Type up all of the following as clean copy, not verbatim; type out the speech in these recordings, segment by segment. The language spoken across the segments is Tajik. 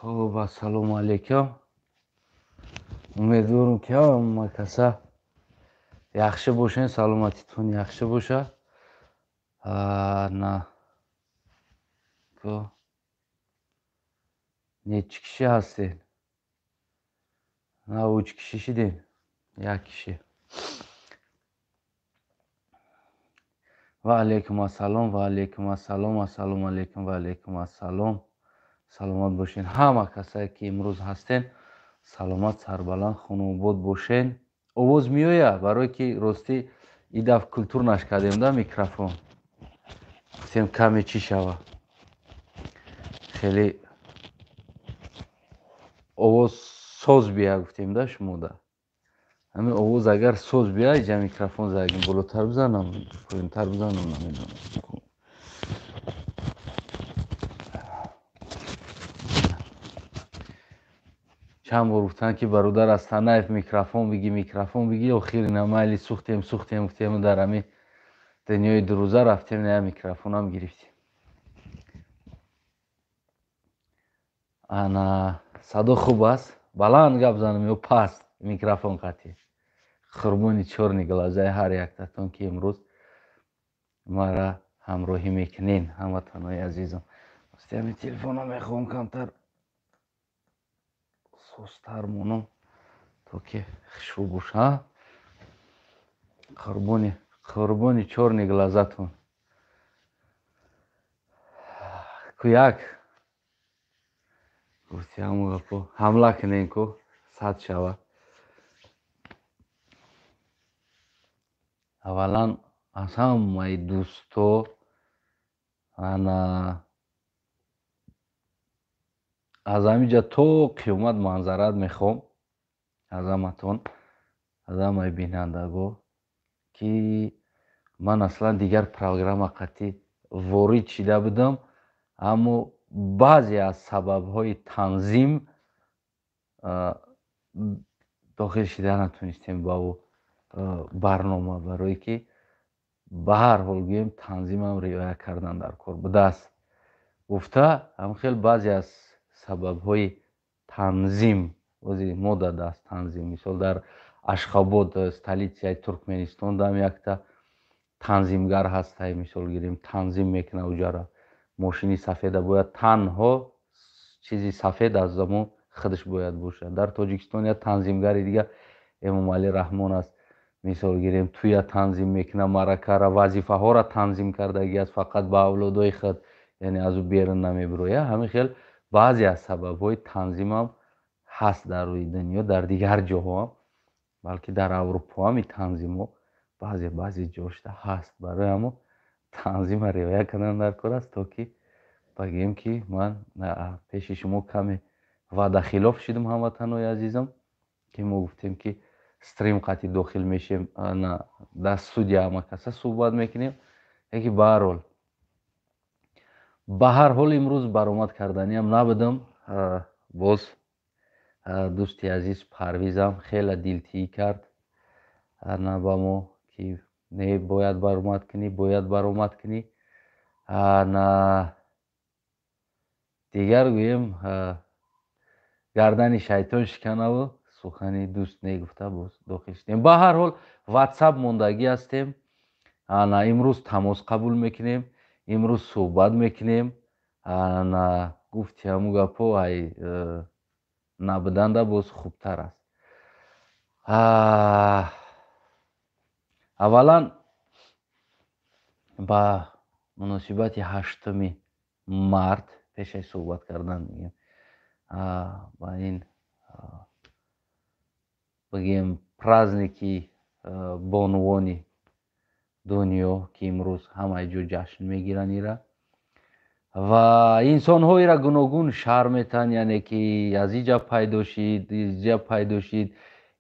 Хуб, ассалому алайкум. Умедворам, ки ҳама каса яхши бошен, саломатитон яхши боша. На ку нечи киши ҳастен? На, уч киши шидем, як киши. Ва алайкум ассалом, ва алайкум ассалом, ассалому алайкум, ва алайкум ассалом. Саломат бошен ҳама касае, ки имрӯз ҳастен, саломат, сарбаланд, хонобод бошен. Овоз меояд? Барое ки ростӣ и дафъ культур нашкардем да микрофон, гуфтем, каме чӣ шава, хеле овоз соз бия, гуфтем да шумода. Ҳамин овоз агар соз бия, иҷа микрофон задагим, болотар бизанам, поёнтар бизанам, намедонам. Чанд бор гуфтанд, ки бародар Астанаев, микрофон биги, микрофон биги. Охир ина майли, сухтем, сухтем, гуфтему дар ҳамин дунёи дурӯза рафтем, ная микрофонам гирифтем. Ана, садо хуб аст? Баланд гап занам ё паст микрофон қатӣ? Қурбони чёрный глазаи ҳар яктатон, ки имрӯз мара ҳамроҳӣ мекунен, ҳамватанои азизам. Рости ҳамин телефонам мехоҳам камтар созтар монам, то ки хушрӯ боша. Қурбони, қурбони чёрный глазатон. Ку як гуфти ҳамон гапо, ҳамла кунем, ку сад шава. Аввалан аз ҳамаи дӯсто, ана аз ҳамин ҷа то қиёмат манзарат мехоҳам аз ҳаматон, аз ҳамаи бинандаго, ки ман аслан дигар программа қатъӣ ворид шида будам, аммо баъзе аз сабабҳои танзим дохил шида натонистем ба ӯ барнома, барое ки ба ҳар ҳол гӯем, танзимам риоя кардан дар кор будааст, гуфта ҳамхел баъзе аз сабабҳои танзим ози мо дадааст танзим. Мисол, дар Ашхобод, столицаи Туркменистон, дам якта танзимгар ҳастай, мисол гирем, танзим мекунад уҷара. Мошини сафеда бояд, танҳо чизи сафед аз замон худаш бояд бошад. Дар Тоҷикистон як танзимгари дига Эмомалӣ Раҳмон аст, мисол гирем, туя танзим мекунад, маъракара, вазифаҳоро танзим кардагӣ аст, фақат ба авлодои худ, яъне аз ӯ берун намебирояд. Ҳамин хел баъзе аз сабабҳои танзимам ҳаст дар рӯи дунё, дар дигар ҷоҳоам, балки дар Аврупоам и танзимҳо баъзе баъзе ҷошта ҳаст. Барои ҳамо танзима риоя кардан дар кор аст, то ки багӯем, ки ман пеши шумо каме ваъдахилоф шудам, ҳамватанои азизам, ки мо гуфтем, ки стрим қатъи дохил мешем, дар студия ҳама каса суҳбат мекунем, яки баҳарҳол, ба ҳар ҳол имрӯз баромад карданиам набудам. Боз дӯсти азиз Парвизам хеле дилтиӣ кард на ба мо, ки не, бояд баромад кунӣ, бояд баромад кунӣ. На, дигар гӯем, гардани шайтон шиканаву сухани дӯст негуфта, боз дохил шудем. Ба ҳар ҳол Ватсап мондагӣ ҳастем. Ана имрӯз тамос қабул мекунем, имрӯз суҳбат мекунем. Ана гуфти ҳамун гапҳо, ай набуданда боз хубтар аст. Аввалан ба муносибати 8-уми март, пешаи суҳбат кардан мегӯем, ба ин бигӯем, праздники бонувони дунё, ки имрӯз ҳамаи ҷо ҷашн мегиранд ира ва инсонҳоеро гуногун шар метаҳанд, яъне ки аз иҷа пайдо шид, иҷа пайдо шид,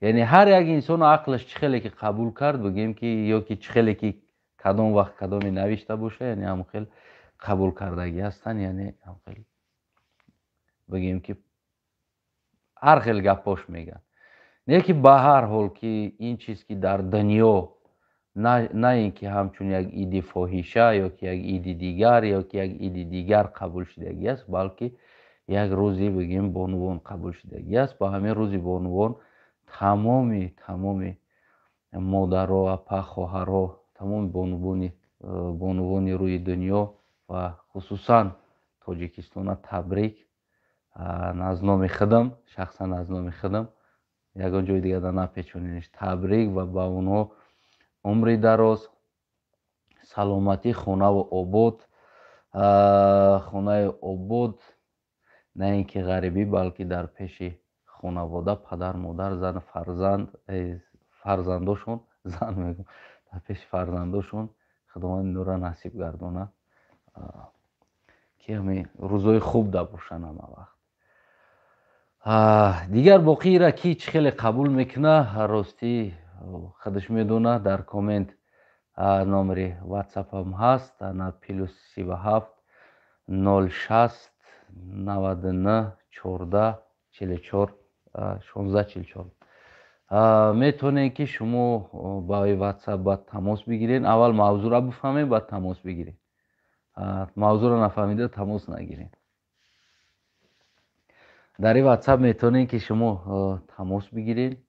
яъне ҳар як инсону ақлаш чӣ хеле ки қабул кард, бигӯем, ки ё ки чӣ хеле ки кадом вақт кадоме навишта боша, яъне ҳамон хел қабул кардагӣ ҳастанд, яъне ҳамон хел бигӯем, ки ҳар хел гаппош мегӯянд. Не ки ба ҳар ҳол, ки ин чиз, ки дар дунё на ин ки ҳамчун як иди фоҳиша ё ки як иди дигар, ё ки як иди дигар қабул шудагӣ аст, балки Як рӯзи бигем бонувон қабул шудагӣ аст. Ба ҳамин рӯзи бонувон тамоми модаро, апа, хоҳаро, тамоми бонувони рӯи дунё ва хусусан Тоҷикистона табрик аз номи худам, шахсан аз номи худам, ягон ҷои дигар напечонениш, табрик ва ба онҳо умри дароз, саломатӣ, хонаву обод, хонаи обод, на ин ки ғарибӣ, балки дар пеши хонавода, падар, модар, зан, фарзанд, фарзандошон, зан мегӯям, дар пеши фарзандошон Худованд инора насиб гардонад, ки ҳамин рӯзҳои хуб да бошанд ҳама вақт. Дигар боқиира ки чӣ хеле қабул мекунад, ростӣ худаш медонад. Дар коммент номери ватсапам ҳаст, на +37 060 99 14 44 16 44. Метавонед ки шумо ба ватсап баъд тамос бигиред. Аввал мавзӯъро бифаҳмед, баъд тамос бигиред. Мавзӯъро нафаҳмида тамос нагиред. Дар ин ватсап метавонед ки шумо тамос бигиред,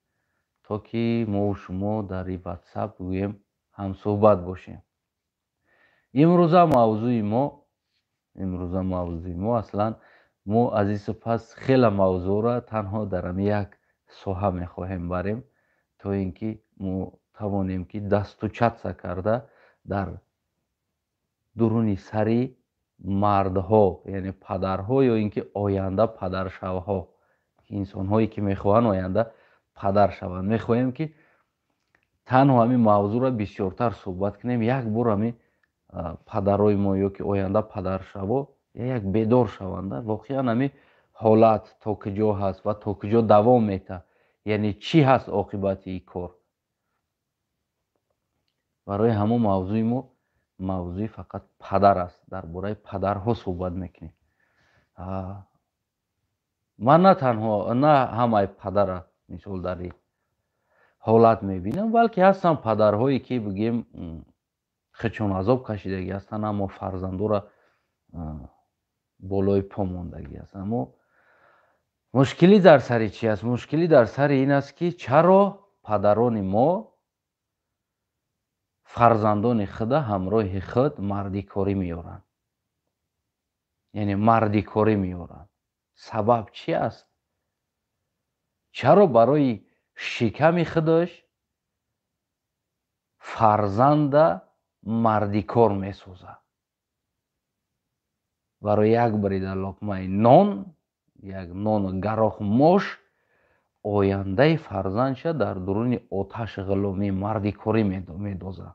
то ки мову шумо дар ин ватсап гӯем ҳамсӯҳбат бошем. Имрӯза мавзӯи мо аслан мо аз ин сипас хеле мавзӯъро танҳо дар ҳамин як соҳа мехоҳем барем, то ин ки мо тавонем ки достучаться карда дар дуруни сари мардҳо, яъне падарҳо ё ин ки оянда падаршавҳо, инсонҳое ки мехоҳанд оянда падар шаванд. Мехоҳем ки танҳо ҳамин мавзӯъро бисёртар суҳбат кунем. Як бор ҳамин падарои мо ё ки оянда падаршаво як бедор шаванда, воқеан ҳамин ҳолат то куҷо ҳаст ва то куҷо давом метаҳад, яъне чӣ ҳаст оқибати ин кор. Барои ҳамон мавзӯи мо мавзӯи фақат падар аст, дар бораи падарҳо суҳбат мекунем. Ман на танҳо на ҳамаи падара мисол дар ин ҳолат мебинам, балки ҳастанд падарҳое ки бигем худшон азоб кашидагӣ ҳастанд, аммо фарзандора болои по мондагӣ аст. Аммо мушкилӣ дар сари чӣ аст? Мушкилӣ дар сари ин аст, ки чаро падарони мо фарзандони худа ҳамроҳи худ мардикорӣ меоранд, яъне мардикорӣ меоранд. Сабаб чӣ аст? Чаро барои шиками худаш фарзанда мардикор месозад? Барои як бурида луқмаи нон, як нону гарох мош, ояндаи фарзандша дар дуруни оташи ғуломии мардикорӣ медозад.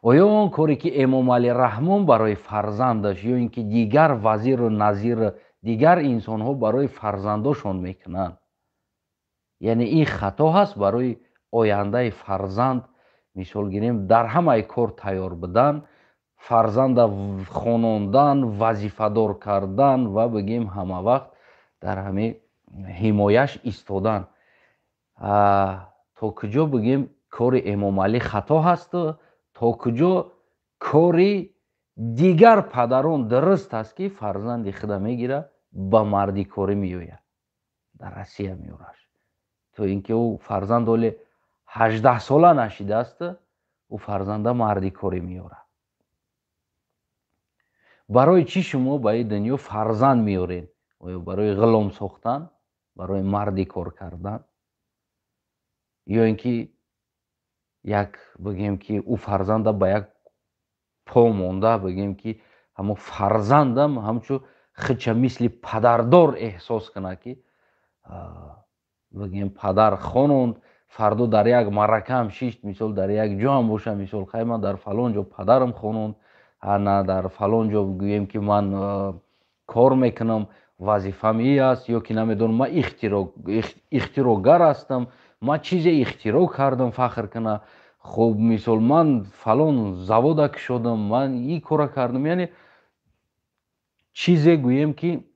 Оё он коре ки Эмомалӣ Раҳмон барои фарзандаш ё ин ки дигар вазиру назиру дигар инсонҳо барои фарзандошон мекунанд, яъне ин хато ҳаст? Барои ояндаи фарзанд, мисол гирем, дар ҳамаи кор тайёр будан, фарзанда хонондан, вазифадор кардан ва бигем ҳама вақт дар ҳамин ҳимояш истодан, то куҷо бигем кори Эмомалӣ хато ҳасту то куҷо кори дигар падарон дуруст аст, ки фарзанди худа мегирад, ба мардикорӣ меояд, дар Россия меораш, то ин ки ӯ фарзанд ҳоле 18-сола нашидааст, ӯ фарзанда мардикорӣ меорад? Барои чӣ шумо ба ин дунё фарзанд меоред? Оё барои ғулом сохтан, барои мардикор кардан, ё ин ки як бигем ки ӯ фарзанда ба як по монда, бигем ки ҳамо фарзандам ҳамчу худша мисли падардор эҳсос кунад, ки бигем падар хононд, фардо дар як маъракаам шишт, мисол дар як ҷоам боша, мисол хай ман дар фалон ҷо падарам хононд, на дар фалон ҷо гӯем ки ман кор мекунам, вазифам и аст, ё ки намедонам, ман ихтироъгар ҳастам, ман чизе ихтироъ кардам, фахр кунад. Хуб, мисол ман фалон завода кушодам, ман ин кора кардам, яъне чизе гӯем ки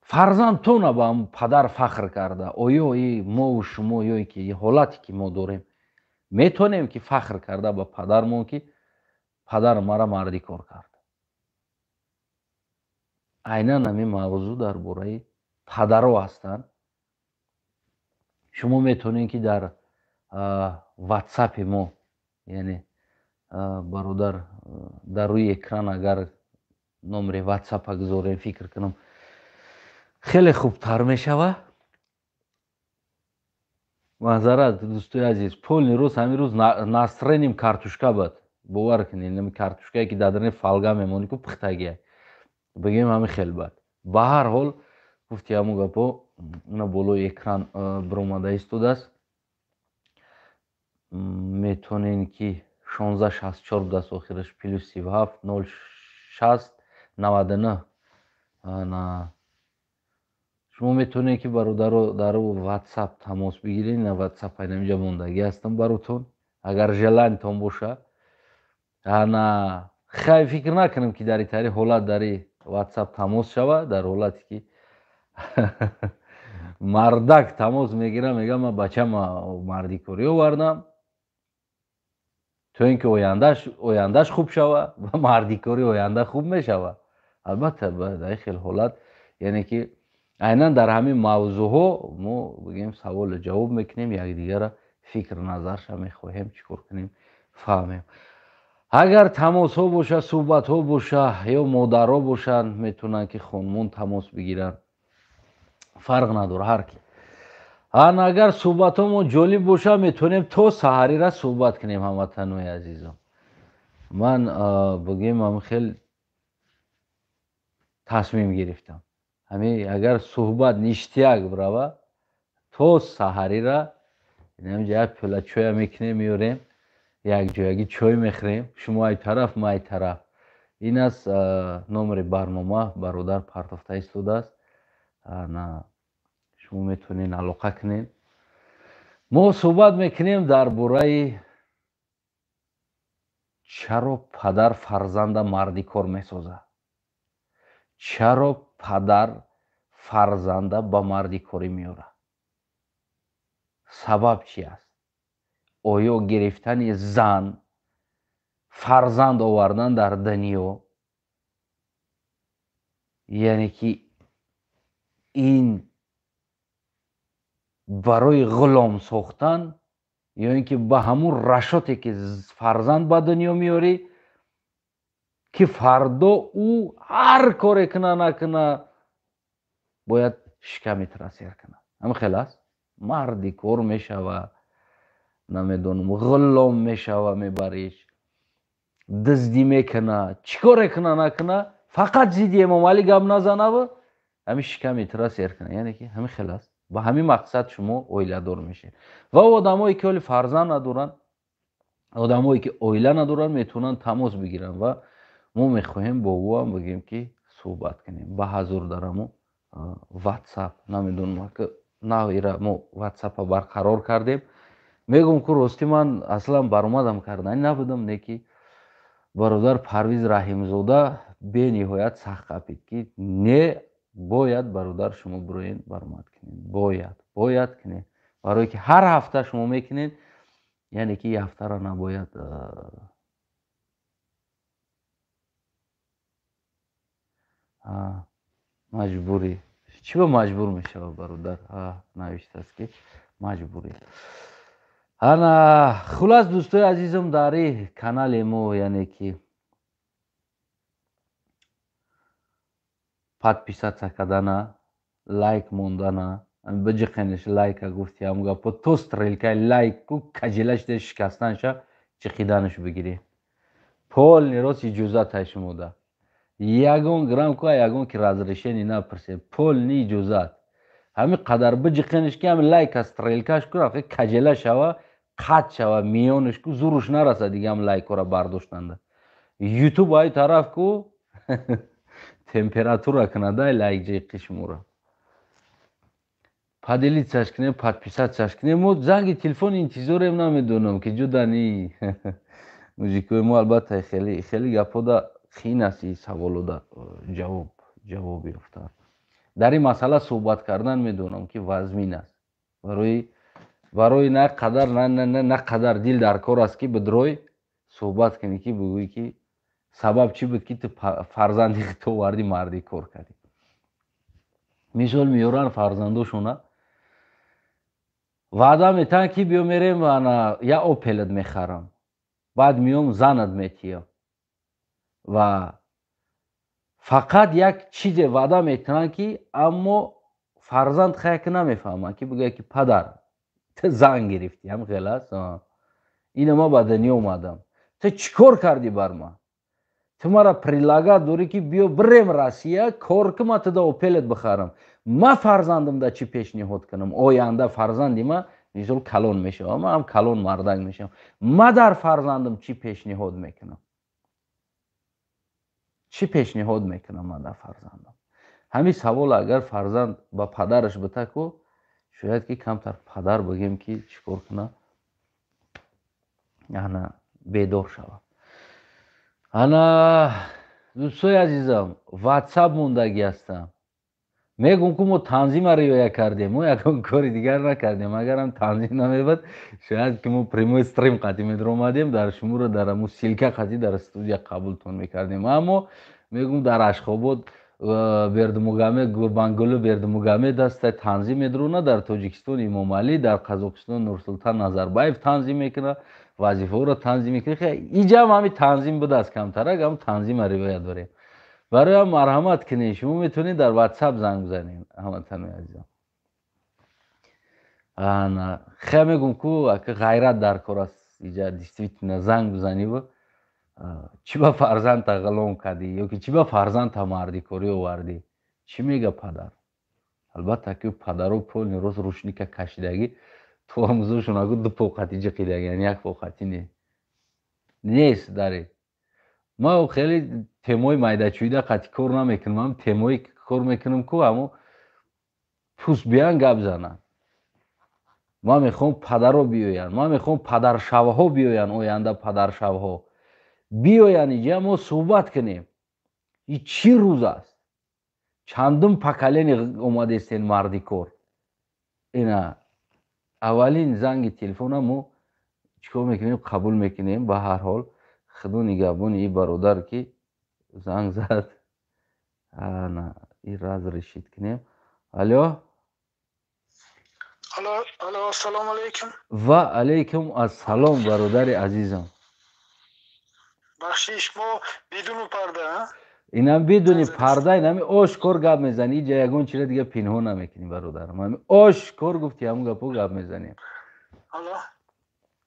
фарзанд тона ба падар фахр карда. Оё и мову шумо ё ки ҳолате ки мо дорем, метавонем ки фахр карда ба падармон, ки падар мара мардикор кард? Айнан ҳамин мавзӯъ дар бораи падаро ҳастанд. Шумо метавонед, ки дар ватсапи мо, яъне бародар, дар рӯи экран агар номери ватсапа гузорем, фикр кунам, хеле хубтар мешавад. Маъзарат, дӯстои азиз, полный рӯз ҳамин рӯз настроением картошка буд. Бовар кунед, картошкае, ки дар даруни фольга мемонӣ, ку пухтагия, бигем, ҳамин хел бад. Ба ҳар ҳол, гуфти ҳамун гапо, ина болои экран биромада истодааст. Метавонед, ки 1664 будааст охираш, +37 060 99. Шумо метавонед, ки, бародаро, дар ватсап тамос бигиред. На, ватсап айнамиҷа мондагӣ ҳастам баротон, агар желаниятон боша. Ана хай, фикр накунам, ки дар итари ҳолат дари ватсап тамос шава. Дар ҳолате ки мардак тамос мегирам, мегӯям: «Ман бачама мардикорӣ овардам, то ин ки ояндаш хуб шава», ва мардикорӣ оянда хуб мешава, албатта. Дар ин хел ҳолат, яъне ки айнан дар ҳамин мавзӯъҳо мо, бигем, саволу ҷавоб мекунем, якдигара фикр назарша мехоҳем, чӣ кор кунем, фаҳмем. Агар тамосҳо боша, суҳбатҳо боша ё модарҳо бошанд, метавонанд, ки хонумон тамос бигиранд, фарқ надорад, ҳар ки. Ана агар суҳбатҳомо ҷолиб боша, метавонем то саҳарира суҳбат кунем. Ҳамватанои азизом, ман, бигем, ҳамин хел тасмим гирифтам: ҳамин агар суҳбат ништяк бирава, то саҳарира инамҷа як пиёла чоя мекунем, меорем, якҷоягӣ чой мехӯрем, шумо ай тараф, ма ай тараф. Ин аст номери барнома, бародар партофта истодааст. Шумо метавонед алоқа кунед. Мо суҳбат мекунем дар бораи чаро падар фарзанда мардикор месозад, чаро падар фарзанда ба мардикорӣ меорад, сабаб чи аст? Оё гирифтани зан, фарзанд овардан дар дунё, яъне ки ин барои ғулом сохтан ё ин ки ба ҳамун рашоте, ки фарзанд ба дунё меорӣ, ки фардо ӯ ҳар коре куна накуна, бояд шиками тра сер кунад, ҳамин хел аст, марди кор мешава, намедонам, ғулом мешава, мебариш, дуздӣ мекуна, чӣ коре куна накуна, фақат зидди Эмомалӣ гап назанаву ҳамин шиками тра сер куна, яъне ки ҳамин хел аст, ба ҳамин мақсад шумо оиладор мешавед? Ва одамое, ки ҳоли фарзанд надоранд, одамое, ки оила надоранд, метавонанд тамос бигиранд ва мо мехоҳем бо ӯам, бигем, ки суҳбат кунем. Ба ҳазур дараму ватсап, намедонам, навира мо ватсапа барқарор кардем. Мегӯм, ку ростӣ, ман аслан баромадам кардани набудам, не ки бародар Парвиз Раҳимзода бениҳоят сахт қапид, ки не, бояд, бародар, шумо бироен, баромад кунед, бояд кунед, барое ки ҳар ҳафта шумо мекунед, яъне ки ҳафтара набояд. Маҷбурӣ чӣ? Ба маҷбур мешавад, бародар навиштааст, ки маҷбурӣ. Ана хулас, дӯстои азизам, дар канали мо, яъне ки подписаться кардана, лайк мондана, биҷиқенеш лайка, гуфти ҳам гапо, то стрелкаи лайку каҷилашда шикастанша ҷиқиданаш бигирӣ. Полный рост иҷозатай шумода, ягон грамм ку ягон ки разрешение напурсед, полный иҷозат. Ҳамин қадар биҷиқенеш, ки ҳами лайка стрелкаш ку каҷела шава, қатъ шава миёнаш, ку зуруш нараса дига ҳам лайкора бардоштанда. Ютуб ай тараф ку температура кунада лайк ҷиқи шуморо. Поделиться кунем, подписаться кунем. Мо занги телефон интизорем, намедонам, ки ҷудани мужикои мо. Албатта, хеле хеле гапода қиин аст и саволода ҷавоб ёфтан, дар ин масъала суҳбат кардан, медонам, ки вазмин аст. Барои на қадар на қадар дил дар кор аст, ки бидрой суҳбат кунӣ, ки бигӯӣ, ки Сабаб чӣ буд, ки ту фарзанди худто овардӣ, марди кор кардӣ? Мисол меёранд фарзандошона, ваъда метаҳанд, ки биё мерем, ана я Опелат мехарам, баъд меом, занат метиям. Ва фақат як чизе ваъда мекунанд, ки аммо фарзанд хаяк намефаҳманд, ки бигӯяд, ки падар, ту зан гирифтӣ, ҳам хел аст, ина ма ба дунё омадам, ту чӣ кор кардӣ бар ман? Ту мара предлагать дорӣ, ки биё бирем Россия, кор ки, ма туда Опелет бихарам. Ма фарзандам да чӣ пешниҳод кунам? Оянда фарзанди ма, мисол, калон мешавам, ма ҳам калон мардак мешавам, ма дар фарзандам чӣ пешниҳод мекунам? Чӣ пешниҳод мекунам ман дар фарзандам? Ҳамин савол агар фарзанд ба падараш бита ку, шояд ки камтар падар, бигем, ки чӣ кор кунад, ана бедор шавад. Ана, дӯстои азизам, Ватсап мондагӣ ҳастам. Мегум, ку мо танзима риоя кардем, мо ягон кори дигар накардем. Агарам танзим намебуд, шояд ки мо прямой стрим қатӣ медаромадем, дар шуморо дар аму ссылка қатӣ дар студия қабултон мекардем. Аммо мегум, дар Ашхобод Бердимугамед, Гурбангулу Бердимугамед аста, танзим медурона, дар Тоҷикистон Имомалӣ, дар Қазоқистон Нурсултан Назарбаев танзим мекунад, вазифаҳоро танзим мекунад. Иҷам ҳами танзим будааст, камтарак ҳам танзима ривоят дорем. Барои марҳамат кунед, шумо метавонед дар Ватсап занг бизанед, ҳамватанои азизам. Ана хе мегум, ку ака ғайрат дар кор аст. Иҷа действительно занг бизаниву чӣ ба фарзандта ғулом кардӣ ёки чӣ ба фарзандта мардикорӣ овардӣ, чӣ мега падар? Албатта, ки падаро полный рост рушника кашидагӣ, тормозошон аку ду поқати ҷиқидаги, яъне як поқати не нест. Даре ма хеле темои майдачӯида қати кор намекунам, ам темое кор мекунам, ку амо пӯст биёян, гап зананд. Ман мехоҳам падаро биёянд, ман мехоҳам падаршавҳо биёянд, оянда падаршавҳо биёянд, иҷа мо суҳбат кунем. И чӣ рӯз аст? Чандум поколение омадестен мардикор? Ина аввалин занги телефона мо чӣ кор мекунем? Қабул мекунем. Ба ҳар ҳол, худо нигаҳбони и бародар, ки занг зад. Ана и разрешить кунем. Алло. Алло, ассалому алайкум. Ва алайкум ассалом, бародари азизам. Бахшиш, мо бидуни парда. Инам бидуни парда, инами ошкор гап мезанӣ. Иҷа ягон чиро дига пинҳон намекунӣ, бародарам. Ҳами ошкор гуфти, ҳамун гапо гап мезанем.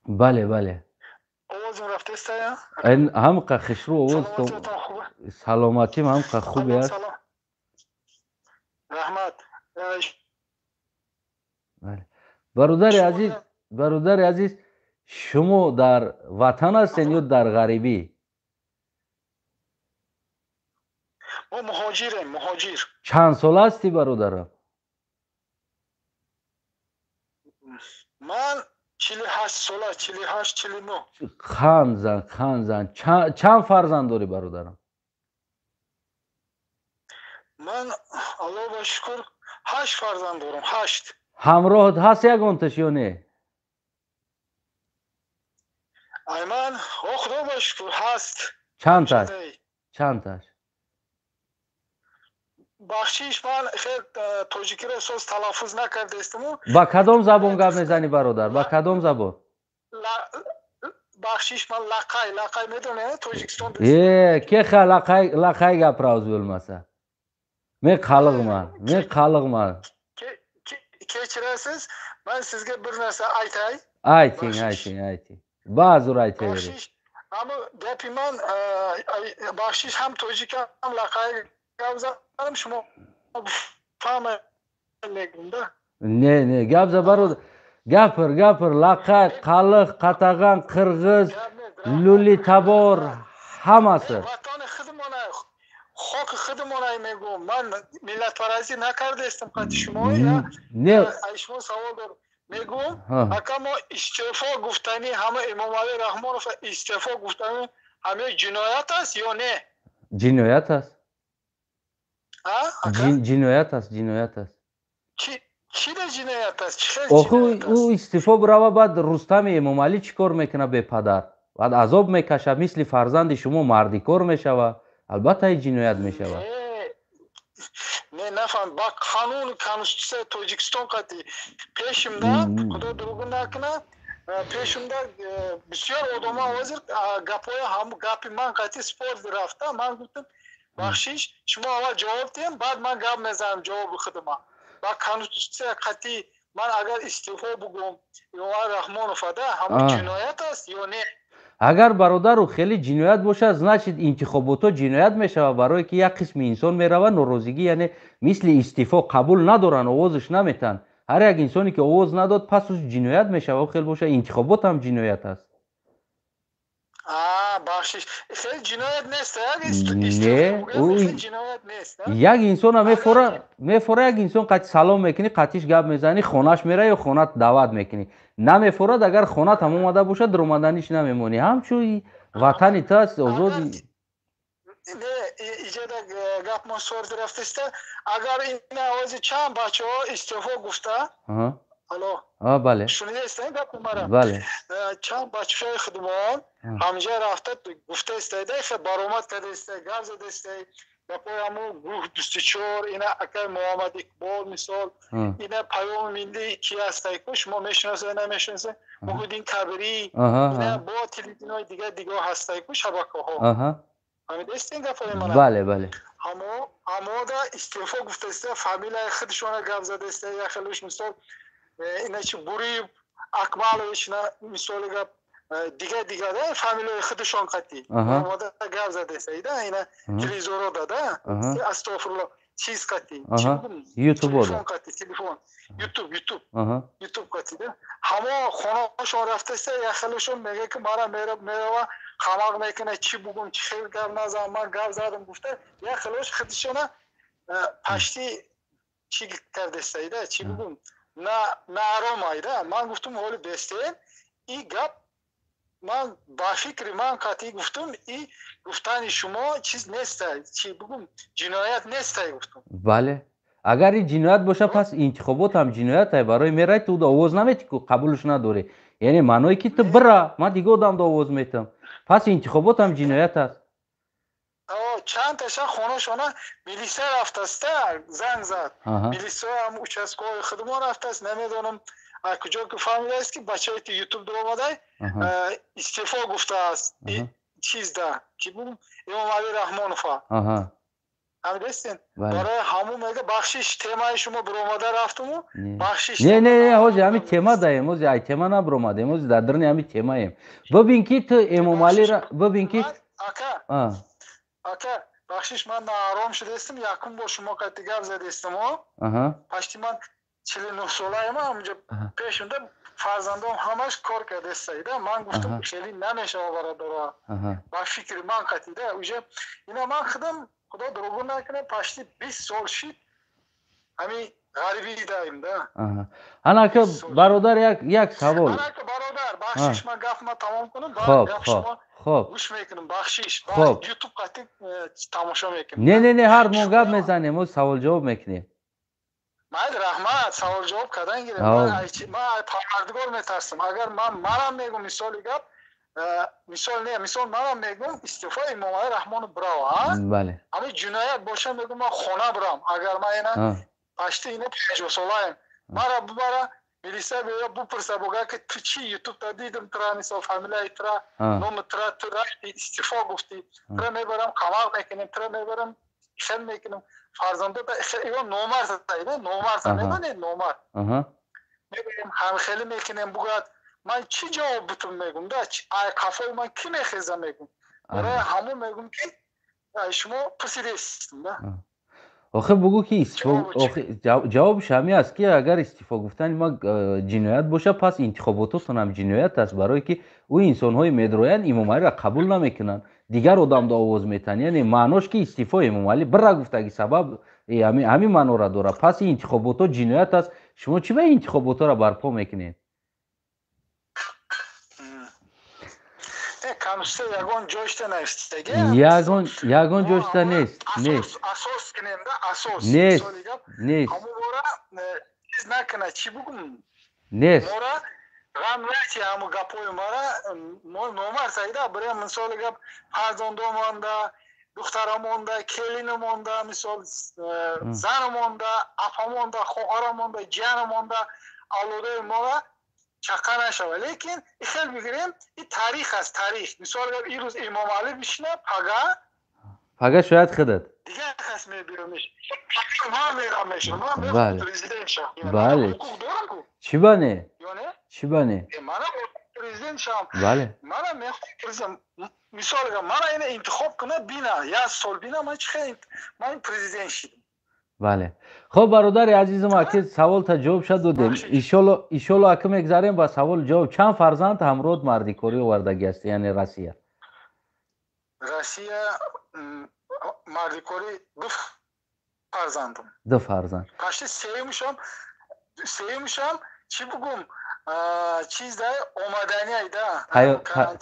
Бале, бале. Овозм рафтестая? Ҳамқа хушрӯ овоз. Саломатим ҳамқа хубе аст. Раҳмат. Бародари азиз, бародари азиз, шумо дар ватан ҳастен ё дар ғарибӣ? Мо муҳоҷирем, муҳоҷир. Чанд сола ҳастӣ, бародарам? Ман 48 сола, 48, 49. Хан зан, хан зан. Чанд фарзанд дорӣ, бародарам? Ман, Аллоҳ ба шукр, ҳашт фарзанд дорам, ҳашт. Ҳамроҳат ҳаст ягонташ ё не? Ай ман, о, худо ба шукр, ҳаст. Чандташ, чандташ? Бахшиш, ман хел тоҷикиро соз талаффуз накардаистаму. Ба кадом забон гап мезанӣ, бародар, ба кадом забон? Бахшиш, ман лақай, лақай медонед, Тоҷикистон. Е, ке лақай, лақай гаправз bo'lmasa. Men qaliqman, men qaliqman. Kechirasiz, man sizga bir narsa aytay. Ayting, ayting, ayting, ba'zur aytavering. Аммо гапи ман, бахшиш, ҳам тоҷик, ҳам лақай гап занам, шумо фаҳма мегӯм-да. Не, не, гап за, бародар, gapir, gapir. Laqay, qaliq, qatag'an, qirg'iz, luli tabor, hammasi. Ватани худмона, хоки худмона мегӯм. Ман миллатпарастӣ накардаистам қати шумо. Не. Шумо савол дорам, мегӯм, ака, мо истеъфо гуфтани ҳама Эмомалӣ Раҳмонов истеъфо гуфтани ҳама ҷиноят аст ё не? Ҷиноят аст, ҷиноят аст, ҷиноят аст. Чӣ да ҷиноят аст? Охи, ӯ истеъфо бирава, баъд Рустами Эмомалӣ чӣ кор мекунад бепадар? Баъд азоб мекашад, мисли фарзанди шумо мардикор мешавад. Албатта ин ҷиноят мешавад. Не, нафаҳм, ба қонуни конститутсияи Тоҷикистон қати пешимда, худо дурӯғ накунад, пешимда бисёр одамон ҳозир гапҳои ҳам гапи ман қати спор рафта. Ман гуфтам, бахшиш, шумо аввал ҷавоб диҳем, баъд ман гап мезанам ҷавоби худама. Ба конститутсия қати ман агар истеъфо бугӯм Эмомалӣ Раҳмонов, ада ҳамон ҷиноят аст ё не? Агар, бародару, хеле ҷиноят бошад, значит, интихоботҳо ҷиноят мешавад, барое ки як қисми инсон меравад норозигӣ, яъне мисли истеъфо қабул надоранд, овозаш наметаҳанд. Ҳар як инсоне ки овоз надод, пас ӯ ҷиноят мешавад. Хел бошад, интихобот ҳам ҷиноят аст. Бахшиш, хеле ҷиноят нест. Не, як инсона мефора, як инсон қати салом мекунӣ, қатиш гап мезанӣ, хонаш мера ё хонат даъват мекунӣ, намефорад. Агар хонат ҳам омада бошад, даромаданиш намемонӣ. Ҳамчун ватани ту аст, озоди. Не, иҷода гап мо сорди рафтаста. Агар ина ози чанд бачаҳо истеъфо гуфта, алло? Бале. Шунидаистед гапи мара? Бале. Чанд бачаҳои худмон ҳамҷа рафта гуфтаистед, хе баромад кардаисте, гап задаисте, гапҳои ҳамун гурӯҳ 24, ина акай Муҳаммад Иқбол, мисол, ина Паёми миллӣ ки ҳастай ку, шумо мешиносед, намешиносед, Муҳиддин Кабирӣ, ина бо телевизионҳои дигар дигар ҳастай ку, шабакаҳо. Фаҳмидаистед гапҳои мана? Бале. Ҳамода истеъфо гуфтаиста, фамилияи худшона гап задаиста, як хелош, мисол, ина чи Буриев Акмалович, мисоли гап, дигар дигар фамилияи худашон қатӣ омода гап задаиста, ина телевизоро дада, астағфирулло, чиз қатӣ, ютуб. Қатӣ телефон, ютуб, ютуб, ютуб қатӣ да. Ҳамо хонаашон рафтаиста, як хелошон мега ки мара мерава қамақ мекуна, чӣ бугум, чӣ хел гап назанам, ман гап задам гуфта, як хелош худашона пашти чӣ кардастаида, чӣ бугум, нааромайда. Ман гуфтум, ҳоли бестем и гап, ман ба фикри ман қатъӣ гуфтум, и гуфтани шумо чиз нестай, чӣ бугум, ҷиноят нестай, гуфтум. Бале, агар ин ҷиноят боша, пас интихобот ҳам ҷиноятай, барои мерай, ту овоз наметӣ ку, қабулш надорӣ. Яъне маъное ки ту бира, ман дига одамда овоз метам. Пас интихобот ҳам ҷиноят аст. Чанд таша хонашона милиса рафтаста, занг зад милисаам, участковый худмон рафтааст. Намедонам, куҷо ки фаҳмидааст, ки бачае ки ютуб дуромадай, истеъфо гуфтааст чизда, ки бу Эмомалӣ Раҳмонова. Фаҳмидастен? Барои ҳамун мега, бахшиш, темаи шумо биромада рафтуму, бахшиш. Не, не, не, ҳози ҳами тема даем, ҳози ай тема набиромадем, ҳози дар даруни ҳами темаем. Бибин ки ту Эмомалира бибин ки Ака, ака, бахшиш, ман нааром шудаистам, якум бор шумо қати гап задаистам. Пашти ман 49 солаем, ҳамҷа пешунда фарзандом ҳамаш кор кардаистаида. Ман гуфтам, хеле намешава, бародаро, ба фикри ман қатида уже ина ман худам, худо дурӯғ накунад, пашти 20 сол шид ҳами ғарибӣ даем да. Анака, бародар, як савол. Анака, бародар, бахшиш, ман гапма тамом кунам. Хоб, хоб, хоб. Гӯш мекунам, бахшиш, ютуб қати тамошо мекунам. Не, не, не, ҳар мо гап мезанем, мо савол ҷавоб мекунем. Майли, раҳмат, савол ҷавоб кардан гирем. Ман Парвардигор метарсам. Агар ман манам мегум, мисоли гап, мисол не, мисол, манам мегум, истеъфои Эмомалӣ Раҳмонов бирава. Бале. Ҳамин ҷиноят боша, мегум, ман хона бирам. Агар ман ина пашти ина 50 солаем, мара бубара милиса бея, бупурса, буга ки ту чи ютуб-та дидим тра, мисол, фамилияи тра, номи тра, ту рафти истеъфо гуфтӣ, тра мебарам қамақ мекунем, тра мебарам хел мекунем, фарзандота ё номард, номард, медонед, номард мебарем, ҳамхелӣ мекунем, бугад, ман чӣ ҷавоб бутум, мегум да, ай қафои ман кӣ мехеза, мегум. Барои ҳамун мегум ки шумо пурсидестм да. Охир бугӯ ки ҷавобш ҳамин аст ки агар истифо гуфтани ма ҷиноят боша, пас интихобототон ҷиноят аст, барое ки ӯ инсонҳои медроянд, Эмомалиро қабул намекунанд, дигар одамро овоз метаҳанд. Яъне маънош ки истифо Эмомалӣ бира гуфтаги сабаб ҳамин маънора дорад. Пас интихоботҳо ҷиноят аст. Шумо чӣ ба интихоботҳоро барпо мекунед? Ягон ҷойшта навиштаги? Ягон ҷойшта нест, нест. Асос кунем да, асос. Нест, нест. Ҳамон бора чиз накунад, чӣ бугум. Нест. Мора Ғам нати ҳаму гапои мара номар саида бирем, мисоли гап, фарзандо монда, духтара монда, келина монда, мисол, зана монда, апа монда, хоҳара монда, ҷиана монда, авлодои мора чақа нашава. Лекин хел бигирем, и таърих аст, таърих. Мисол гап, ирӯз Имомалӣ бишина, пага пага шояд худат. Дигар кас мебиёмеш, ман мерам мешам, ман мехоҳам президент шавам. Бале, чӣ ба не, чӣ ба не? Мана президент шавам. Бале. Мана мехоҳам президент, мисол гап, мана ина интихоб кунад, бина, як сол бина, ман чӣ хел ман президент шидам. Бале, хуб, бародари азизам, аки саволта ҷавоб ша додем. Иншолло, иншолло, аки мегзарем ба савол ҷавоб. Чанд фарзанд ҳамроҳ мардикорӣ овардагӣ аст, яъне Россия? Россия мардикорӣ ду фарзандам. Ду фарзанд. Пашти сеюмшам, сеюмшам, чӣ бугум, чиз да, омаданиай да.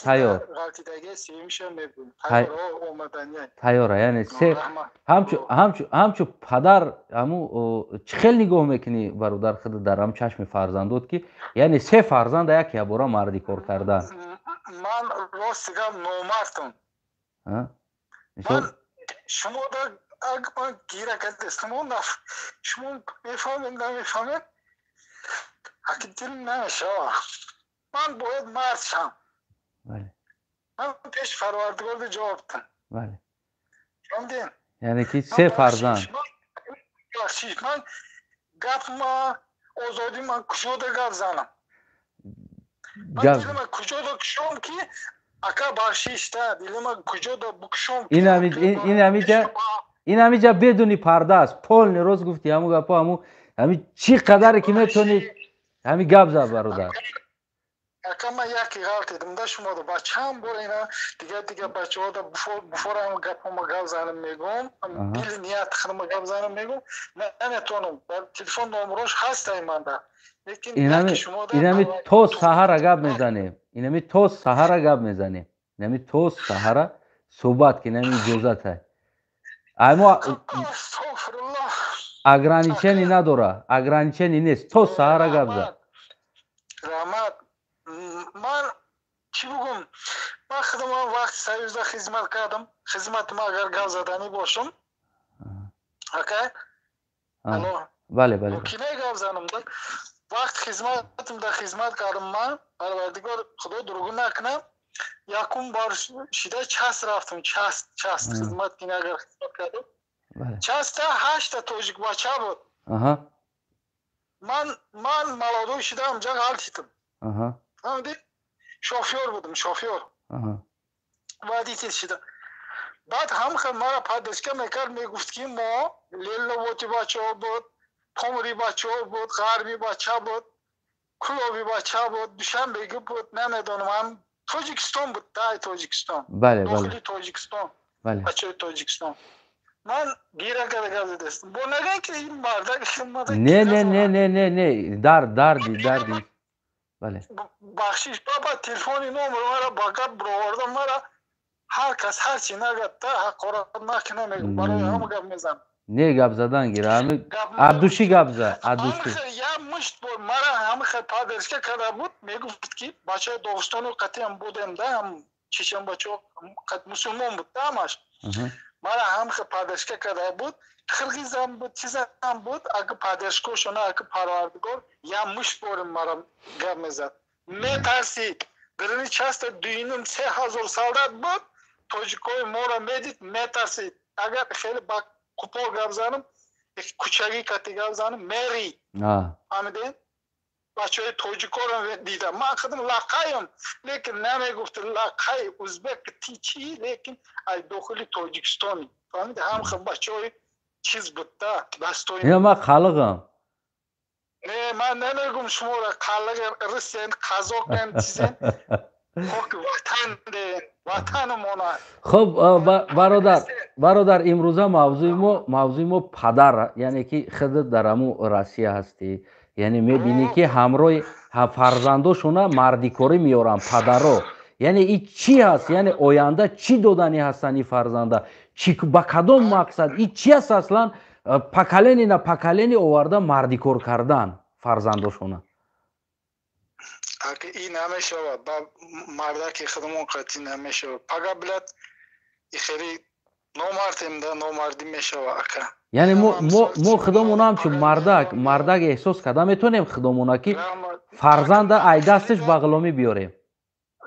Тайёр. Ғалтидаги сеюмшам мегӯм, тайёр, омаданиай. Тайёра, яъне се. Ҳамчу падар ҳаму чӣ хел нигоҳ мекунӣ, бародар, худ дар ҳам чашми фарзандот, ки яъне се фарзанда як ябора мардикор кардан? Ман рости гап номардам. Ман шумо да ман гира кардастам, шумо мефаҳмед, намефаҳмед, аки дил намешава. Ман бояд мард шам. Ман пеши Парвардигор ҷавоб дам. Фаҳмидем? Яъне ки се фарзанд. Бахшиш, ман гап ма озодӣ, ман куҷода гап занам? Ман дилма куҷода кушом, ки ака, бахшиш та, дилма куҷода букушом? Ин ҳамиҷа бедуни парда аст, полный рост гуфти. Ҳаму гапо, ҳаму ҳами чӣ қадаре ки метавонӣ, ҳами гап зад, бародар. Ака, ман яке ғалтидам да шумода, ба чанд бор ина дигар дигар бачаҳода буфорам гапома гап занам мегӯм, дили ният худма гап занам мегӯм, наметавонам. Телефон номерош ҳастай манда, лекин инами то саҳара гап мезанем, инами то саҳара гап мезанем, инами то саҳара суҳбат ки инами иҷозатай. Аймо ограничение надора, ограничение нест, то саҳара гап зад. Раҳмат. Ман чӣ бугум, ман худам вақти Союзда хизмат кардам. Хизмати ма, агар гап заданӣ бошам, ака, алло? Бале. Кине гап занам? Вақти хизматам да хизмат кардам ман, Парвардигор, Худо дурӯғ накунам, якум бор шида часть рафтам, часть хизмат кине, агар хизмат кардам, часть та ҳашта тоҷик бача буд. Ман молодой шидам, ҷа ғалтидам. Фаҳмидӣ? Шофёр будам, шофёр, водитель шида. Баъд ҳамхел мара поддержка мекард, мегуфт, ки мо Ленинободи бачаҳо буд, Помури бачаҳо буд, ғарби бача буд, Кулоби бача буд, Душанбеги буд, намедонам, ҳам Тоҷикистон буд, дай Тоҷикистон, дохили Тоҷикистон, бачаҳои Тоҷикистон. Ман гира карда гап задастам, бо наган ки ин мардак. Не, не, не, не, не, не, дард, дарди, дарди, бале. Бахшиш, баба, телефони номер мара ба гап бировардам, мара ҳар кас ҳар чи нагад та, ҳақорат накуна, мегӯм, барои ҳама гап мезанам. Не, гап задан гира, ҳами от души гап за, от души. Я мушт бор мара ҳами поддержка карда буд, мегуфт, ки бачаи Доғистону қатиам будем да, ҳам чечен бачаҳо мусулмон буд да, ҳамаш мара ҳам поддержка карда буд, қирғизам буд, чизам буд. Ака, поддержка шона, ака, Парвардигор, я мушт борим мара гап мезад, метарсид. Дарини часть та дуюним 3000 солдат буд, тоҷикои моро медид, метарсид. Агар хеле ба қупол гап занам, кучагӣ кати гап занам, мери. Фаҳмидед? Бачаҳои тоҷикоро дидам, ман худам лақаем, лекин намегуфт лақай узбек ти чӣ, лекин ай дохили Тоҷикистони, фаҳмиди? Ҳам бачаҳои чиз буд да, дастои. Ина ман қалиғам. Не, ман намегум шуморо қалиғ, русен, қазоқен, чизен, хоки ватан де, ватанмона. Хуб, бародар, бародар, имрӯза мавзӯи мо падар, яъне ки худат дар ҳаму Россия ҳастӣ, яъне мебинӣ, ки ҳамроҳи фарзандошона мардикорӣ меоранд падаро. Яъне и чӣ ҳаст? Яъне оянда чӣ додани ҳастанд ин фарзанда? Чӣ, ба кадом мақсад? И чӣ аст аслан, поколение на поколение оварда мардикор кардан фарзандошона? Ака и намешавад, ба мардаки худмон қатъӣ намешавад. Пага билад и хеле номардем да номардӣ мешавад ака. Яъне мо худомон ҳамчун мардак эҳсос карда метавонем худомона ки фарзанда ай дасташ ба ғуломӣ биёрем.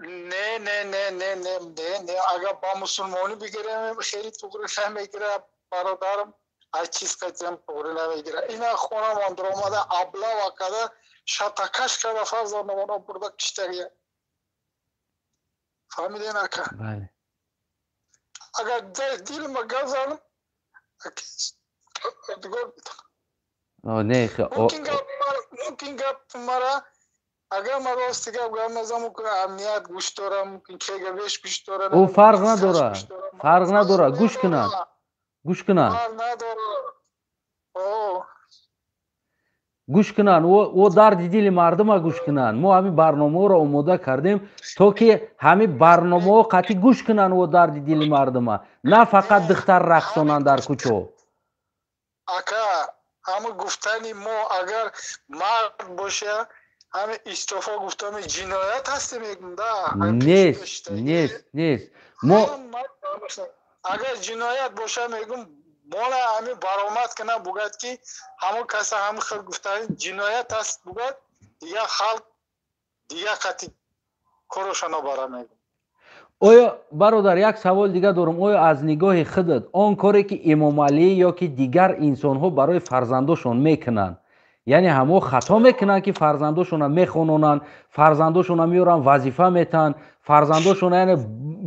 Не, не, не, не, не, не, не, агар ба мусулмонӣ бигирем хеле туғри намегирад бародарам, ай чиз қатиам туғри намегирад. Ина хонамон даромада аблава карда шатакаш карда фарзандамона бурда киштагия. Фаҳмиден ака? Бале. Агар дилма гап занам не, мумкин гап мара агар ман рости гап гап назанам, мумкин амният гӯш дорам, мумкин КГБш гӯш дорам. Ӯ фарқ надорад, фарқ надорад, гӯш кунад, гӯш кунад, гӯш кунанд, ӯ дарди дили мардума гӯш кунанд. Мо ҳамин барномаҳоро омода кардем то ки ҳамин барномаҳо қатъӣ гӯш кунанд ӯ дарди дили мардума, на фақат духтар рақсонанд дар кӯчо. Ака, ҳама гуфтани мо агар мард боша, ҳами истифо гуфтани ҷиноят ҳаст мегум да. Нест, нест, нест. Мо агар ҷиноят боша мегум мола ҳами баромад кана бугад ки ҳамон каса ҳами хел гуфтани ҷиноят аст бугад, дигар халқ дигар қати короша набара мегум. Оё бародар, як савол дига дорам. Оё аз нигоҳи худат он коре ки Эмомалӣ ё ки дигар инсонҳо барои фарзандошон мекунанд, яъне ҳамо хато мекунанд ки фарзандошонро мехононанд, фарзандошонро меоранд вазифа метаҳанд, фарзандошонро яъне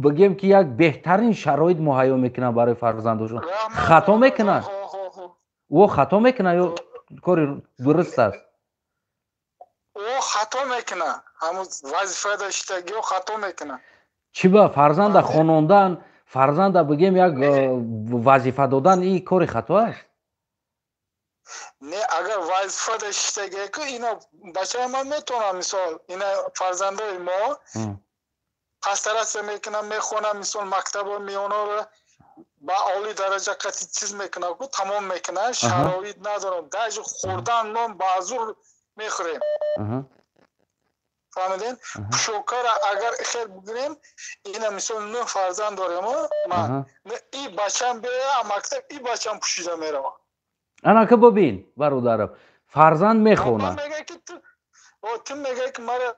бигем ки як беҳтарин шароит муҳайё мекунанд барои фарзандошон, хато мекунанд? Ӯ хато мекунад ё кори дуруст аст? Ӯ хато мекунад, ҳамон вазифа доштагиё хато мекунад. Чӣ ба фарзанда хонондан, фарзанда бигем як вазифа додан, ин кори хато аст? Не, агар вазифа доштагие ку ина бачаи ман метавонам, мисол ина фарзандои мо пастараса мекунам, мехонам, мисол мактаба миёнаро ба олӣ дараҷа қатъи чиз мекунам ку тамом мекунам, шароит надорам, даже хӯрдан нон ба зур мехӯрем. Фаҳмидем? Пӯшокара агар хел бигирем, ина мисол нӯҳ фарзанд дорем, ман и бачам биёя мактаб, и бачам пӯшида меравад. Анака бибин бародарам, фарзанд мехонад. Ту мегӯяд ки мара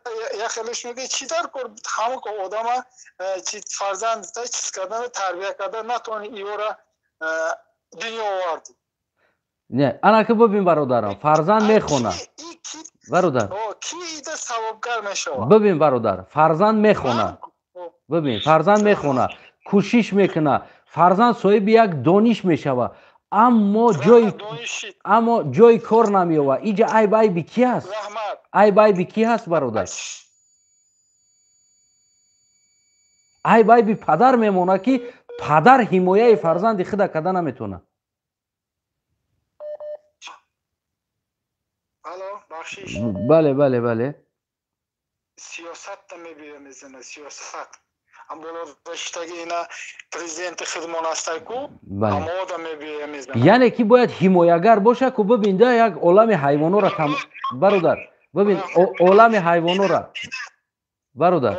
як хелеш мегӯяд чӣ дар кор ҳама одама чи фарзанд чиз кардан тарбия кардан натавони иёра дунё овард. Не, анака бибин бародарам, фарзанд мехонад. Бародар, ки ида савобгар мешавад? Бибин бародар, фарзанд мехонад. Бибин, фарзанд мехонад, кӯшиш мекунад, фарзанд соҳиби як дониш мешавад, аммо ҷои кор намеёбад. Иҷа айб айби ки ҳаст? Айб айби ки ҳаст бародар? Айб айби падар мемонад ки падар ҳимояи фарзанди худа карда наметавонад. Бале, бале, бале. Сиёсат мебиёя мезана, сиёсат. Яъне ки бояд ҳимоягар боша ку бибин да як олами ҳайвонора бародар, бибин олами ҳайвонора бародар.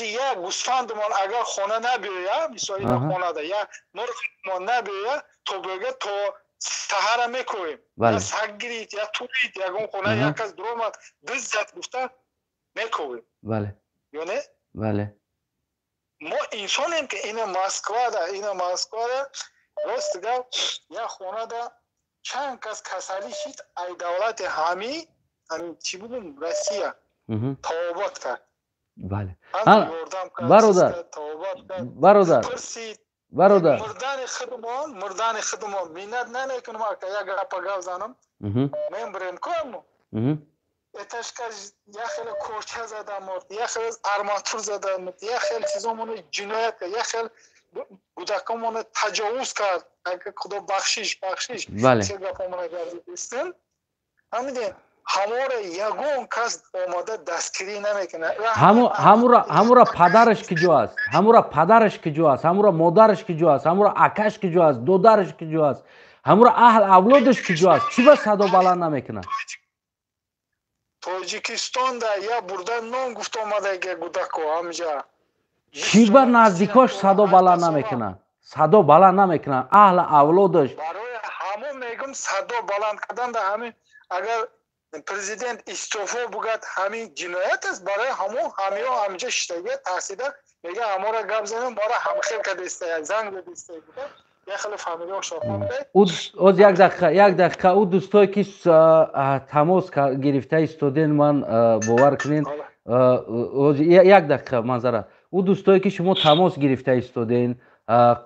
Як гӯсфандмон агар хона набиёя, мисол ина хонада як мурғмон набиёя, то бега то саҳара мекӯем. Я саг гирид, я турид, ягон хона як кас дуромад, диззад гуфта мекӯем. Бале. Ё не? Бале. Мо инсонем ки ина Москвада рост гап як хонада чанд кас касалӣ шид, ай давлати ҳами чӣ бугум Россия тавобат кард. Бале. Бародар, бародар, бародар, мурдани худмон миннат намекунам, ака як гапа гап занам, мен бирем кому эташка як хеле корча зада мурд, як хеле арматур зада мурд, як хеле чизомоно ҷиноят кард, як хел кӯдакомоно таҷовуз кард. Агар худо бахшиш, бахшиш, чӣ гапомона гардидистем. Ҳамидем, ҳамора ягон кас омода дастгирӣ намекунад. Ҳамура падараш киҷо аст? Ҳамура падараш киҷо аст? Ҳамура модараш киҷо аст? Ҳамура акаш киҷо аст? Додараш киҷо аст? Ҳамура аҳл авлодаш киҷо аст? Чӣ ба садо баланд намекунад? Тоҷикистонда я бурда нон гуфта омадаги гудако ҳамҷа. Чӣ ба наздикош садо баланд намекунанд? Садо баланд намекунанд. Аҳли авлодаш. Барои ҳамон мегум садо баланд кардан да ҳамин агар президент истеъфо бугад ҳамин ҷиноят аст. Барои ҳамон ҳамиҳо ҳамҷа шиштагия тарсида мега ҳамора гап занем, мора ҳамхел кадестая, занг дадестая гуда. Оз як дақиқа, як дақиқа. Ӯ дӯстое ки тамос гирифта истоден, ман бовар кунед, як дақиқа манзара. Ӯ дӯстое ки шумо тамос гирифта истоден,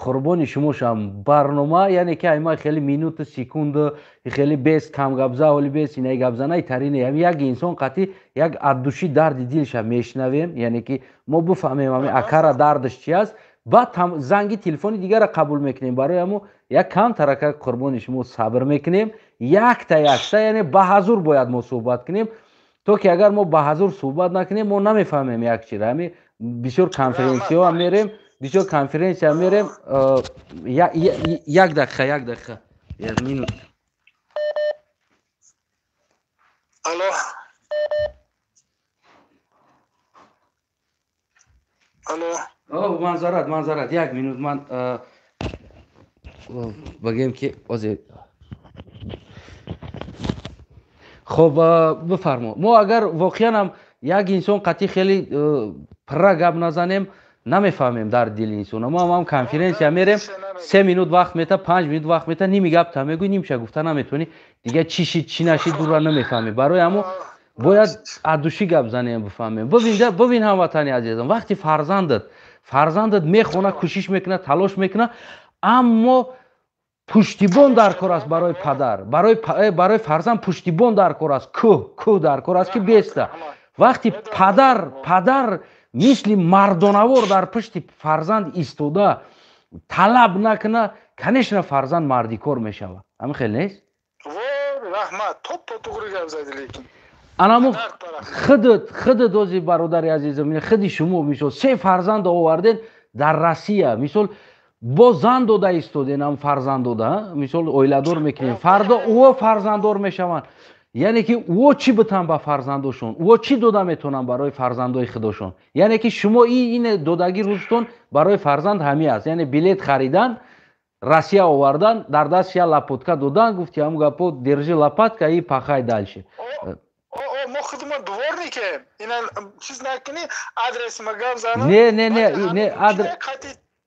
қурбони шумо шам. Барнома яъне ки айма хеле минуту секунду хеле бес камгапза ҳоли бес инаи гапзанаи тарине. Ҳами як инсон қатъи як аддуши дарди дилша мешнавем, яъне ки мо бифаҳмем ҳами акара дардаш чи аст. Баъд занги телефони дигарро қабул мекунем. Барои ҳамо як кам тарака қурбони шумо сабр мекунем. Якта якта, яъне ба ҳазур бояд мо суҳбат кунем, то ки агар мо ба ҳазур суҳбат накунем, мо намефаҳмем як чиро. Ҳами бисёр конференсияҳо мерем, бисёр конференсия мерем. Як дақиқа, як дақиқа, як минут. Алло, алло. Манзарат, манзарат, як минут. Ман бигем ки ҳозир. Хоб, бифармо. Мо агар воқеан ҳам як инсон қатъи хеле пурра гап назанем, намефаҳмем дарди дили инсона. Мо ҳам конференсия мерем, 3 минут вақт мета, 5 минут вақт мета, ними гапта мегӯй, нимша гуфта наметавонӣ. Дига чӣ шид, чӣ нашид, дура намефаҳмем. Барои ҳамо бояд аддушӣ гап занем, бифаҳмем. Бибин ҳамватани азизам, вақти фарзандат мехона, кӯшиш мекунад, талош мекунад, аммо пуштибон дар кор аст барои падар, барои фарзанд пуштибон дар кор аст, кӯҳ дар кор аст ки беста. Вақти падар мисли мардонавор дар пушти фарзанд истода талаб накуна, конечно фарзанд мардикор мешавад. Ҳамин хел нест? Раҳмат, топпа туғри гап зади лекин. Анамо худат ози бародари азизам, худи шумо мисол 3 фарзанд оварден дар Россия, мисол бо зан дода истоден, ам фарзанд дода, мисол оиладор мекунем, фардо ӯ фарзанддор мешаванд. Яъне ки ӯ чӣ битан ба фарзандошон, ӯ чӣ дода метавонанд барои фарзандои худошон? Яъне ки шумо ин додагӣ рӯзтон барои фарзанд ҳамин аст. Яъне билет харидан, Россия овардан, дар даст я лопатка додан, гуфти ҳамун гапо держи лопатка и пахай дальше. Мо худмон дворникем. Ина чиз накунӣ, адрес ма гап занам. Не, не, не, не,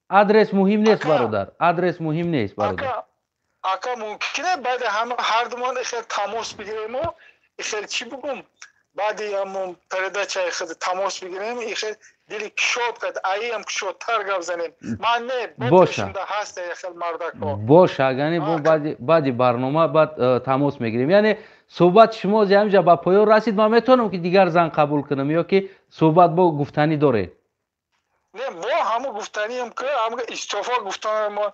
адрес муҳим нест бародар. Адрес муҳим нест бародар. Ака мумкине баъди ҳама ҳар думон ихел тамос бигирему, ихел чӣ бугум, баъди ҳамон передачаи худ тамос бигирем, ихел дили кушод кард, аиам кушодтар гап занем. Ман не, боша ҳаста ихел мардако. Боша, яъне бо баъди барнома баъд тамос мегирем. Яъне суҳбати шумо ози ҳаминҷа ба поён расид. Ман метавонам ки дигар зан қабул кунам ё ки суҳбат бо гуфтанӣ доред? Не, мо ҳамун гуфтанием ки ҳамун истеъфо гуфтан мо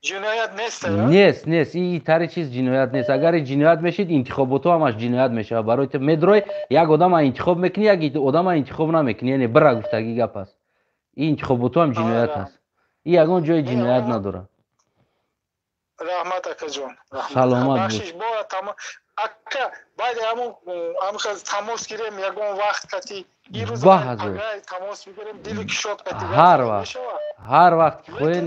ҷиноят нест. Нест, нест, ин тари чиз ҷиноят нест. Агар ҷиноят мешид, интихоботҳо ҳамаш ҷиноят мешавад. Барои ту медрой як одама интихоб мекунӣ, як одама интихоб намекунӣ. Яъне бира гуфтагӣ гап аст. Ин интихоботҳо ҳам ҷиноят аст. Ин ягон ҷои ҷиноят надорад. Раҳмат акаҷон. Саломат бош. Ака, баъди ҳамун тамос гирем ягон вақт кати ҳар вақт ки хоҳед,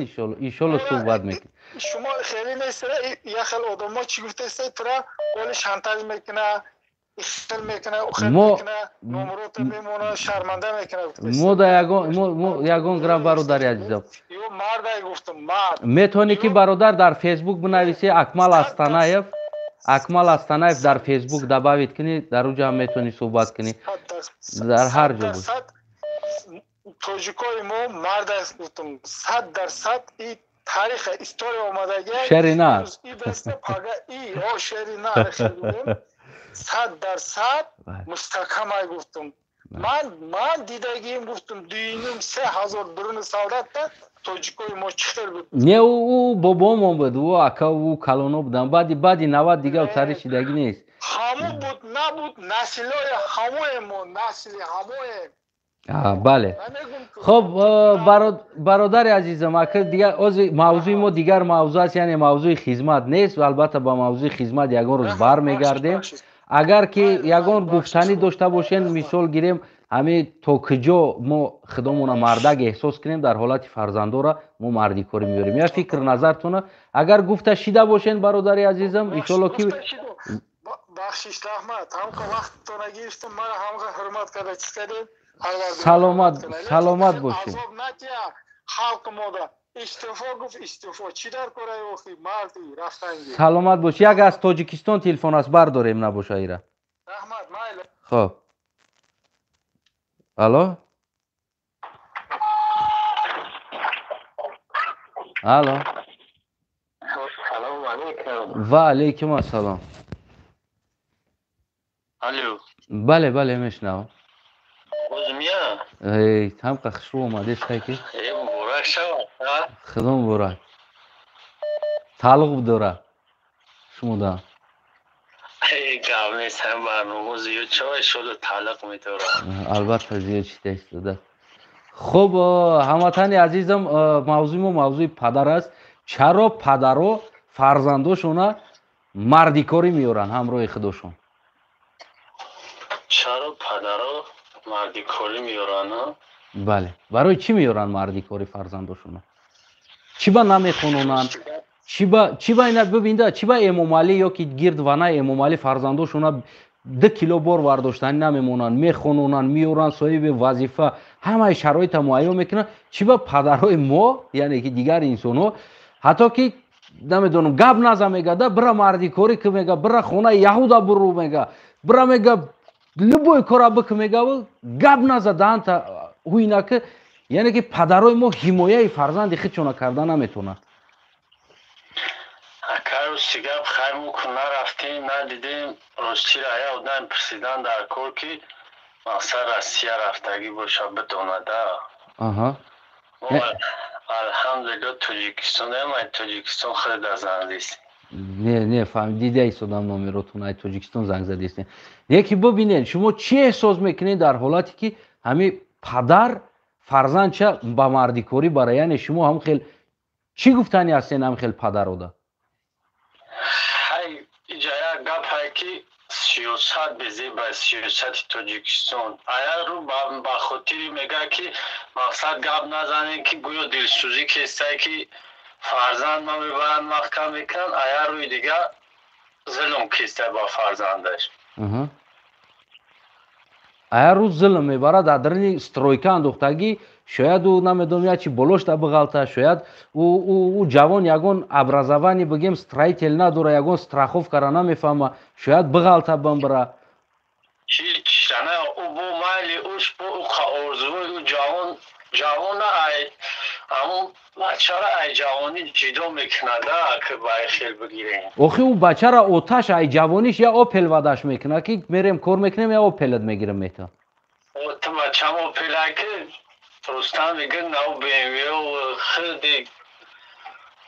иншолло суҳбат мекунем. Шумо хеле нест, як хел одамо чӣ гуфтаста, тура оли шантаж мекуна, ихел мекуна, ухел мекуна, номрота мемона, шарманда мекуна. Мо да ягон мо ягон грам бародари азизам. Ё мардай гуфтам, мард. Метавонӣ ки бародар дар Фейсбук бинависӣ Акмал Астанаев. Акмал Астанаев дар Фейсбук добавить кунӣ, дар уҷа ҳам метавонӣ суҳбат кунӣ. Дар ҳар ҷо бош. Тоҷикои мо мард аст гуфтам, 100% и тариха история омадагия. Шери нар. И беста пага и о шери нар хелем. 100% мустаҳкамай гуфтам. Ман дидагием гуфтам, дуюним 3000 дуруни солдатта тоҷикои мо чӣ хел буд? Не, ӯ бобомон буд, ӯ ака, ӯ калоно буданд. Баъди 90 дигар тари шидагӣ нест. Ҳамун буд, набуд, наслҳои ҳамоем мо, насли ҳамоем. Бале. Хоб, бародари азизам, ака дигар ози мавзӯи мо дигар мавзӯъ аст, яъне мавзӯи хизмат нест. Албатта ба мавзӯи хизмат ягон рӯз бармегардем. Агар ки ягон гуфтанӣ дошта бошен, мисол гирем, ҳами то куҷо мо худомона мардак эҳсос кунем дар ҳолати фарзандора мо мардикорӣ меёрем. Я фикр назартона агар гуфта шида бошен, бародари азизам, иншолло ки бахшиш, раҳмат, ҳамқа вақттона гирифтам, мара ҳамқа ҳурмат карда чиз кардем. Саломат, саломат бошед. Азоб натия халқ мода. Истифо гуфт, истифо. Чӣ дар кораи охи марди рафтанги. Саломат бош. Як аз Тоҷикистон телефон аст, бардорем набоша ира. Раҳмат, майли. Хоб. Алло? Алло. Салом алейкум. Ва алейкум ассалом. Алло. Бале, бале, мешнавам. Озмия? Эй, ҳамқа хушрӯ омадеш ки. Э, муборак шавад. Худо муборак. Тааллуқ дора шумода. Эй, гап нест, ҳам барнома зиёд шава, иншолло тааллуқ медорад. Албатта, зиёд шида истода. Хуб, ҳамватани азизам, мавзӯи мо мавзӯи падар аст. Чаро падаро фарзандошона мардикорӣ меоранд ҳамроҳи худошон? Чаро падаро мардикорӣ меоранд? Бале, барои чӣ меоранд мардикори фарзандошона? Чӣ ба намехононанд? Чӣ ба ина бибинда, чӣ ба Эмомалӣ ё ки гирд ванаи Эмомалӣ фарзандошона 2 кило бор вардоштанӣ намемонанд, мехононанд, меоранд, соҳиби вазифа, ҳамаи шароита муайён мекунанд. Чӣ ба падарҳои мо, яъне ки дигар инсонҳо, ҳатто ки намедонам, гап наза мега, да бира мардикорӣ ки мега, бира хонаи яҳуда буру мега, бира мега, любой кора бик мега, гап наза, даҳанта ҳуйна ки, яъне ки падарҳои мо ҳимояи фарзанди худшона карда наметавонанд. Ака, рости гап, хайр, мо ку нарафтем, надидем. Рости ая одам пурсидан дар кор, ки мақсад Россия рафтагӣ боша, бидонада. Алҳамдулилло, Тоҷикистон, ай Тоҷикистон хеле занг задистем. Не, не, фаҳм, дида истодам номеротон, ай Тоҷикистон занг задистем. Яке бибинед, шумо чӣ эҳсос мекунед дар ҳолате ки ҳами падар фарзандча ба мардикорӣ бара, яъне шумо ҳам хел чӣ гуфтанӣ ҳастен ҳам хел падарода? Ҳай, иҷа як гап ҳай, ки сиёсат безеба, сиёсати Тоҷикистон. Ая рӯ ба хотири мега, ки мақсад гап назанем, ки гӯё дилсӯзӣ кестай, ки фарзанд ма мебаранд, маҳкам мекунанд, ая рӯи дига зулм кестай ба фарзандаш. Ая рӯз зулм мебарад, дар дарини стройка андохтагӣ, шояд ӯ намедонам як чи болошта биғалта, шояд ӯ ҷавон ягон образование, бигем, строитель надора, ягон страховкара намефаҳма, шояд биғалта бамбира. Ҳеч ана ӯ бо майли ӯш бо ӯ орзуи ӯ ҷавон ҷавона, ай ҳамун бачара ай ҷавонӣ ҷидо мекунада, ки ба ай хел бигирем. Охи ӯ бачара оташ ай ҷавониш я Опел вадаш мекунад, ки мерем кор мекунем, я Опелат мегирем мета. Ту бачам Опела ки Рустам мегӯ, нав БМВ хеле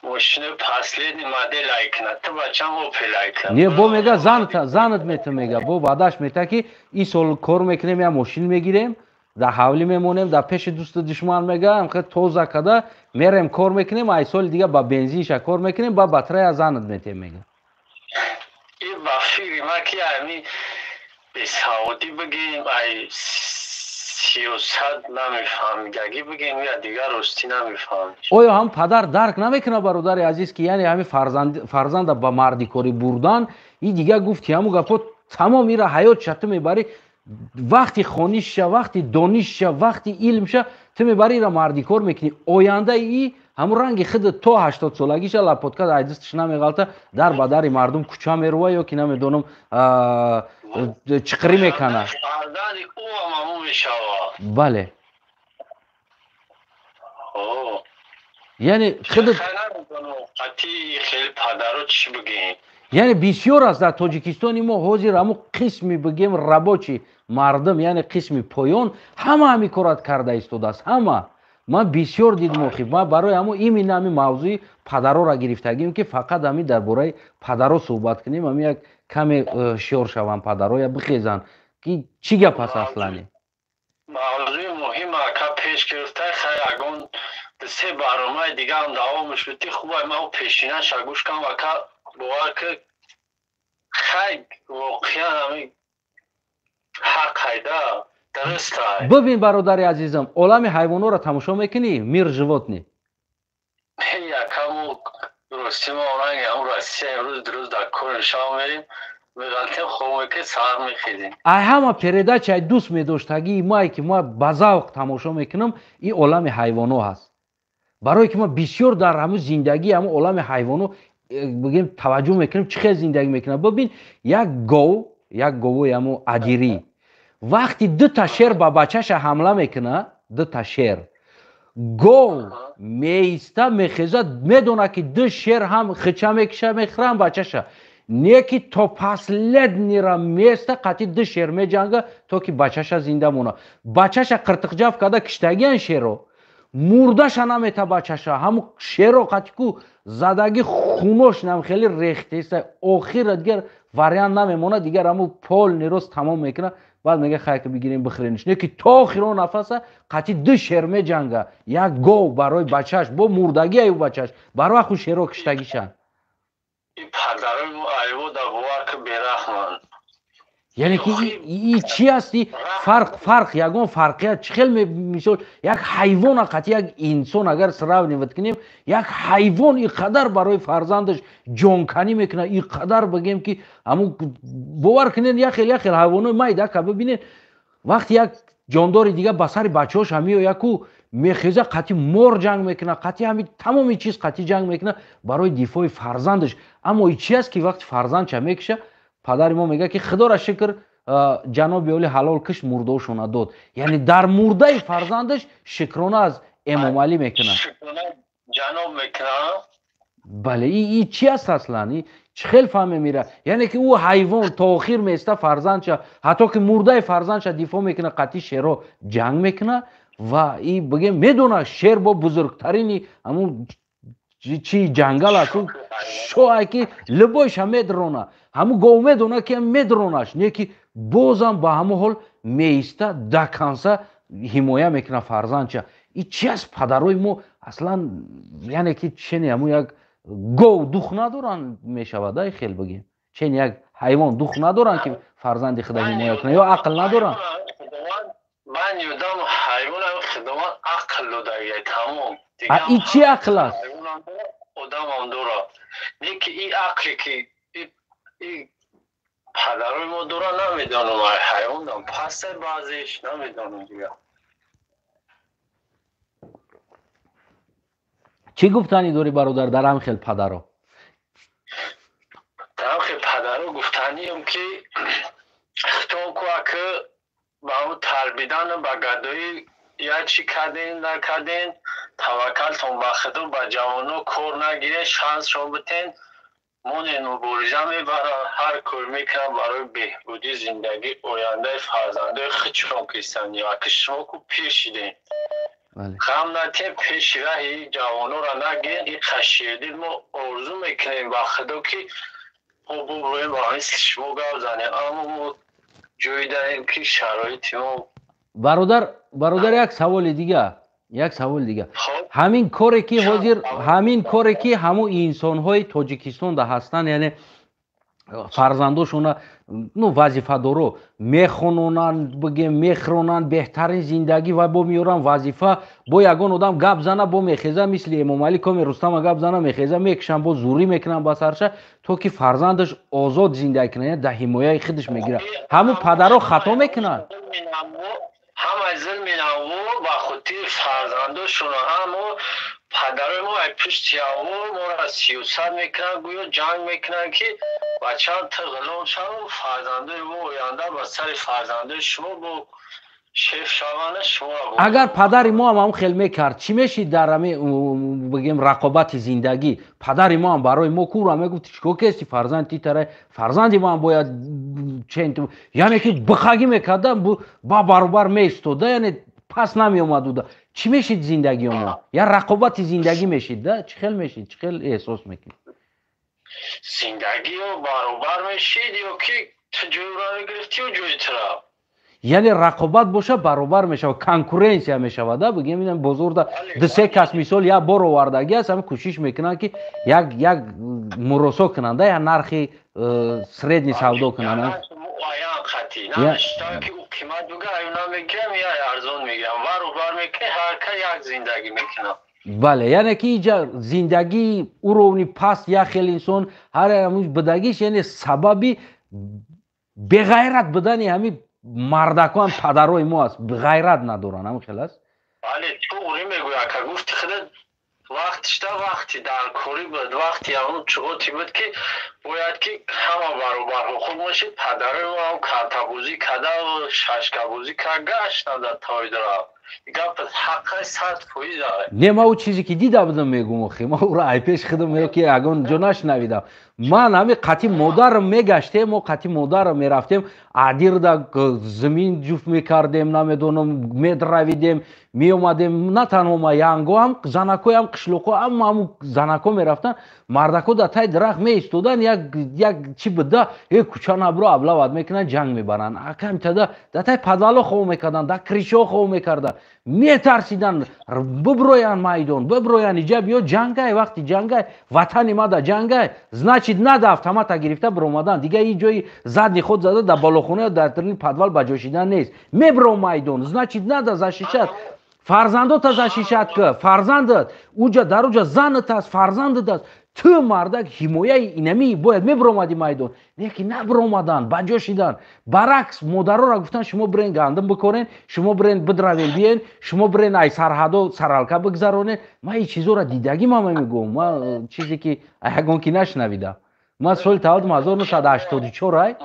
мошини последний модель ай кунад, ту бачам Опел ай кунад. Не, бо мега, занат мета, мега, бо ваъдаш мета, ки ин сол кор мекунем, я мошин мегирем, дар ҳавлӣ мемонем, дар пеши дӯсту душман, мега, ҳамхел тоза када мерем кор мекунем, ай соли дига ба бензинша кор мекунем, ба батарея занат метем, мега. И ба фикри ма, ки ами бесаводӣ бигем, ай сиёсат намефаҳмидагӣ бигем, я дигар ростӣ намефаҳмид. Оё ҳам падар дарк намекунад, бародари азиз, ки яъне ҳами фарзанда ба мардикорӣ бурдан и дига гуфти ҳамун гапҳо тамом ира ҳаётша ту мебарӣ, вақти хонишша, вақти донишша, вақти илмша ту мебарӣ, ира мардикор мекунӣ, ояндаи и ҳамун ранги худ то 80-солагиша лапотка ай дасташ намеғалта, дар ба дари мардум кӯча мерува ё ки намедонам чиқирӣ мекана. Фарзанди ӯ ҳам ҳамун мешавад. Бале, яъне худ қатъи хеле падаро чӣ бигем. Яъне бисёр аст дар Тоҷикистони мо ҳозир ҳамун қисми, бигем, рабочий мардум, яъне қисми поён, ҳама ҳамин корат карда истодааст, ҳама. Ман бисёр дидм. Охи ман барои ҳамун именно ҳамин мавзӯи падарора гирифтагим, ки фақат ҳамин дар бораи падаро суҳбат кунем, ҳамин як каме ҳушёр шаванд падаро, я бихезанд, ки чӣ гап аст аслани. Мавзӯи муҳим, ака, пеш гирифта. Хай, ягон се барномаи дигаам давомаш бити, хубай. Ман пешинаша гӯш кам, ака, бовар ки. Хай воқеан ҳамин ҳақ ҳайда дуруст. Бибин, бародари азизам, олами ҳайвонҳоро тамошо мекунӣ, «Мир животных»? Якаму рости мо ранги ҳамун Россия имрӯз дуруст дар кори шав мерим, меғалтем, хоб мекунем, саҳар мехезем. Ай ҳама передачаи дӯст медоштагии мае, ки ма ба завқ тамошо мекунам, ин олами ҳайвонҳо ҳаст, барое ки ма бисёр дар ҳамун зиндагии ҳамун олами ҳайвонҳо бигем таваҷҷӯҳ мекунам, чӣ хел зиндагӣ мекунам. Бибин, як гов, як говои ҳамун адирӣ, вақти дута шер ба бачаша ҳамла мекуна, дута шер, гов меиста, мехеза, медона, ки ду шер ҳам хича мекиша, мехӯрам бачаша, не ки то последний ра места, қати ду шер меҷанга, то ки бачаша зинда мона. Бачаша қиртиқҷаф карда киштагиян шеро, мурдаша намета бачаша, ҳамун шеро қати ку задаги, хунош нам хеле рехтеста. Охира дигар вариант намемона, дигар ҳамун полный рост тамом мекуна, баъд мега: «Хай, ки бигирем, бихӯрениш». Не ки то охиро нафаса қати ду шер меҷанга як гов барои бачаш, бо мурдагӣ аю бачаш барвақу шеро киштагишанд. Падарои мо айвода бовар ки бераҳманд. Яъне ки и чи ҳасти фарқ, ягон фарқият чӣ хел? Мисол, як ҳайвона қати як инсон агар сравнивать кунем, як ҳайвон и қадар барои фарзандаш ҷонканӣ мекунад, и қадар, бигем ки ҳамун, бовар кунед, як хел, як хел ҳайвонои майдака бибинед, вақти як ҷондори дига ба сари бачаҳоша меояд ку, мехеза, қати мор ҷанг мекунад, қати ҳами тамоми чиз қати ҷанг мекунад барои дифои фарзандаш. Аммо и чи аст, ки вақти фарзандша мекиша, падари мо мегӯяд, ки худоро шукр, ҷаноби оли ҳалол кишт, мурдаошона дод. Яъне дар мурдаи фарзандаш шукрона аз Эмомалӣ мекунад. Ҷаноб мекунад. Бале, и чи аст аслан? И чӣ хел фаҳме мера? Яъне ки ӯ ҳайвон то охир места, фарзандша, ҳатто ки мурдаи фарзандша дифоъ мекунад, қатъи шеро ҷанг мекунад ва и бигем медонад, шер бо бузургтарини ҳамун чи ҷангал аст, шоҳе ки любой ша медрона. Ҳамун гов медона, ки медронаш, не ки бозам ба ҳамун ҳол меиста, до конца ҳимоя мекунад фарзандча. И чи аст падарои мо аслан? Яъне ки чени ҳамун як гов дух надоранд мешавад, ай хел бигем, чени як ҳайвон дух надоранд, ки фарзанди худа ҳимоя кунад, ё ақл надоранд? Ман ёдам, ҳайвонам худованд ақл додагия, тамом. И чи ақл аст? Одамам дорад, не ки и ақле ки и падарои мо дора, намедонам, ҳайвонам паста баъзеш, намедонам дигар. Чӣ гуфтанӣ дорӣ, бародар, дар ҳам хел падаро? Дар ҳам хел падаро гуфтанием, ки хитоб куа, ки ба ӯ тарбидану ба гадоӣ як чӣ кардем, накардем, таваккалтон ба худо, ба ҷавоно кор нагирен, шансшон битен, монен, мубориза мебаранд, ҳар кор мекунанд барои беҳбудии зиндагии ояндаи фарзандои худшон кистанд. Яки шумо ку пир шидем, ғам натем, пеши раҳи ҷавонора нагирен. И қаширдил мо орзу мекунем ба худо, ки мо буброем, ба мисли шумо гап занем, аммо мо ҷое дарем, ки шароити мо Бародар, як саволи дига, як саволи дига. Ҳамин коре ки ҳозир, ҳамин коре ки ҳамун инсонҳои Тоҷикистонда ҳастанд, яъне фарзандошона, ну, вазифадоро мехононанд, бигем, мехронанд, беҳтарин зиндагӣ ва бо меоранд вазифа, бо ягон одам гап зана, бо мехеза, мисли Эмомалӣ коми Рустама гап зана, мехеза, мекушанд, бо зурӣ мекунанд ба сарша, то ки фарзандаш озод зиндагӣ кунад, дар ҳимояи худаш мегирад. Ҳамун падаро хато мекунанд? Ҳамаи зулми наво ба хотири фарзандошона. Аммо падарои мо ай пушти аво моро сиёсат мекунанд, гӯё ҷанг мекунанд, ки бачаам, ту ғулом шав, фарзандои мо оянда ба сари фарзандои шумо бо шеф шаванда шумо. Агар падари мо ҳам ҳамун хел мекард, чӣ мешид дар ҳами, бигем, рақобати зиндагӣ? Падари мо ҳам барои мо кура мегуфт: «Чикор кести, фарзанд ти тара, фарзанди мо ҳам бояд чен», яъне ки бихагӣ мекарда, ба баробар меистода, яъне пас намеомадуда. Чӣ мешид зиндагии мо? Я рақобати зиндагӣ мешид да, чӣ хел мешид, чӣ хел эҳсос мекунӣ? Зиндагӣ ё баробар мешид, ё ки ту ҷойро мегирифтию ҷои тура. Яъне рақобат боша, баробар мешавад, конкуренсия мешавад да. Бигем, ин бозорда ду-се кас, мисол, як бор овардагӣ аст, ҳами кӯшиш мекунанд, ки як муросо кунанд да, як нархи средний савдо кунанд. Бале, яъне ки иҷа зиндагии уровни паст як хел инсон ҳар будагиш, яъне сабаби беғайрат будани ҳамин мардакоам падарои мо аст, ғайрат надоранд, ҳамин хел аст. Бале, туғри мегӯй, ака, гуфти худат вақтишда вақти даркорӣ буд, вақти ҳамун чуғоти буд, ки бояд ки ҳама баробар ҳуқуқ бошид. Падарои мо ҳам картабозӣ карда, шашкабозӣ кард, гаштанд дар тойдра. Гап ҳаққи 100%. Не, ма ӯ чизе ки дида будам мегум, охи ма ӯро ай пеш худам ё ки ягон ҷо нашнавидам. Ман ҳами қати модарам мегаштем, мо қати модарам мерафтем, адирда зимин ҷуфт мекардем, намедонам, медравидем, меомадем. На танҳо ма, янго ҳам, занакоям, қишлоқо ҳам, ҳаму занако мерафтанд, мардако дар таи дарахт меистоданд, як чи буда, э кӯча набро, аблават мекунанд, ҷанг мебаранд. Акамтада дар таи подвало хов мекарданд, дар кришо хов мекарданд, метарсиданд биброянд майдон, биброянд, иҷа биё ҷангай, вақти ҷангай, ватани ма да ҷангай, значит нада автомата гирифта биромадан, дига и ҷои задни ход зада дар балохона ё дар трини подвал ба ҷо шидан нест. Мебро майдон, значит нада защищать фарзандота, защищать ки фарзандат уҷа дар уҷа занат аст, фарзандат аст, ту мардак ҳимояи инамӣ бояд мебиромади майдон. Не ки набиромаданд, ба ҷо шидан. Баръакс, модароро гуфтанд: шумо бирен гандум бикорен, шумо бирен бидравен биен, шумо бирен ай сарҳадо саралка бигзаронен. Ман ин чизоро дидагӣ ман мегӯм, ман чизе ки ягон ки нашнавидам. Ман соли таваллудам 1984 ай.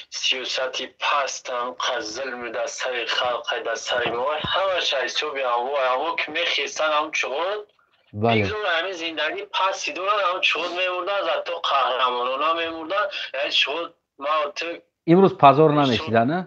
Сиёсати пастам, зулми дар сари халқ, дар сари мо, ҳамаш ҳисоби ҳаво ки мехестанд, ҳам чуғуд бигзор ҳамин зиндагӣ пасти доранд, ҳам чуғуд мемурданд, зато қаҳрамонона мемурданд. Яъне чуғуд ма ту имрӯз пазор намешида, на?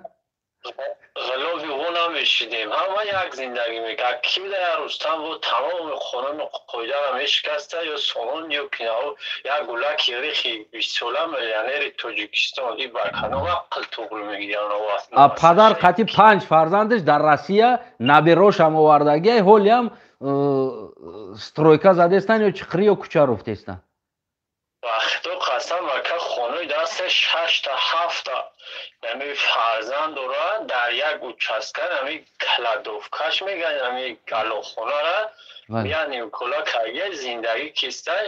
Ғилофи ӯ намешидем, ҳама як зиндагӣ мекард. Ки буда я Рустам бо тамоми қонуну қоидаро мешикаста, ё Сомон, ё кинао як гулаки рихи бистсола миллионери Тоҷикистон и барканон ақл туғри мегиранд. Падар қати панҷ фарзандаш дар Россия, наберошам овардагиай, ҳолиам стройка задестан ё чиқри ё кӯча руфтестан. Вақто қасам, ака, хонаи даста шашта ҳафта ами фарзанд дорад, дар як участка, ами кладовкаш мегӯянд, ами галохонара я нимкола карга зиндагӣ кистай,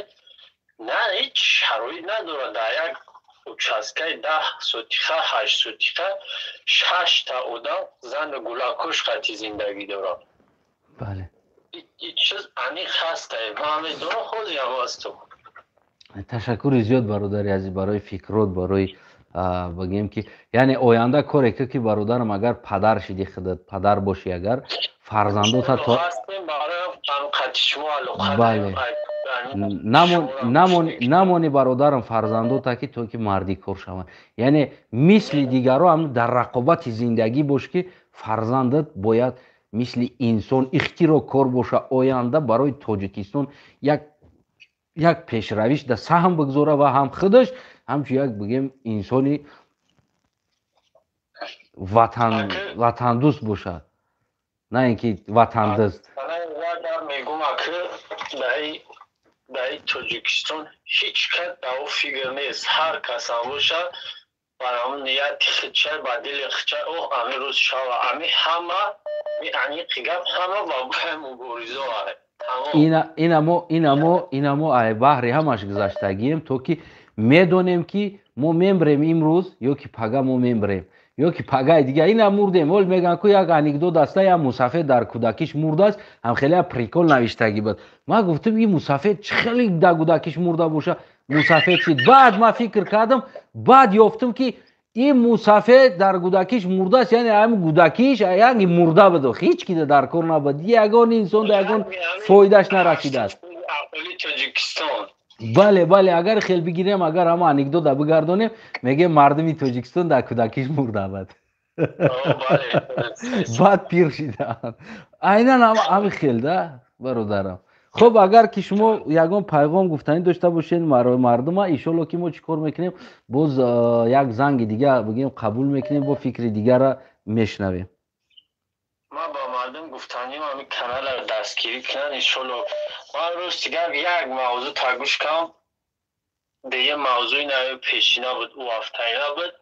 на ҳеҷ шароит надорад. Дар як участкаи 10 сотиха, 8 сотиха шашта одам зану гулакуш қати зиндагӣ дорад. Бале. Чиз аниқ ҳастай, ман медонам, ҳозир ҳасту. Ташаккури зиёд, бародари азиз, барои фикрот, барои бигем ки яъне оянда коре ки бародарам, агар падар шиди, худат падар бошӣ, агар фарзандота то бале намони, бародарам, фарзандота ки то ки мардикор шаванд, яъне мисли дигаро ҳам дар рақобати зиндагӣ бош, ки фарзандат бояд мисли инсон ихтирокор боша, оянда барои Тоҷикистон як пешравиш да саҳм бигзора ва ҳам худаш ҳамчун як бигем инсони ватандӯст бошад, на ин ки ватандӯст. Мегум, аки, дар Тоҷикистон ҳеҷ кас дар фикр нест, ҳар касам бошад, бар ҳамн нияти худча, ба дили худча, оҳ, ами рӯз шава, ами ҳама аниқи гап, ҳама ба муборизо. Инамо ай баҳри ҳамаш гузаштагием, то ки медонем, ки мо мембрем имрӯз ё ки пага, мо мембрем ё ки пагаи дига ина мурдем. Ҳол мегӯянд ку як анекдот аста, як мусафед дар кӯдакиш мурдааст, ҳам хеле як прикол навиштагӣ буд. Ман гуфтам, ин мусафед чӣ хеле дар кӯдакиш мурда боша, мусафед шид. Баъд ман фикр кардам, баъд ёфтам, ки ин мусафед дар кӯдакиш мурдааст, яъне ҳамин кӯдакиш як мурда буд, ҳеҷ ки дар кор набуд, ягон инсон да ягон фоидаш нарасидааст. Бале, агар хел бигирем, агар ҳама анекдота бигардонем, мегем мардуми Тоҷикистон дар кӯдакиш мурда буд, баъд пир шидаанд. Айнан ҳами хел да, бародарам. Хуб, агар ки шумо ягон пайғом гуфтанӣ дошта бошед мардума, иншолло ки мо чӣ кор мекунем, боз як занги дига бигем қабул мекунем, бо фикри дигара мешунавем. Ман ба мардум гуфтаним, ҳамин канала дастгирӣ кунанд, иншолло. Ман рости гап як мавзӯъ тагӯш кам, дига мавзӯи нави пешина буд, ӯ ҳафтаина буд.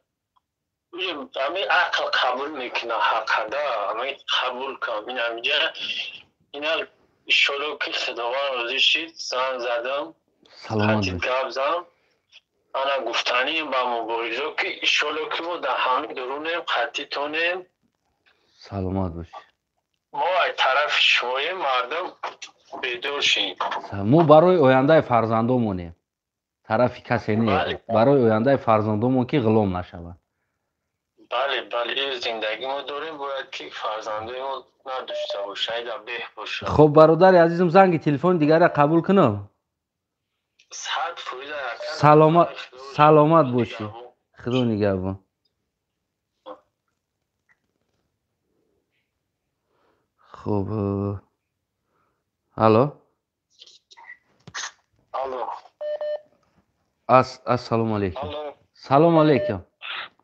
Ами ақл қабул мекуна, ҳаққада ами қабул кам. Ин ҳамиҷа ина иншолло ки Худованд розӣ шид, занг задам, Саломат бош. Гап зам. Ана гуфтаним ба муборизо ки иншолло ки мо дар ҳамин дурунем, қатъитонем. Саломат бошӣ. Мо ай тарафи шумоем, мардум бедор шин. Мо барои ояндаи фарзандомонем, тарафи касе не, барои ояндаи фарзандомон, ки ғулом нашаванд. Бале, бале, зиндагӣ мо дорем, бояд ки фарзандои мо надошта бошад, айда беҳ бошад. Хуб, бародари азизм, занги телефони дигарро қабул кунам. 100%. Саломат, саломат бошӣ, Худо нигаҳбон. Хуб, алло. Алло. Ассалому алайкум. Салому алайкум.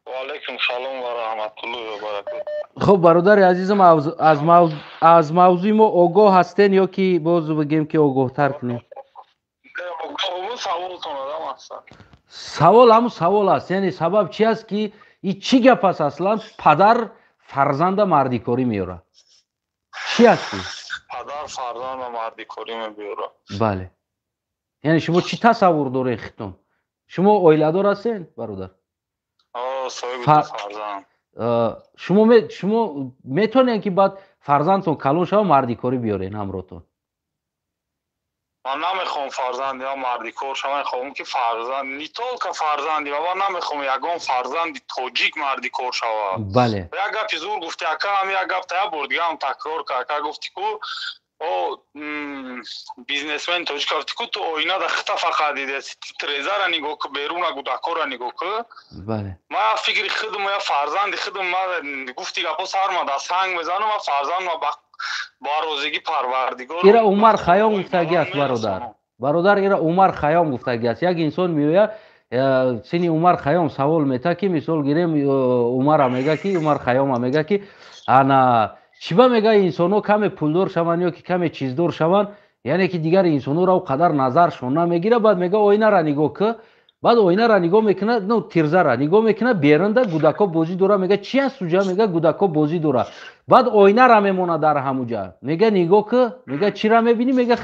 Ва алайкум салом ва раҳматуллоҳи ва баракатуҳ. Хуб, бародари азизам, аз мавзӯи мо огоҳ ҳастен ё ки боз бигем ки огоҳтар кунем? Савол ҳамун савол аст, яъне сабаб чи аст, ки и чӣ гап аст аслан, падар фарзанда мардикорӣ меёрад, чӣ аст? Падар фарзанда мардикорӣ мебиёрад? Бале, яъне шумо чӣ тасаввур доред хитон? Шумо оиладор ҳастен, бародар? Шумо метавонед ки баъд фарзандтон калон шава, мардикорӣ биёрен ҳамроҳтон? Ман намехоҳам фарзанди ман мардикор шава, мехоҳам ки фарзанд, не только фарзанди ман, намехоҳам ягон фарзанди тоҷик мардикор шава. Бале. Як гапи зур гуфти, ака, ҳам як гап та як бор дига ҳам такрор кар. Ака, гуфти ку о бизнесмени тоҷик, гуфти ку ту оинада хита фақат дидаси, тирезара нигоҳ ку, беруна гудакора нигоҳ ку. Бале. Ман фикри худам, я фарзанди худам, ман гуфти гапо сарма да санг мезанам, ман фарзандма ба розигӣ Парвардигор. Ира Умар Хайём гуфтагӣ аст, бародар. Бародар, ира Умар Хайём гуфтагӣ аст. Як инсон меояд сини Умар Хайём, савол мета, ки мисол гирем, Умара мега ки, Умар Хайёма мега ки ана чиба мега инсонҳо каме пулдор шаванд ё ки каме чиздор шаванд, яъне ки дигар инсонҳоро у қадар назаршон намегирад. Баъд мега оинара нигоҳ ку. Баъд оинара нигоҳ мекунад, ну тирзара нигоҳ мекунад, берунда гудако бозӣ дора. Мега чи аст уҷа? Мега гудако бозӣ дора. Баъд оинара мемонад дар ҳамуҷа, мега нигоҳ ку. Мега чира мебинӣ? Мега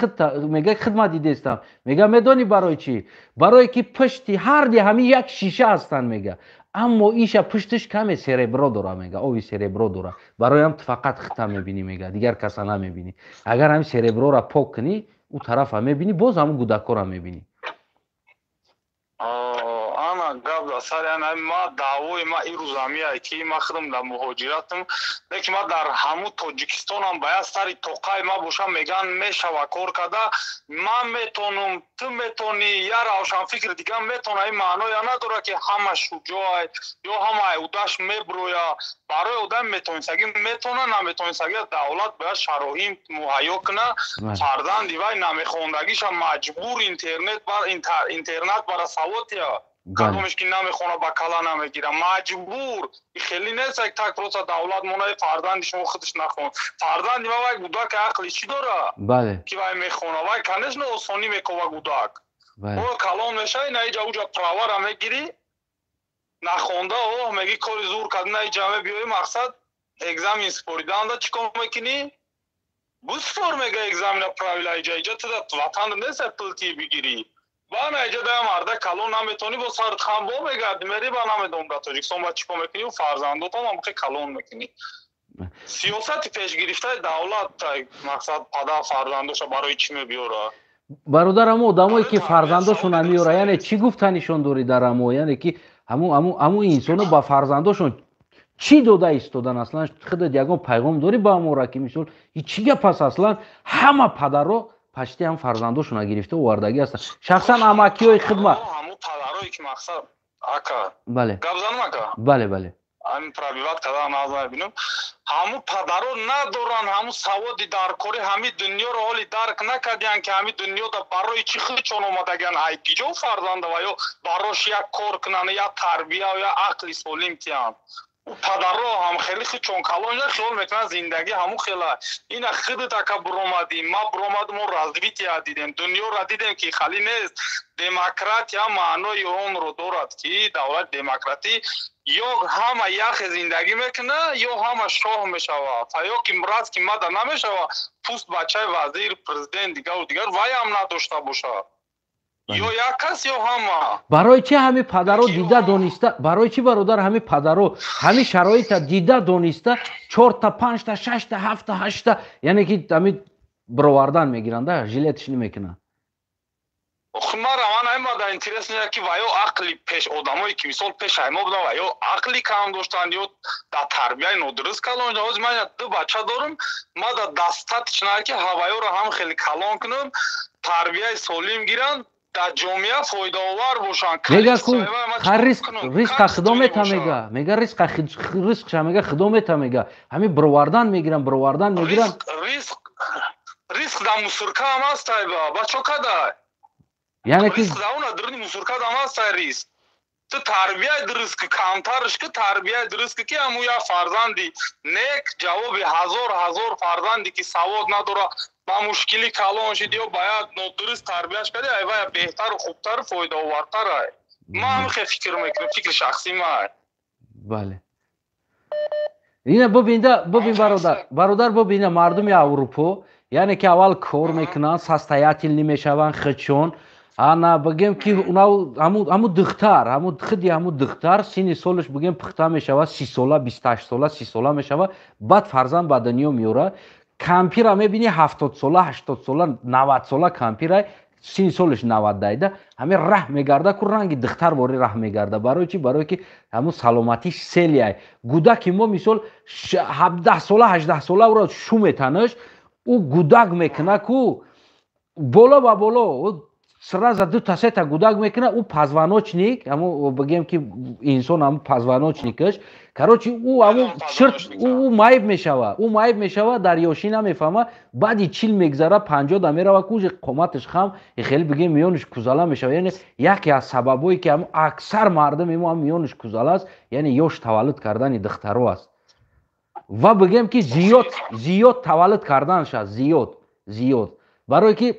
мега хидмат дидестам. Мега медонӣ барои чӣ? Барое ки пушти ҳарди ҳамин як шиша ҳастанд, мега, аммо иша пуштиш каме серебро дора, мега ови серебро дора, бароям ту фақат хита мебинӣ, мега дигар каса намебинӣ. Агар ҳамин сереброра пок кунӣ, ӯ тарафа мебинӣ, боз ҳамун гудакора мебинӣ. Ана гап дар сари ана ма даъвои ма ирӯз ҳамияе ки ма худам дар муҳоҷиратам, лекин ма дар ҳамун Тоҷикистонам ба як сари тоқаи ма бошам, меган мешава кор карда, ман метонам, ту метонӣ, я равшанфикри дига метона. Ин маъноя надорад ки ҳама шуҷоай ё ҳама удаш меброя. Барои одам метонистагӣ метона, наметонистагӣ давлат бояд шароит муҳайё куна. Фарзанди вай намехондагиша маҷбур интернет интернат бара саводия, кадомеш ки намехона, ба кала намегира, маҷбур. Хеле нест як так просто давлат монаи фарзанди шумо худаш нахон. Фарзанди ма вай гудак ақли чӣ дора ки вай мехона? Вай, конечно, осонӣ мекова гудак. О калон мешавӣ, на иҷа уҷа правара мегирӣ, нахонда, оҳ, меги кори зур кард, на иҷа мебиёӣ, мақсад экзамен супориданда чӣ кор мекунӣ? Бусупор, мега, экзамена правила иҷа иҷа туда ватанда нест, пулти бигирӣ. Ба на иҷа дая марда калон наметонӣ, бо сарат хам бо мегарди, мери, ба намедонам дар Тоҷикистон ба чӣ кор мекунӣ, фарзандотам ҳам калон мекунӣ. Сиёсати пешгирифтаи давлат, мақсад, падар фарзандоша барои чӣ мебиёра? Бародар, ҳамо одамое ки фарзандошон меёра, яъне чӣ гуфтанишон дорӣ дар ҳамо, яъне ки ҳамун инсоно ба фарзандошон чӣ дода истодан аслан? Худат ягон пайғом дорӣ ба ҳамора, ки мисол чӣ гап аст аслан, ҳама падаро почти ҳам фарзандошона гирифта овардагӣ ҳастанд, шахсан амакиҳои хидмат? Ҳамун падарое ки мақсад, ака, бале. Гап занам, ака? Бале, бале. Ҳамин пробивать кардан назар мебинам, ҳамун падаро надоранд ҳамун саводи даркорӣ, ҳамин дунёро ҳоли дарк накардиянд, ки ҳамин дунёда барои чӣ худшон омадагиянд, ай киҷо фарзанда ва ё барош як кор кунанд, як тарбия, як ақли солим тиҳанд. Падарро ҳам хеле чон калон хиёл мекунанд, зиндагӣ ҳамун хела. Ина худат ака буромадӣ, ма буромадам, мо развития дидем, дунёро дидем, ки хали нест. Демократия маънои онро дорад, ки давлати демократӣ ё ҳама яхе зиндагӣ мекуна, ё ҳама шоҳ мешава. Ё ки раз ки мада намешава, пуст бачаи вазир, президент, дигару дигар вайам надошта бошад. Ё як кас, ё ҳама. Барои чи ҳами падаро дида дониста, барои чи, бародар, ҳами падаро ҳами шароита дида дониста чорта, панҷта, шашта, ҳафта, ҳашта, яъне ки ҳами бировардан мегиранда, жилетш намекунанд? Мара ман аймада интерес не, ки ва ё ақли пеш одамое, ки мисол пеш аймо буданд, ва ё ақли кам доштанд, ё дар тарбияи нодуруст калон. Ҳозир ман ду бача дорам, ма да достаточно, ки ҳаваёро ҳам хеле калон кунам, тарбияи солим гиранд, дар ҷомеа фоидаовар бошанд. Мега ку рисқ, рисқа худо мета, мега рисқа, рисқша мега худо мета, мега ҳами бировардан мегиранд, бировардан мегиранд. Рисқ, рисқ дар мусурка ҳам ҳастай, бачо кадай. Яъне ки рисқ дар уна дуруни мусурка дам ҳастай рисқ. Ту тарбияи дуруст ки, камтарш ки, тарбияи дуруст ки, ҳаму як фарзанди нек ҷавоби ҳазор ҳазор фарзанде ки савод надора, ба мушкили калон шид ё ба як нодуруст тарбияш кардӣ, ай вая беҳтару хубтару фоидаовартар ай. Ман ҳам хел фикр мекунам, фикри шахсии ман. Бале, ина бубинда, бубин, бародар, бародар, бубина, мардуми Аврупо, яъне ки аввал кор мекунанд, состоятельный мешаванд худшон. Ана бигем ки ҳаму духтар, ҳаму худи ҳаму духтар синни солаш, бигем, пухта мешавад, 30 сола, 28 сола, 30 сола мешавад, баъд фарзанд ба дунё меорад. Кампира мебинӣ, 70 сола, 80 сола, 90 сола кампира, синни солаш 90 дайда, ҳамин раҳ мегарда ку, ранги духтар вори раҳ мегарда. Барои чи? Барое ки ҳамун саломатиш селияй. Гудаки мо, мисол, 17 сола, 18 сола ӯро шу метанаш, ӯ гудак мекуна ку, боло ба боло сразу дута, сета гудак мекуна. Ӯ позвоночник, ҳаму бигем ки инсон, ҳаму позвоночникаш, короче, ӯ ҳаму чирт, ӯ маиб мешава, ӯ маиб мешава, дар ёшӣ намефаҳма. Баъди 40 мегзара, 50 да мерава, куже қоматаш хам, хеле, бигем, миёнаш кузала мешава. Яъне яке аз сабабҳое ки ҳаму аксар мардуми мо ҳам миёнаш кузала аст, яъне ёш таваллуд кардани духтаро аст ва бигем ки зиёд зиёд таваллуд карданаш аст, зиёд зиёд. Барое ки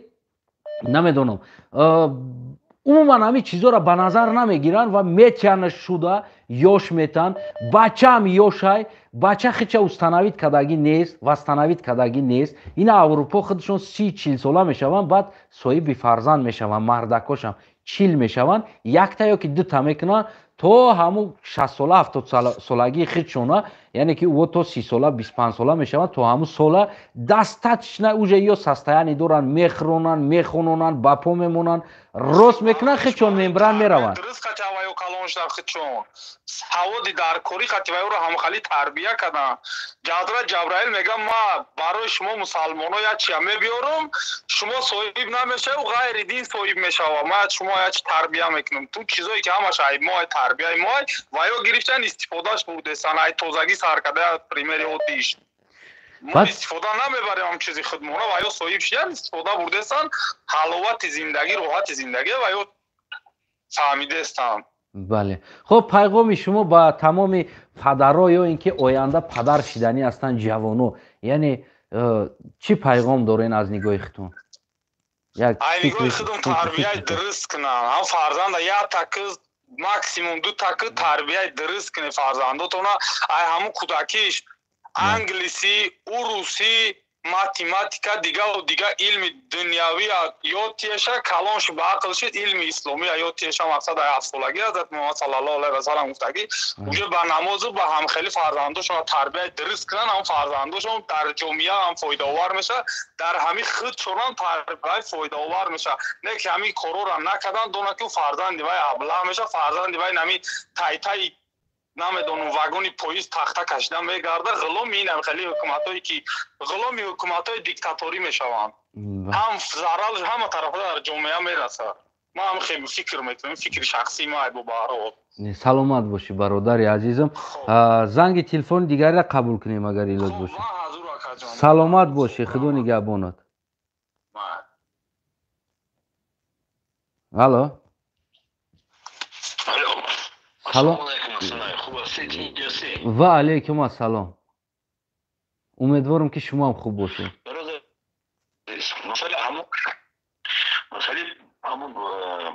намедонам, умуман ҳамин чизоро ба назар намегиранд ва метиянаш шуда ёш метан. Бачаам ёшай, бача хича установить кардагӣ нест, восстановить кардагӣ нест. Ина Аврупо худшон 30, 40 сола мешаванд, баъд соҳиби фарзанд мешаванд. Мардакошам 40 мешаванд, якта ё ки дута мекунанд, то ҳамун 60 сола, 70 солагии худшона, яъне ки ӯ то 30 сола, 25 сола мешаванд, то ҳамун сола достаточно уже ё состояние доранд, мехӯронанд, мехононанд, ба по мемонанд, рост мекунанд, худшон мембран мераванд. Саводи даркорӣ хати вайро ҳамхали тарбия карданд. Ҳазрат Ҷабраил мега: «Ма барои шумо мусалмоно як чия мебиёрам, шумо соҳиб намешаву ғайри дин соҳиб мешава. Ма шумо як чи тарбия мекунам». Ту чизое ки ҳамаш ай мо, тарбияи мо, ваё гирифтан, истифодаш бурдесан. Ай тозагӣ сар карда, примери оддиш, мо истифода намебарем ҳам чизи худмона, ва ё соҳиб шидан, истифода бурдесан, ҳаловати зиндагӣ, роҳати зиндагӣ ва ё фаҳмидестанд. Бале, хуб, пайғоми шумо ба тамоми падаро ё ин ки оянда падар шиданӣ ҳастанд ҷавоно, яъне чӣ пайғом дорен аз нигоҳи худтон? Ай нигоҳи худум, тарбияи дуруст кунам ҳам фарзанда, як таки, максимум ду таки тарбияи дуруст кунед фарзандотона. Ай ҳамун кӯдакиш англисӣ, урусӣ, математика, дигару дигар илми дунявия ёд тиеша, калон шуд, ба ақл шуд, илми исломия ёд тиеша. Мақсад, ай 7 солагӣ ҳазрат Муҳаммад саллаллоҳу алайҳи васалам гуфтагӣ, уже ба намозу ба ҳамхели фарзандошон тарбияи дуруст кунанд. Ҳам фарзандошон дар ҷомеа ҳам фоидаовар мешавад, дар ҳамин худшонам тарбияи фоидаовар мешавад. Не ки ҳамин корора накардан, донад ки фарзанди вай аблаҳ мешавад, фарзанди вай нами тайтаи, намедонам, вагони поезд тахта кашида мегарда, ғуломи ин хеле ҳукуматҳое ки ғуломи ҳукуматҳои диктаторӣ мешаванд. Ҳам зарарш ҳама тарафа дар ҷомеа мерасад. Ман ҳам хеле фикр мекунам, фикри шахсии ман бо баҳрол. Саломат бошӣ, бародари азизам. Занги телефони дигареро қабул кунем, агар илоҷ бошад. Саломат бошӣ, худо нигаҳбонат. Алло. Салом. Ва алейкум ассалом. Умедворам, ки шумо ҳам хуб бошед. Масъалаи ҳамун,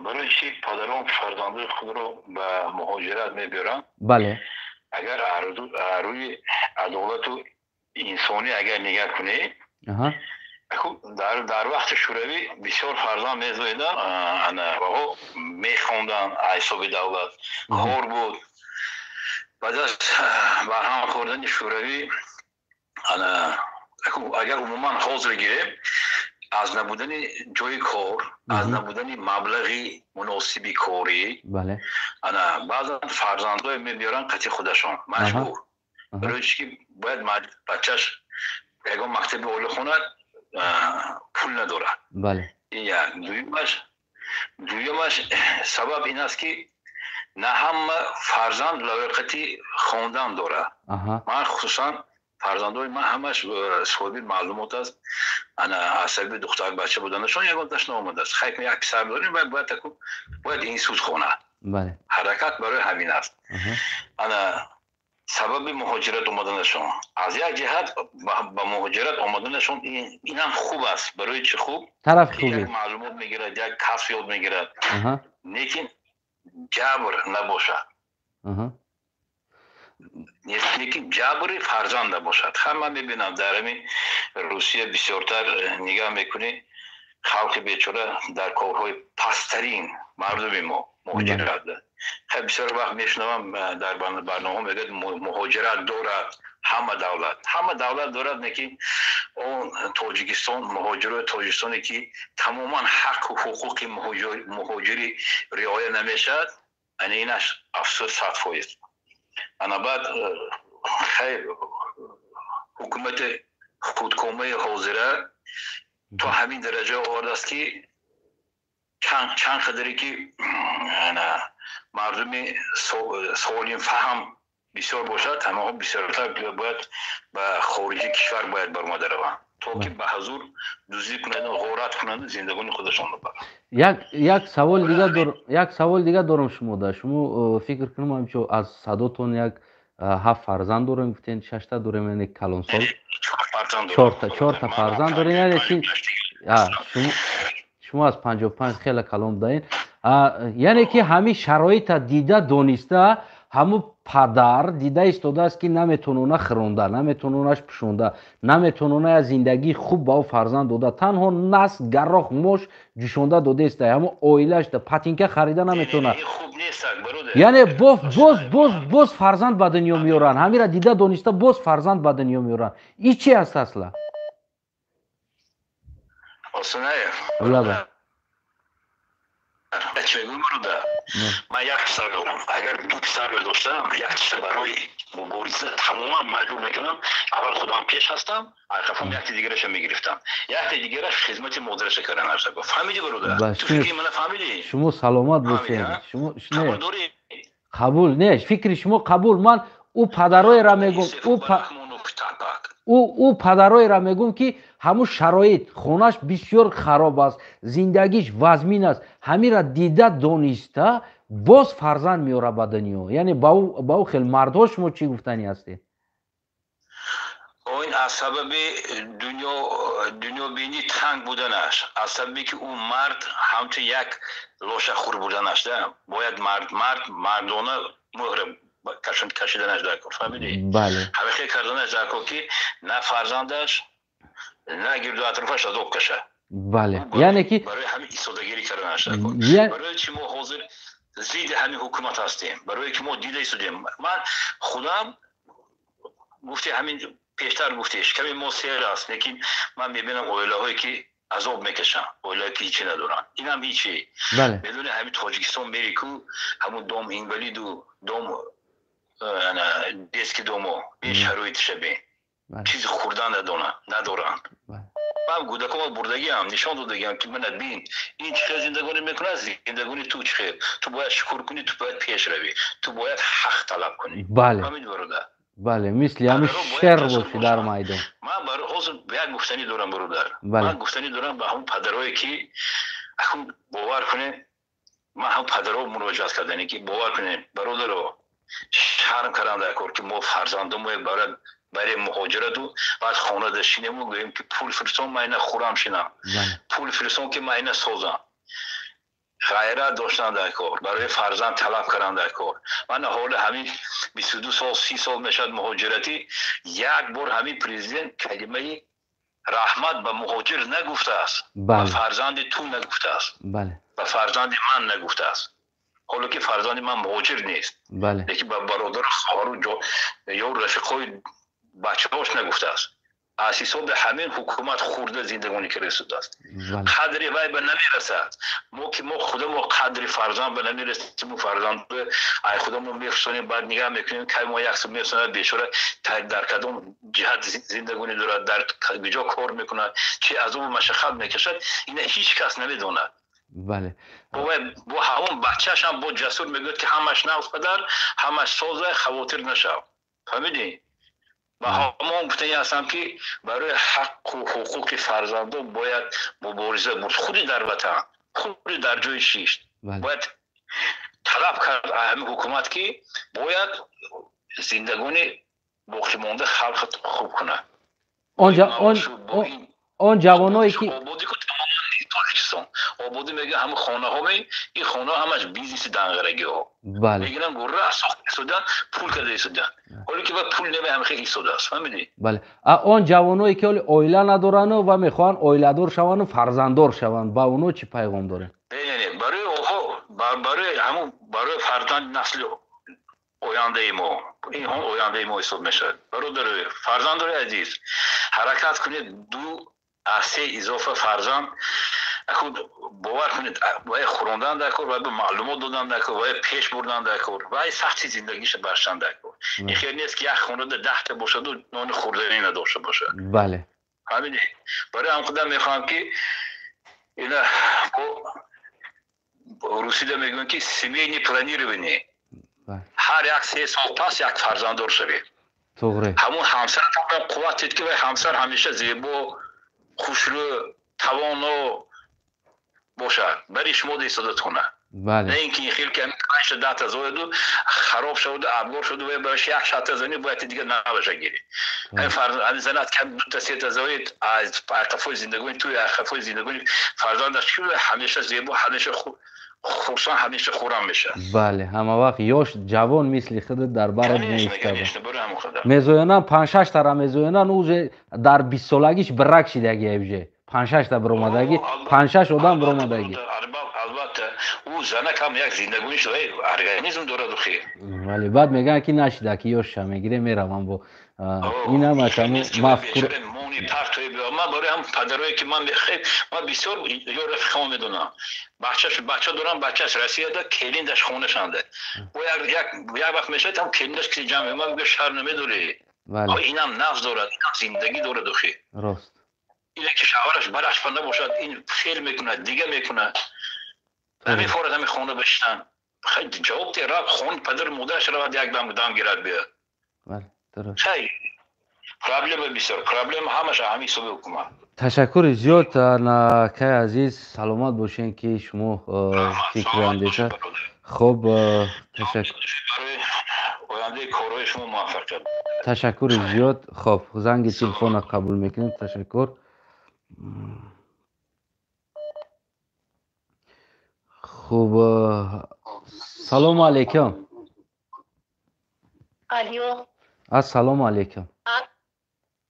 барои чӣ падарон фарзандои худро ба муҳоҷират мебиёранд? Бале. Агар рӯи адолату инсонӣ агар нигаҳ кунӣ, дар вақти Шӯравӣ бисёр фарзанд мезоиданд, ваҳо мехонданд, ҳисоби давлат кор буд. Баъд аз барҳам хӯрдани Шӯравӣ, агар умуман ҳозир гирем, аз набудани ҷои кор, аз набудани маблағи муносиби корӣ, ана баъзан фарзандое мебиёранд қати худашон маҷбур, барои чи ки бояд бачаш ягон мактаби олӣ хонад, пул надорад. Як дуюмаш сабаб ин аст, ки на ҳама фарзанд лоиқати хондан дорад. Ман хусусан фарзандои ман ҳамаш соҳиби маълумот аст. Ана аз сабаби духтарбача буданашон ягонташ наомадааст. Хайр, як писар дорем, бояд институт хонад, ҳаракат барои ҳамин аст. Ана сабаби муҳоҷират омаданашон, аз як ҷиҳат ба муҳоҷират омаданашон инам хуб аст. Барои чӣ хуб? Тарафи хуби. Як маълумот мегирад, як касб ёд мегирад, лекин ҷабр набошад, лекин ҷабри фарзанд набошад. Ха, ман мебинам, дар ҳамин Русия бисёртар нигаҳ мекунӣ, халқи бечора дар корҳои пасттарин, мардуми мо муҳоҷират. Хай, бисёр вақт мешунавам дар барномаҳо, мегӯяд, муҳоҷират дорад ҳама давлат, ҳама давлат дорад, лекин он Тоҷикистон, муҳоҷирои Тоҷикистоне, ки тамоман ҳаққу ҳуқуқи муҳоҷирӣ риоя намешавад, ана инаш афсӯс, 100%. Ана баъд, хайр, ҳукумати худкомаи ҳозира то ҳамин дараҷа овардааст, ки чанд қадре ки мардуми солимфаҳм бисёр бошад, ҳамаҳо бисёртар бояд ба хориҷи кишвар бояд баромада раванд, то ки ба ҳузур дуздӣ кунанду ғорат кунанду зиндагони худашонро баранд. Як савол дига дорам шумода. Шумо, фикр кунам, ҳамчо аз садотон, як ҳафт фарзанд дорем гуфтен, шашта дорем, яъне калонсол, чорта фарзанд дорем, яъне ки шумо аз 55 хеле калон будаин. Яъне ки ҳамин шароита дида дониста, ҳамун падар дида истодааст, ки наметонона хӯронда, наметононаш пӯшонда, наметонона як зиндагии хуб ба ӯ фарзанд дода, танҳо нас гаррох мош ҷӯшонда додаеста, ҳамун оилашда патинка харида наметонад, яъне боз боз боз боз фарзанд ба дунё меоранд. Ҳамира дида дониста боз фарзанд ба дунё меоранд. И чи аст асла? Осунаев. Лаба. Ман як писар дорам. Агар ду писар доштам, як чиза барои мубориза тамоман маҷбур мекунам. Аввал худам пеш ҳастам, арқафам якти дигараша мегирифтам, якти дигараш хизмати модараша кардан. Фаҳмидӣ, бародар? Ту фикри мана фаҳмидӣ? Шумо саломат бошед. Шумо қабул не, фикри шумо қабул. Ман ӯ падароеро мегум, ӯ падароеро мегум, ки ҳамун шароит хонаш бисёр хароб аст, зиндагиш вазмин аст, ҳамира дида дониста боз фарзанд меорад ба дунё. Яъне ба ӯ хел мардҳо шумо чӣ гуфтанӣ ҳастед? Ин аз сабаби дунёбинӣ танг буданаш, аз сабаби ки ӯ мард ҳамчун як лошахӯр буданаш да. Бояд мард мардона мӯҳра кашиданаш дар кор, фаҳмидӣ? Ҳамихел карданаш дар кор, ки на фарзандаш, на гирду атрофаш азоб кашад. Бале, яъне ки барои ҳамин истодагирӣ карданаш дар кор. Барои чи мо ҳозир зидди ҳамин ҳукумат ҳастем? Барое ки мо дида истодем. Ман худам гуфти, ҳамин пештар гуфти, шиками мо сер аст, лекин ман мебинам оилаҳое, ки азоб мекашанд, оилае ки ҳичи надоранд. Инам ҳичи. Медони, ҳамин Тоҷикистон мери ку, ҳамун дом инвалиду, дом, детский домо бешароитиша бин, чизи хӯрдан надоранд. Ман кӯдакома бурдагиам, нишон додагиам, ки мана бин, ин чӣ хел зиндагонӣ мекунад, зиндагони ту чӣ хел. Ту бояд шукр кунӣ, ту бояд пеш равӣ, ту бояд ҳақ талаб кунӣ. Ҳамин, бародар. Бале, мисли ҳамин шер бошӣ дар майдон. Ман ҳозир як гуфтанӣ дорам, бародар. Ман гуфтанӣ дорам ба ҳамун падарое, ки акун бовар кунед, ман ҳам падаро муроҷиат кардане, ки бовар кунед, бародаро. Шарм кардан дар кор, ки мо фарзандомо барои муҳоҷирату баъд хона дашинему гӯем, ки пул фиристон, ман ина хӯрам шинам, пул фиристон, ки ман ина созам. Ғайрат доштан дар кор, барои фарзанд талаб кардан дар кор. Ман ҳоли ҳамин 22 сол, 30 сол мешавад муҳоҷиратӣ, як бор ҳамин президент калимаи раҳмат ба муҳоҷир нагуфтааст, ба фарзанди ту нагуфтааст, ба фарзанди ман нагуфтааст. Ҳоло ки фарзанди ман муҳоҷир нест, лекин ба бародару хоҳару ё рафиқҳои бачаҳош нагуфтааст. Аз ҳисоби ҳамин ҳукумат хурда зиндагонӣ карда истодааст. Қадри вай ба намерасад. Мо ки мо худамо қадри фарзанд ба намерасем, фарзанд ай худамо мефурсонем, баъд нигаҳ мекунем, кай мо як суб мефурсонад, бечора дар кадом ҷиҳат зиндагонӣ дорад, дар куҷо кор мекунад, чӣ азобу машаққат мекашад, ина ҳеҷ кас намедонад. Бо ҳамон бачаашам бо ҷасур мегӯяд, ки ҳамаш нағз, падар, ҳамаш соза, хавотир нашав. Фаҳмидӣ? Ба ҳамон гуфтани ҳастам, ки барои ҳаққу ҳуқуқи фарзандон бояд мубориза бурд. Худи дар ватан, худи дар ҷои шишт бояд талаб кард ҳамин ҳукумат, ки бояд зиндагони боқимонда халқ хуб кунад. Он ҷавоное ки Тоҷикистон ободӣ мега, ҳама хонаҳо, ин хонаҳо ҳамаш бизнеси данғарагиҳо мегиран, гурра сохта истодан, пул карда истодан, ҳоло ки ба пул нема, ҳама хел истодааст. Фаҳмидӣ? Бале. Он ҷавоное ки ҳоли оила надорану ва мехоҳанд оиладор шаванду фарзанддор шаванд, ба оно чӣ пайғом доред? Не, барои онҳо, барои ҳамун, барои фарзанди насли ояндаи мо, ин ҳон ояндаи мо ҳисоб мешавад. Бародарои фарзандои азиз, ҳаракат кунед, ду аз се изофа фарзанд худ бовар кунед, вай хӯрондан дар кор, вай ба маълумот додан дар кор, вай пеш бурдан дар кор, вай сахти зиндагиша бахшан дар кор. Ин хел нест, ки як хонада 10та бошаду нони хӯрданӣ надошта бошад. Фаҳмидӣ? Барои ҳам худам мехоҳам, ки ина русида мегӯянд, ки семейное планирование, ҳар як 3 сол пас як фарзанддор шавед. Ҳамун ҳамсаратон қувват дид, ки вай ҳамсар ҳамеша зебо, хушрӯ, тавоно бошад, бари шумо истода. На ин ки ин хел ки панҷта 10та зояду хароб шаваду абгор шуду, вай бараш як шата зани, бояд дига наваша гирӣ. Ҳамин занат кам дута сета зоид, аз қафои зиндагони туи, аз қафои зиндагони фарзандаш ҳамеша зебо, ҳамеша хурсанд, ҳамеша хуррам мешавад. Бале, ҳама вақт ёш ҷавон мисли худат дар барат меистад. Мезоянан панҷ-шаш тара мезоянан, уже дар 20солагиш брак шидаги, уже панҷ-шашта биромадагӣ, панҷ-шаш одам биромадагӣ. Албатта, ӯ занак ҳам як зиндагонӣ шуда, организм дорад ухи. Бале, баъд мегӯянд, ки нашида, ки ёшша мегире, меравам бо инам ҳамун мафкур. Ман барои ҳам падарое ки ман ман бисёр ё рафиқамо медонам, бачаш, бача дорам, бачаш Россияда, келиндаш хонашанда. О як вақт мешавад, ҳам келиндаш ки ҷамъ, ман мегӯям, шарм намедорӣ? Инам нафс дорад, инам зиндагӣ дорад ухи. Рост. Ине ки шавҳараш бараш па набошад, ин феъл мекунад, дига мекунад, намефорад ҳами хона бишитан. Ҷавоб те, рафт хон падару модараш равад, як дам дам гирад, биёд. Хай, проблема бисёр, проблема ҳамаша ҳамин ҳисоби ҳукумат. Ташаккури зиёд, акай азиз, саломат бошен, ки шумо фикру андеша. Хуб, ташаккур. Ояндаи корҳои шумо муваффақият. Ташаккури зиёд. Хоб, занги телефонро қабул мекунем. Ташаккур. Хуб, салому алайкум. Алло. Ассалому алайкум.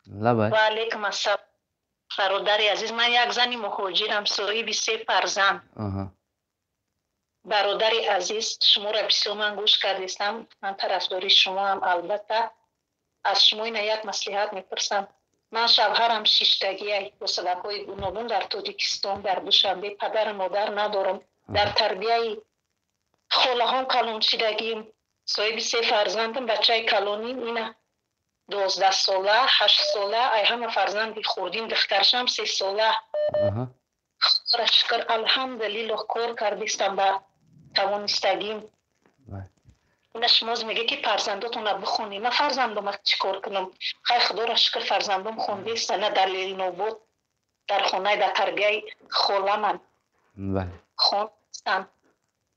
Лабай. Ва алайкум ассалом. Бародари азиз, ман як зани муҳоҷирам, соҳиби се фарзанд. Бародари азиз, шуморо бисёр ман гӯш кардистам, ман тарафдори шумоам, албатта. Аз шумо ина як маслиҳат мепурсам. Ман шавҳарам шиштагиай бо сабабҳои гуногун дар Тоҷикистон, дар Душанбе, падару модар надорам. Дар тарбияи холаҳом калон шидагим, соҳиби се фарзандам, бачаи калоним ина 12сола, 8сола, ай ҳама фарзанди хурдим духтаршам 3сола. Худоро шукр, алҳамдулиллоҳ, кор кардистам ба тавонистагим. Ина шумо меге, ки фарзандотонро бихонед. Ман фарзандома чӣ кор кунам? Хай, худоро шукр, фарзандом хондеста, на дар Ленинобод, дар хонаи дар тарбияи холаман. Хонстан.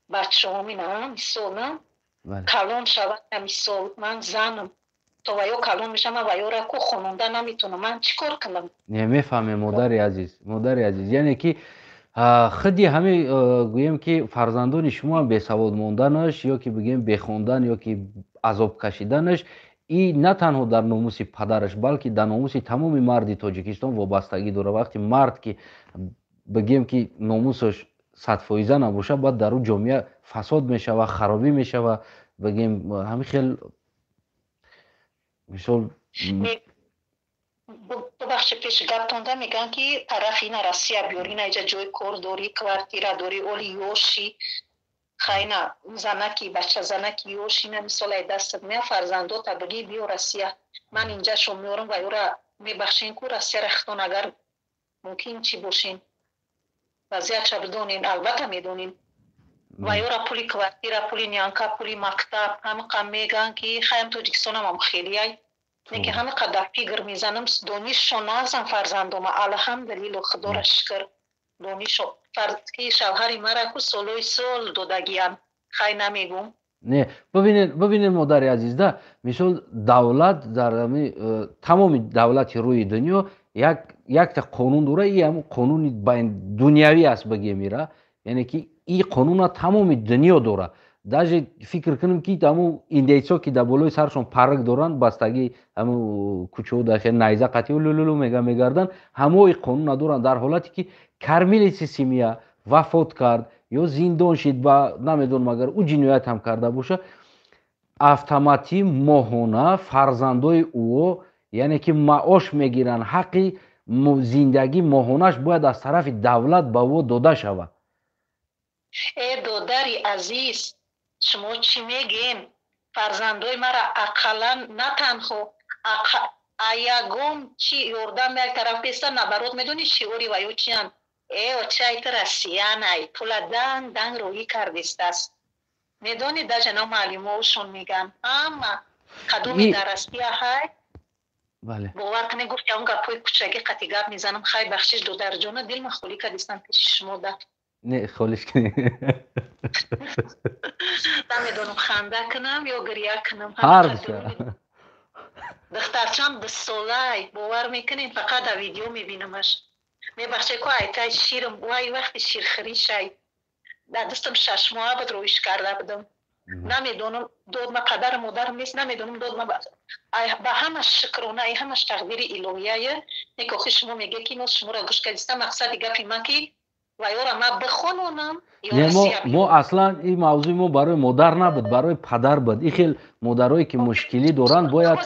Бачаҳом ина мисол, на? Калон шавад, мисол, ман занам, то ваё калон мешавам, ман ваёра ку хононда наметавонам, ман чӣ кор кунам? Не, мефаҳмем, модари азиз, модари азиз, яъне ки худи ҳамин, гӯем ки фарзандони шумо бесавод монданаш ё ки бигӯем бехондан ё ки азоб кашиданаш, и на танҳо дар номуси падараш, балки дар номуси тамоми марди Тоҷикистон вобастагӣ дорад. Вақте мард ки бигӯем ки номусаш 100% набошад, баъд дар ӯ ҷомеа фасод мешава, харобӣ мешава, бигӯем ҳамин хел мисол. Бубахшед, пеши гаптонда мегӯянд, ки тарафи ина Россия биёр, ина иҷа ҷои кор дорӣ, квартира дорӣ, оли ёши, хайна занаки, бача занаки ёш, ина мисол ай дастат мея, фарзандота бигӣ биё Россия, ман инҷашо меорам ва ёра мебахшен ку Россияра хитон, агар мумкин чӣ бошен, вазъиятша бидонен, албатта медонем, ва ёра пули квартира, пули нянька, пули мактаб ҳамақа мегӯянд, ки хаям Тоҷикистонам ҳам хелияй, не ки ҳамақа дар фикр мезанам, донишшо назам фарзандома, алҳамдулилло, худора шукр, донишо ки шавҳари мара ку солҳои сол додагиям, хай намегум. Не, бибинед, бибинед, модари азиз, да, мисол, давлат дар тамоми давлати рӯи дунё якта қонун дора, и ҳамн қонуни дунявӣ аст, бигем ира, яъне ки и қонуна тамоми дунё дора. Даже фикр кунем ки ҳамун индейцо, ки дар болои саршон парик доранд, бастагӣ ҳамун кӯчао дар найза қатӣ лулулу мега мегарданд, ҳамои қонуна доранд. Дар ҳолате ки кормилица семья вафот кард ё зиндон шид, ба намедонам, агар ӯ ҷиноят ҳам карда боша, автоматӣ моҳона фарзандои ӯо, яъне ки маош мегиранд, ҳаққи зиндагӣ моҳонаш бояд аз тарафи давлат ба ӯ дода шавад. Э, додари азиз, шумо чӣ мегем? Фарзандои мара ақаллан на танҳо ягон чи ёрдам як тараф беста, наоборот, медонӣ шиори ваё чиянд? Э, очайт россиянай, пула данг данг роҳӣ кардистааст, медонӣ, даже на муаллимоошон меган, ҳама кадоме дар Россия ҳай. Бовар кунед, гуфти он гапҳои кучагӣ қати гап мезанам, хай, бахшиш, додарҷона, дилма холӣ кардистам пеши шумо да. Не, холиш кунед. Намедонам ханда кунам ё гиря кунам. Ҳарша. Духтарчам 20 солай, бовар мекунем, фақат дар видео мебинамаш. Мебахшед ку, айтай ширам, вай вақти ширхӯришай дар дастам 6 моҳа буд, роиш карда будам. Намедонам, додма падару модарам нест, намедонам, додма ба ҳамаш шукрона, ай ҳамаш тақдири илоҳияе. Нек охи шумо меге ки мо шуморо гӯш кардистам, мақсади гапи ман ки ваёра ман бихононам. Мо аслан ин мавзӯи мо барои модар набуд, барои падар буд. Ин хел модарое ки мушкилӣ доранд, бояд,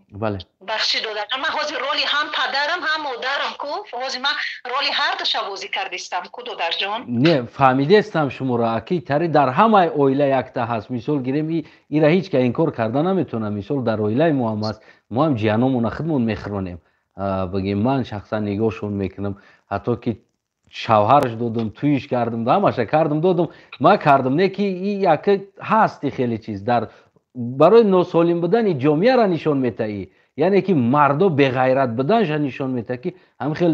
бале. Бахши, додарҷон, ман ҳозир роли ҳам падарам, ҳам модарам ку, ҳозир ман роли ҳардуша бозӣ кардистам ку, додарҷон. Не, фаҳмидестам шуморо, аки тари дар ҳамаи оила якта ҳаст. Мисол гирем, ира ҳеҷ ка инкор карда наметавонам. Мисол, дар оилаи мо ҳам ҳаст, мо ҳам ҷияномона худмон мехӯронем, бигем, ман шахсан нигоҳшон мекунам, ҳатто ки шавҳараш додум, туиш кардум, ҳамаша кардум, додум, ман кардум, не ки и яка ҳасти хеле чиз дар барои носолим будани ҷомеаро нишон метаҳӣ, яъне ки мардо беғайрат буданша нишон метаҳ, ки ҳамин хел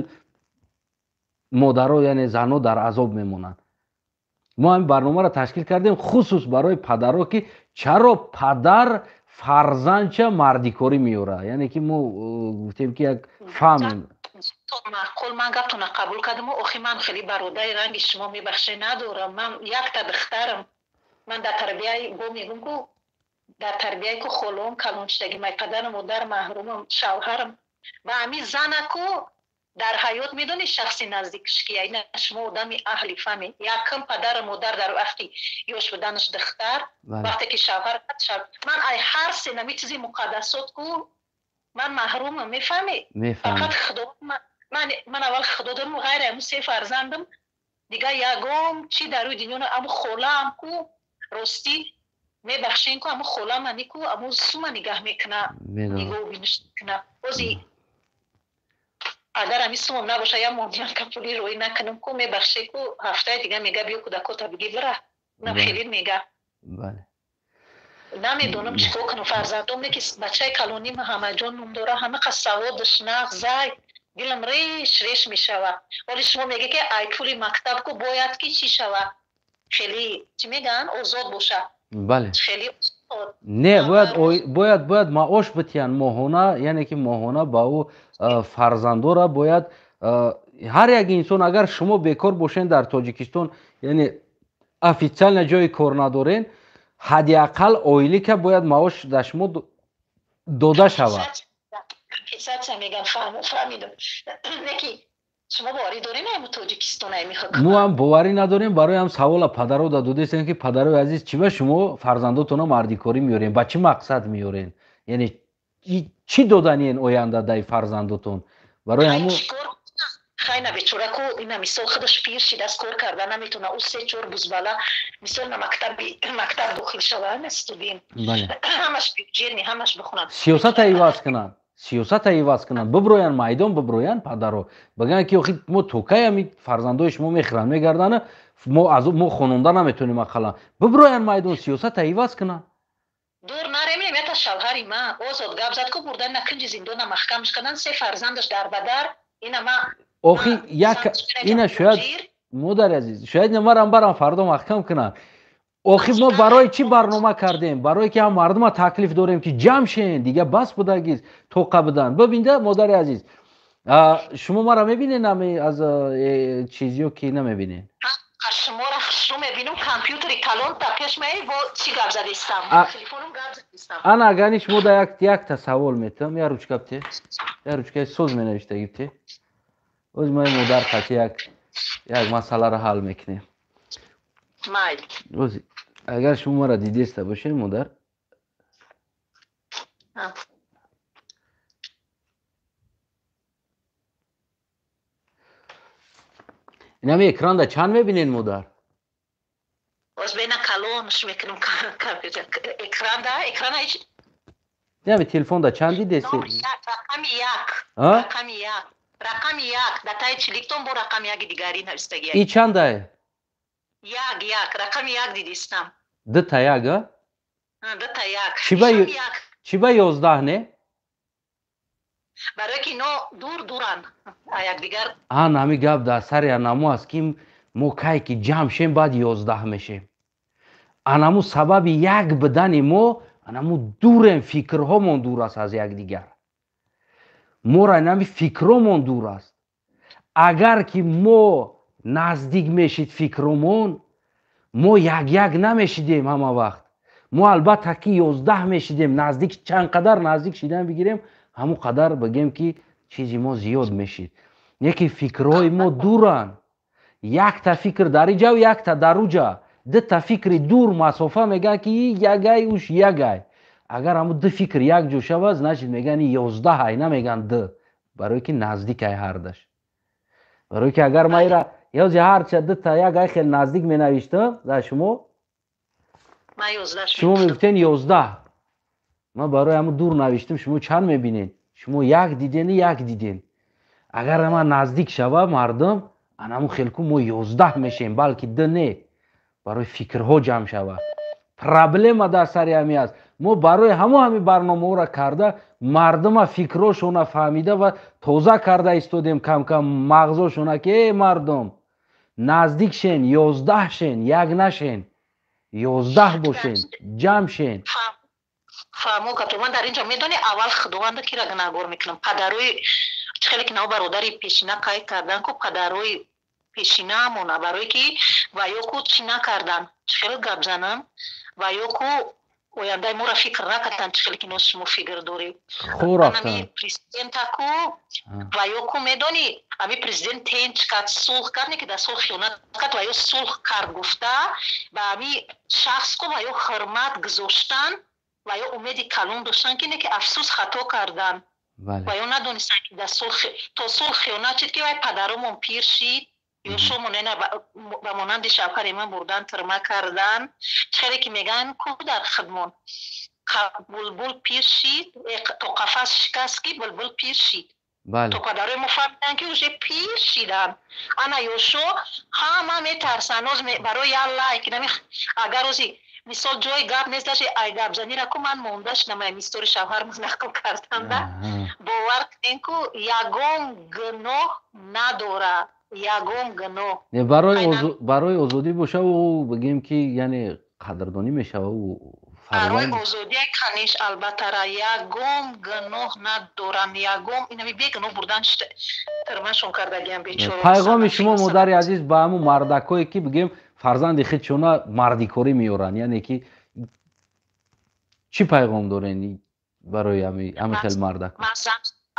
модаро, яъне занҳо дар азоб мемонанд. Мо ҳамин барномаро ташкил кардем хусус барои падаро, ки чаро падар фарзандча мардикорӣ меёрад, яъне ки мо гуфтем ки як фаҳмем. Маъқул, ман гаптона қабул кардам. Охи ман хеле бародари ранги шумо, мебахше, надорам, ман якта духтарам. Ман дар тарбияи бо мегум ку, дар тарбияи ку холом калон шудагӣ, май падару модар маҳрумам, шавҳарам ба ҳамин занаку дар ҳаёт, медонӣ, шахси наздикш ки ина шумо одами аҳли фаҳме, якм падару модар дар вақти ёш буданаш духтар, вақте ки шавҳар, ман ай ҳар се нами чизи муқаддасот ку ман маҳрумам, мефаҳмӣ? Фақат худо, ман аввал худо дорам, ғайр аму се фарзандам дигар ягон чи дар рӯи дунё. Аму холаам ку, ростӣ, мебахшен ку, аму холаамани ку, аму сума нигаҳ мекуна, нигоҳ биниш мекуна. Ози агар ами сумам набоша, я монянка пули рӯӣ накунам ку, мебахше ку, ҳафтаи дига мега: «Биё, кӯдакота биги, бира». Унам хеле мега. Намедонам чӣ кор кунам. Фарзандом не ки бачаи калоним Ҳамаҷон ном дора, ҳамақа саводаш нағзай, дилам реш реш мешава. Ҳоли шумо меге ки ай пули мактаб ку бояд ки чӣ шава, хеле чӣ мегӯянд, озод боша. Бале. Не, бояд маош битиян моҳона, яъне ки моҳона ба ӯ фарзандора бояд ҳар як инсон, агар шумо бекор бошен дар Тоҷикистон, яъне официально ҷои кор надорен, ҳадди ақал ойлика бояд маош дар шумо дода шавад. Шумо боварӣ дорем ами Тоҷикистон ами ҳукумат? Мо ҳам боварӣ надорем, барои ҳам савола падаро додестем ки падарои азиз, чӣ ба шумо фарзандотонро мардикорӣ меорем, ба чӣ мақсад меорен, яъне чӣ доданиен оянда дай фарзандотон? Барои ҳамун хайна бечора ку ина мисол худаш пир шидааст, кор карда наметавона, ӯ се-чор бузбала мисол на мактаб дохил шава, на студент, ҳамаш бюджетни, ҳамаш бихонад. Сиёсата иваз кунанд, сиёсата иваз кунанд, биброянд майдон, биброянд падаро, бигӯянд ки охи мо то кай ҳами фарзандои шумо мехӯранд мегарданд, мо аз мо хононда наметавонем ақаллан. Биброянд майдон, сиёсата иваз кунанд. Дур наремем, ята шавҳари ма озод гап зад ку бурдан на кунҷи зиндона маҳкамш карданд, се фарзандаш дар бадар. Ина ма охи як ина шояд модари азиз, шояд ина марам барам фардо маҳкам кунанд. Охи мо барои чӣ барнома кардем? Барое ки ҳам мардума таклиф дорем ки ҷамъ шен, дига бас будагиз тоқа будан. Бибинда модари азиз, шумо мара мебинед ами аз чизиё ки намебинед? Шуморо хушрӯ мебинам, компютери калон та пеш меи, бо чӣ гап задистам? Телефоном гап задистам. Ана агани шумо да якта савол метам, я ручка бте, я ручкаи соз менавиштагӣ бте. Оз мо модар қати як масъаларо ҳал мекунем. Майл. Оз агар шумо мара дидеста бошед, модар. Инами экранда чанд мебинед, модар? Оз бена калонш мекунам компютер. Экранда, экрана ҳеч. Инами телефонда чанд дидест? Рақами як. Рақами як. Рақами як. Дар таи чиликтон бо рақами яки дигари навистагӣ. И чандае? Як, як. Рақами як дидистам. Дута як, а? Дута як. Чӣ ба 11 не? Барое ки ино дур дуранд якдигар. Ан ҳами гап дар сари анамо аст ки мо кай ки ҷамъ шем, баъд 11 мешем. Анаму сабаби як будани мо, анаму дурем, фикрҳомон дур аст аз якдигар. Моро инами фикромон дур аст. Агар ки мо наздик мешид фикромон, мо як-як намешидем ҳама вақт. Мо албатта ки 11 мешидем, наздик чанд қадар наздик шидан бигирем, ҳамон қадар бигем ки чизи мо зиёд мешид. Не ки фикрҳои мо дуранд. Якта фикр дар иҷа ва якта дар уҷа. Дута фикри дур масофа мегӯянд ки ягай уш ягай. Агар ҳамон ду фикр якҷо шавад, значит мегӯянд 11 ай, намегӯянд ду. Барое ки наздик ай ҳардаш. Барое ки агар ма ира ёзи ҳарча дута як ай хеле наздик менавиштам дар шумо, шумо мегуфтен 11. Ман барои ҳамон дур навиштам, шумо чанд мебинед? Шумо як диден, як диден. Агар ман наздик шава мардум, анамун хелку мо 11 мешем, балки ду не. Барои фикрҳо ҷамъ шава. Проблема дар сари ҳами аст. Мо барои ҳамо ҳами барномаҳоро карда, мардума фикрҳошона фаҳмида ва тоза карда истодем кам-кам мағзошона ки эй мардум, наздик шен, 11 шен, як нашен, 11 бошен, ҷамъ шен. Фаҳмо кату ман дар инҷо медонӣ аввал худованда кира гунаҳгор мекунам. Падарои хеле ки нао бародари пешина қайд кардан ку падарои пешинаамона, барое ки ва ё ку чӣ накардан, чӣ хеле гап занам, ва ё ку ояндаи моро фикр накардан, чӣ хеле ки но шумо фикр доред. Ами президента ку ва ё ку медонӣ, ами президент тенч кард, сулҳ кард, не ки дар сулҳ хиёнат кард, ва ё сулҳ кард гуфта, ба ами шахс ку ва ё ҳурмат гузоштан, ва ё умеди калон доштан ки не ки афсӯс хато кардан. Ва ё надонистан ки дар сулҳ то сулҳ хиёнат шид ки вай падаромон пир шид, ё шомон ина ба монанди шавҳари ман бурдан тирма кардан. Хеле ки мегӯянд ку дар хидмон булбул пир шид, то қафас шикаст ки булбул пир шид. То падарои мо фаҳмиданд ки уже пир шиданд. Ана ёшо ҳама метарсанд барои як лайк. Агар ози мисол ҷои гап нест, даже ай гапзанира ку ман монда шудам, ай мистори шавҳар нақл карданда. Бовар кунен ку ягон гуноҳ надора, ягон гуноҳ. Барои озодӣ боша, ӯ бигем ки яъне Қадрдонӣ мешава ӯ. Барои озодия каниш, албатта, ра ягон гуноҳ надоранд, ягон инами бегуноҳ бурдан, тирмашон кардагиам, бечора. Пайғоми шумо, модари азиз, ба ҳамун мардакое, ки бигем, фарзанди худшона мардикорӣ меоранд, яъне ки чӣ пайғом дорен барои ҳами хел мардак?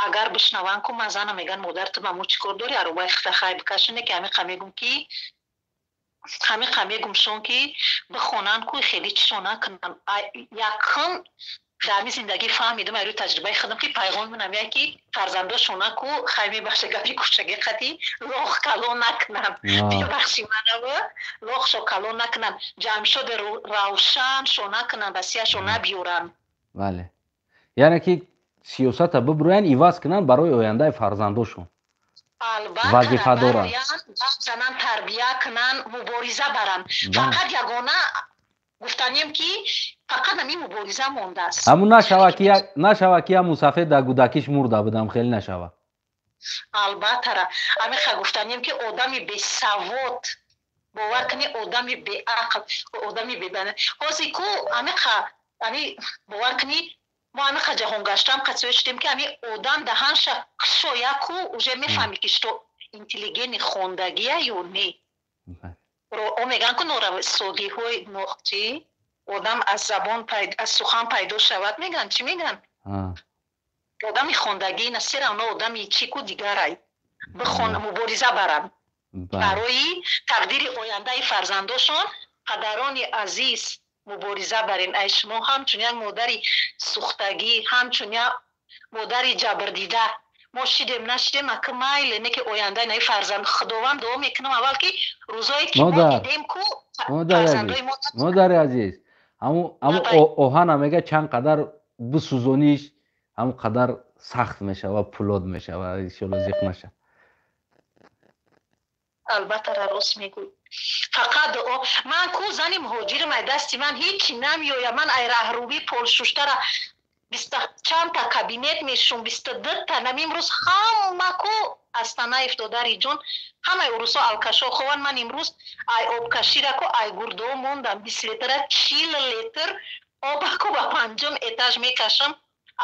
Агар бишнаванд ку, ман зана меган: «Модар, ту ба мо чӣ кор дорӣ? Аробаи хита хай бикашоне». Ки ҳамиқа мегум, ки ҳамиқа мегумшон, ки бихонанд ку, хеле чишон накунанд. Якум дар ҳамин зиндагӣ фаҳмидам, ай рӯи таҷрибаи худам, ки пайғоми ман ҳамяе, ки фарзандошона ку, хай, мебахша, гапи кӯчагӣ қати, лох калон накунанд. Мебахши манава, лохшо калон накунанд, Ҷамшоди равшаншо накунанд, Россияшо набиёранд. Бале, яъне ки сиёсата бибурӯянд, иваз кунанд барои ояндаи фарзандошон. Вазифа доранд, занан тарбия кунанд, мубориза баранд. Фақат ягона гуфтанем, ки фақат ҳамин мубориза мондааст. Ҳамун нашава, ки як мусафед дар кӯдакиш мурда будам, хеле нашава. Албаттара, ҳамиха гуфтанем, ки одами бесавод, бовар кунӣ, одами беақл, одами бебана ҳозир ку ҳамиқа ами, бовар кунӣ, мо ҳамиқа ҷаҳонгаштам қатсоя шудем, ки ҳами одам даҳанша кушоя ку, уже мефаҳмӣ, ки что интеллигенти хондагия ё не. О, мегӯянд ку, норасогиҳои чи одам аз забон, аз сухан пайдо шавад, мегӯянд, чӣ мегӯянд, одами хондагӣ на все равно одами чӣ ку дигарай. Бихон, мубориза барам барои тақдири ояндаи фарзандошон. Падарони азиз, мубориза барем. Ай шумо ҳамчун як модари сӯхтагӣ, ҳамчун як модари ҷабрдида, мо шидем, нашидем, ака, майле, не ки ояндаи наи фарзанд, Худованд, дуо мекунам аввал, ки рӯзое ки мо дидем ку, фарзандои мо. Модари азиз, ҳамун оҳана мега, чанд қадар бисӯзониш, ҳамун қадар сахт мешава, пулод мешава. Иншолло, зиқ наша. Албатта, рост мегӯй. Фақат дуо. Ман ку зани муҳоҷирам, ай дасти ман ҳечи намеояд. Ман ай раҳрувӣ полшуштара биста чандта кабинет мешум, 22-та. Нам имрӯз ҳама ку Астанаев, додари ҷон, ҳамаи урусо алкашо хованд. Ман имрӯз ай обкашира ку, ай гурдо мондам. 20 литра, 40 литр оба ку ба панҷум этаж мекашам.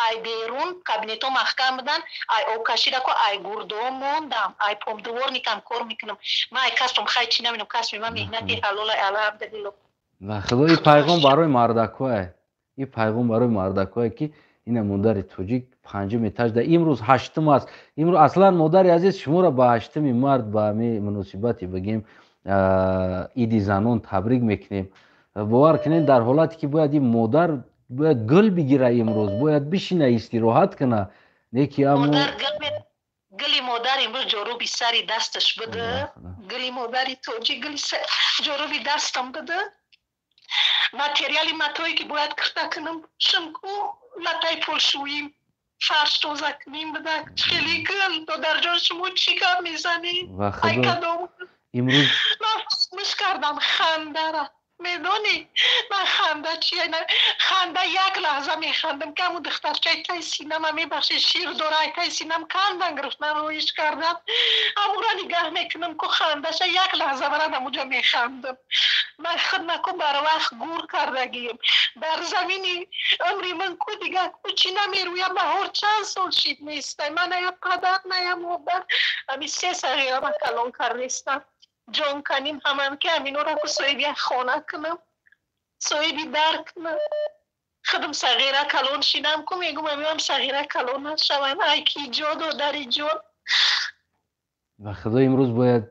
Ай берун кабинетҳо маҳкам буданд, ай обкашира ку, ай гурдо мондам. Ай помдворникам кор мекунам. Ман ай касбам хай чӣ намедонам, касби ман меҳнати ҳалола, алҳамдулилло. Ва худо, ин пайғом барои мардакое, ин пайғом барои мардакое, ки ина модари тоҷик панҷум этаж да имрӯз ҳаштум аст. Имрӯз аслан, модари азиз, шуморо ба 8-уми март, ба ҳами муносибати, бигем, иди занон табрик мекунем. Бовар кунед, дар ҳолате ки бояд ин модар бояд гул бигира, имрӯз бояд бишина, истироҳат куна, не ки амо гули модар имрӯз ҷоруби сари дасташ буда. Гули модари тоҷик гули ҷоруби дастам буда. Материали матое ки бояд кирта кунам, шимку латаи полшӯим, фарш тоза кунем буда. Хеле гул, додарҷон, шумо чӣ гап мезанед? Ай кадом имрӯз ман фаромӯш кардам хандара. Медонӣ, ман ханда чия? Ханда як лаҳза механдам, ки ҳамун духтарчаи таи синама, мебахшед, шир дора, ай таи синам кандан гирифтан, роиш кардан, ҳамура нигаҳ мекунам ку, хандаша як лаҳза барад, ҳамуҷа механдам. Ман худма ку барвақт гур кардагием. Дар замини умри ман ку дига ку чӣ намерӯя. Баҳор чанд сол шид, нестай. Ман ная падар, ная модар, ҳами се сағирама калон кардестам. Ҷон каним ҳамам, ки ҳаминора ку соҳиби як хона кунам, соҳиби дар кунам. Худам сағира калон шидам ку, мегум, ҳаминам сағира калон нашаванд. Ай ки ҷо, додари ҷон. Ва худо, имрӯз бояд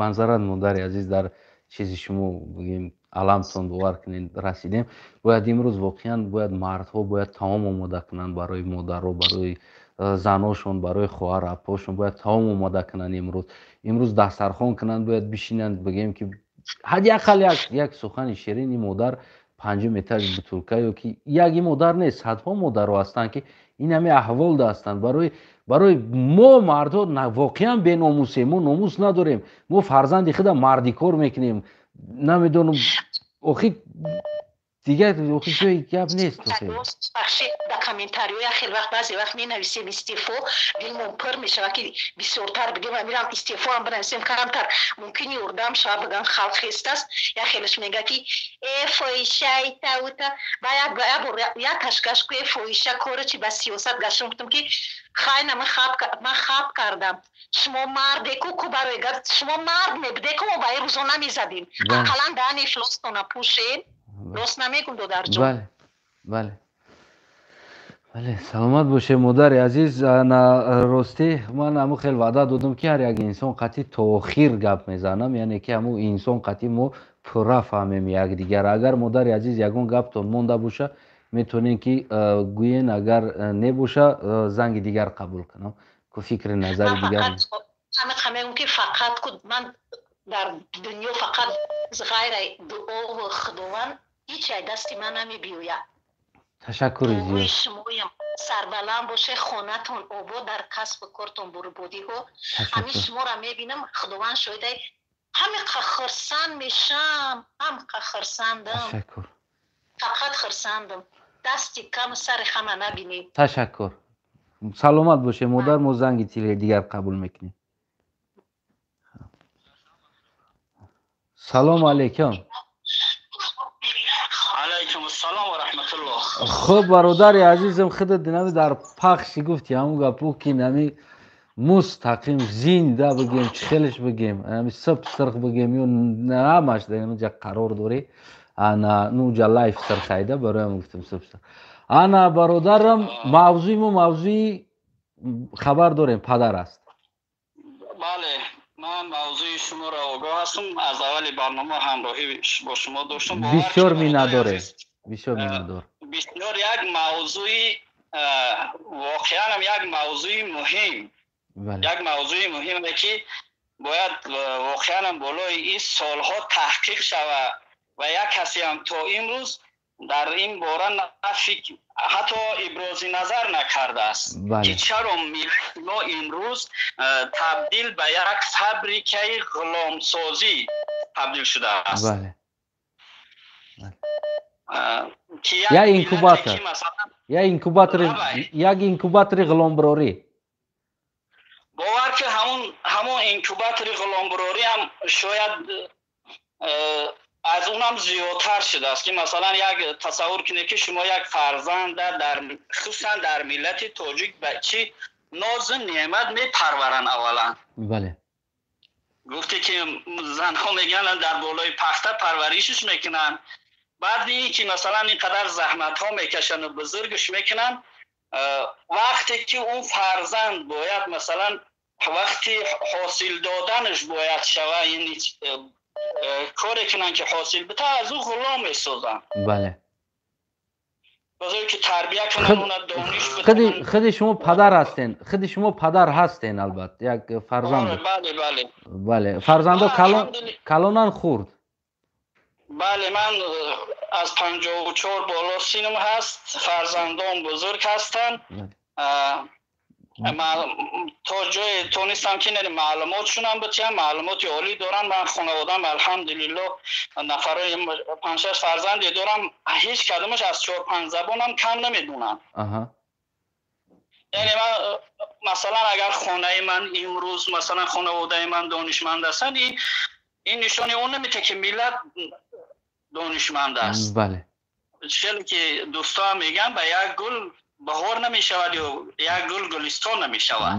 манзарат, модари азиз, дар чизи шумо, бигем, аламтон, бовар кунед, расидем. Бояд имрӯз воқеан бояд мардҳо бояд таом омода кунанд барои модаро, барои заношон, барои хоҳар апошон бояд таом омода кунанд. Имрӯз дастархон кунанд, бояд бишинанд, бигем, ки ҳадди ақал як сухани ширини модар панҷум этаж бутулка ё ки як и модар нест, садҳо модаро ҳастанд, ки ин ҳами аҳвол ҳастанд. Барои мо мардҳо воқеан беномусем, мо номус надорем, мо фарзанди худа мардикор мекунем. Намедонам, охи. Дигар ҷои гап нест. Бахшед, дар комментариҳо як хел вақт, баъзе вақт менависем истеъфо, дилмон пур мешавад, ки бисёртар бигем, амирам истеъфоам бинависем, камтар мумкин ёрдам шава, биган халқ хестааст. Як хелаш мега, ки э, фоҳиша, итаута. Ба як бор як кашкаш ку, э, фоҳиша, короче, ба сиёсат гаштам. Гуфтам, ки хайна, ман хаб кардам, шумо мардеку ку, барои гап шумо мард мебудеку, мо ба ин рӯзо намезадем, ақаллан даҳани ифлостона пӯшем. Рост намегум, додарҷон? Бале, саломат боше, модари азиз. На, ростӣ, ман ҳамун хел ваъда додам, ки ҳар як инсон қатъи то охир гап мезанам, яъне ки ҳамун инсон қатъи мо пурра фаҳмем якдигар. Агар, модари азиз, ягон гаптон монда боша, метавонем ки гӯен, агар небоша, занги дигар қабул кунам ку, фикри назари дигар. Мегӯм, ки фақат ку ман дар дунё фақат ғайра дуову Худованд ҳеҷ ай дасти ман намебиёяд. Ташаккури зиёд. Шумоям сарбаланд боше, хонатон обод, дар касбу кортон бурбодиҳо. Ҳамин шуморо мебинам, Худованд шоҳидай, ҳамиқа хурсанд мешам, ҳамиқа хурсандам. Ташаккур. Фақат хурсандам, дасти кам сари хама набинед. Ташаккур, саломат боше, модар. Мо занги дигар қабул мекунем. Салому алейкум. Алайкум ассалом ва раҳматуллоҳ. Хуб, бародари азизам, худат нами дар пахши гуфти, ҳамун гапо, ки нами мустақим, зинда бигем, чӣ хелеш бигем, ами сиб сирх бигем ё ҳамаш дар инҷа қарор дорӣ. Ана нуҷа лайф сирхайда, бароям гуфтам сиб сирх. Ана, бародарам, мавзӯи мо мавзӯи, хабар дорем, падар аст. Бале, ман мавзӯи шуморо огоҳ ҳастам, аз аввали барнома ҳамроҳӣ бо шумо доштам. Бисёр миннатдорем, бисёр миннатдор. Бисёр як мавзӯи, воқеанам як мавзӯи муҳим, як мавзӯи муҳиме, ки бояд воқеанам болои ин солҳо таҳқиқ шавад ва як касеам то имрӯз дар ин бора нафикр, ҳатто ибрози назар накардааст, ки чаро миллати мо имрӯз табдил ба як фабрикаи ғуломсозӣ табдил шудааст. Як инкубатор, як инкубатори ғуломбирорӣ. Бовар ки ҳамон инкубатори ғуломбирорӣ ҳам шояд аз унам зиёдтар шудааст, ки масалан як тасаввур кунед, ки шумо як фарзанда дар, хусусан дар миллати тоҷик, ба чӣ нозу неъмат мепарваранд аввалан. Гуфте, ки занҳо мегӯянд, дар болои пахта парваришаш мекунанд. Баъди ин ки масалан ин қадар заҳматҳо мекашанду бузургш мекунанд, вақте ки он фарзанд бояд, масалан, вақти ҳосил доданаш бояд шава, ин коре кунанд, ки ҳосил бита, аз ӯ ғулом месозанд. Бозое ки тарбия кунанд, она дониш. Худи шумо падар ҳастен, худи шумо падар ҳастен, албатта, як фарзанд. Бале. Бале, фарзандо калонан, хурд? Бале, ман аз 54 боло синам ҳаст, фарзандон бузург ҳастанд. То ҷое тонистам, ки маълумотшунам битиям, маълумоти олӣ дорам. Ман хонаводам, алҳамдулилло, нафарои панҷшаш фарзанде дорам, ҳеҷ кадомаш аз чор панҷ забонам кам намедонам. Яъне ман, масалан, агар хонаи ман имрӯз, масалан, хонаводаи ман донишманд ҳастанд, ин нишони он намета, ки миллат донишманд аст. Хеле ки дӯстоам мегӯянд, ба як гул баҳор намешавад ё як гул гулистон намешавад.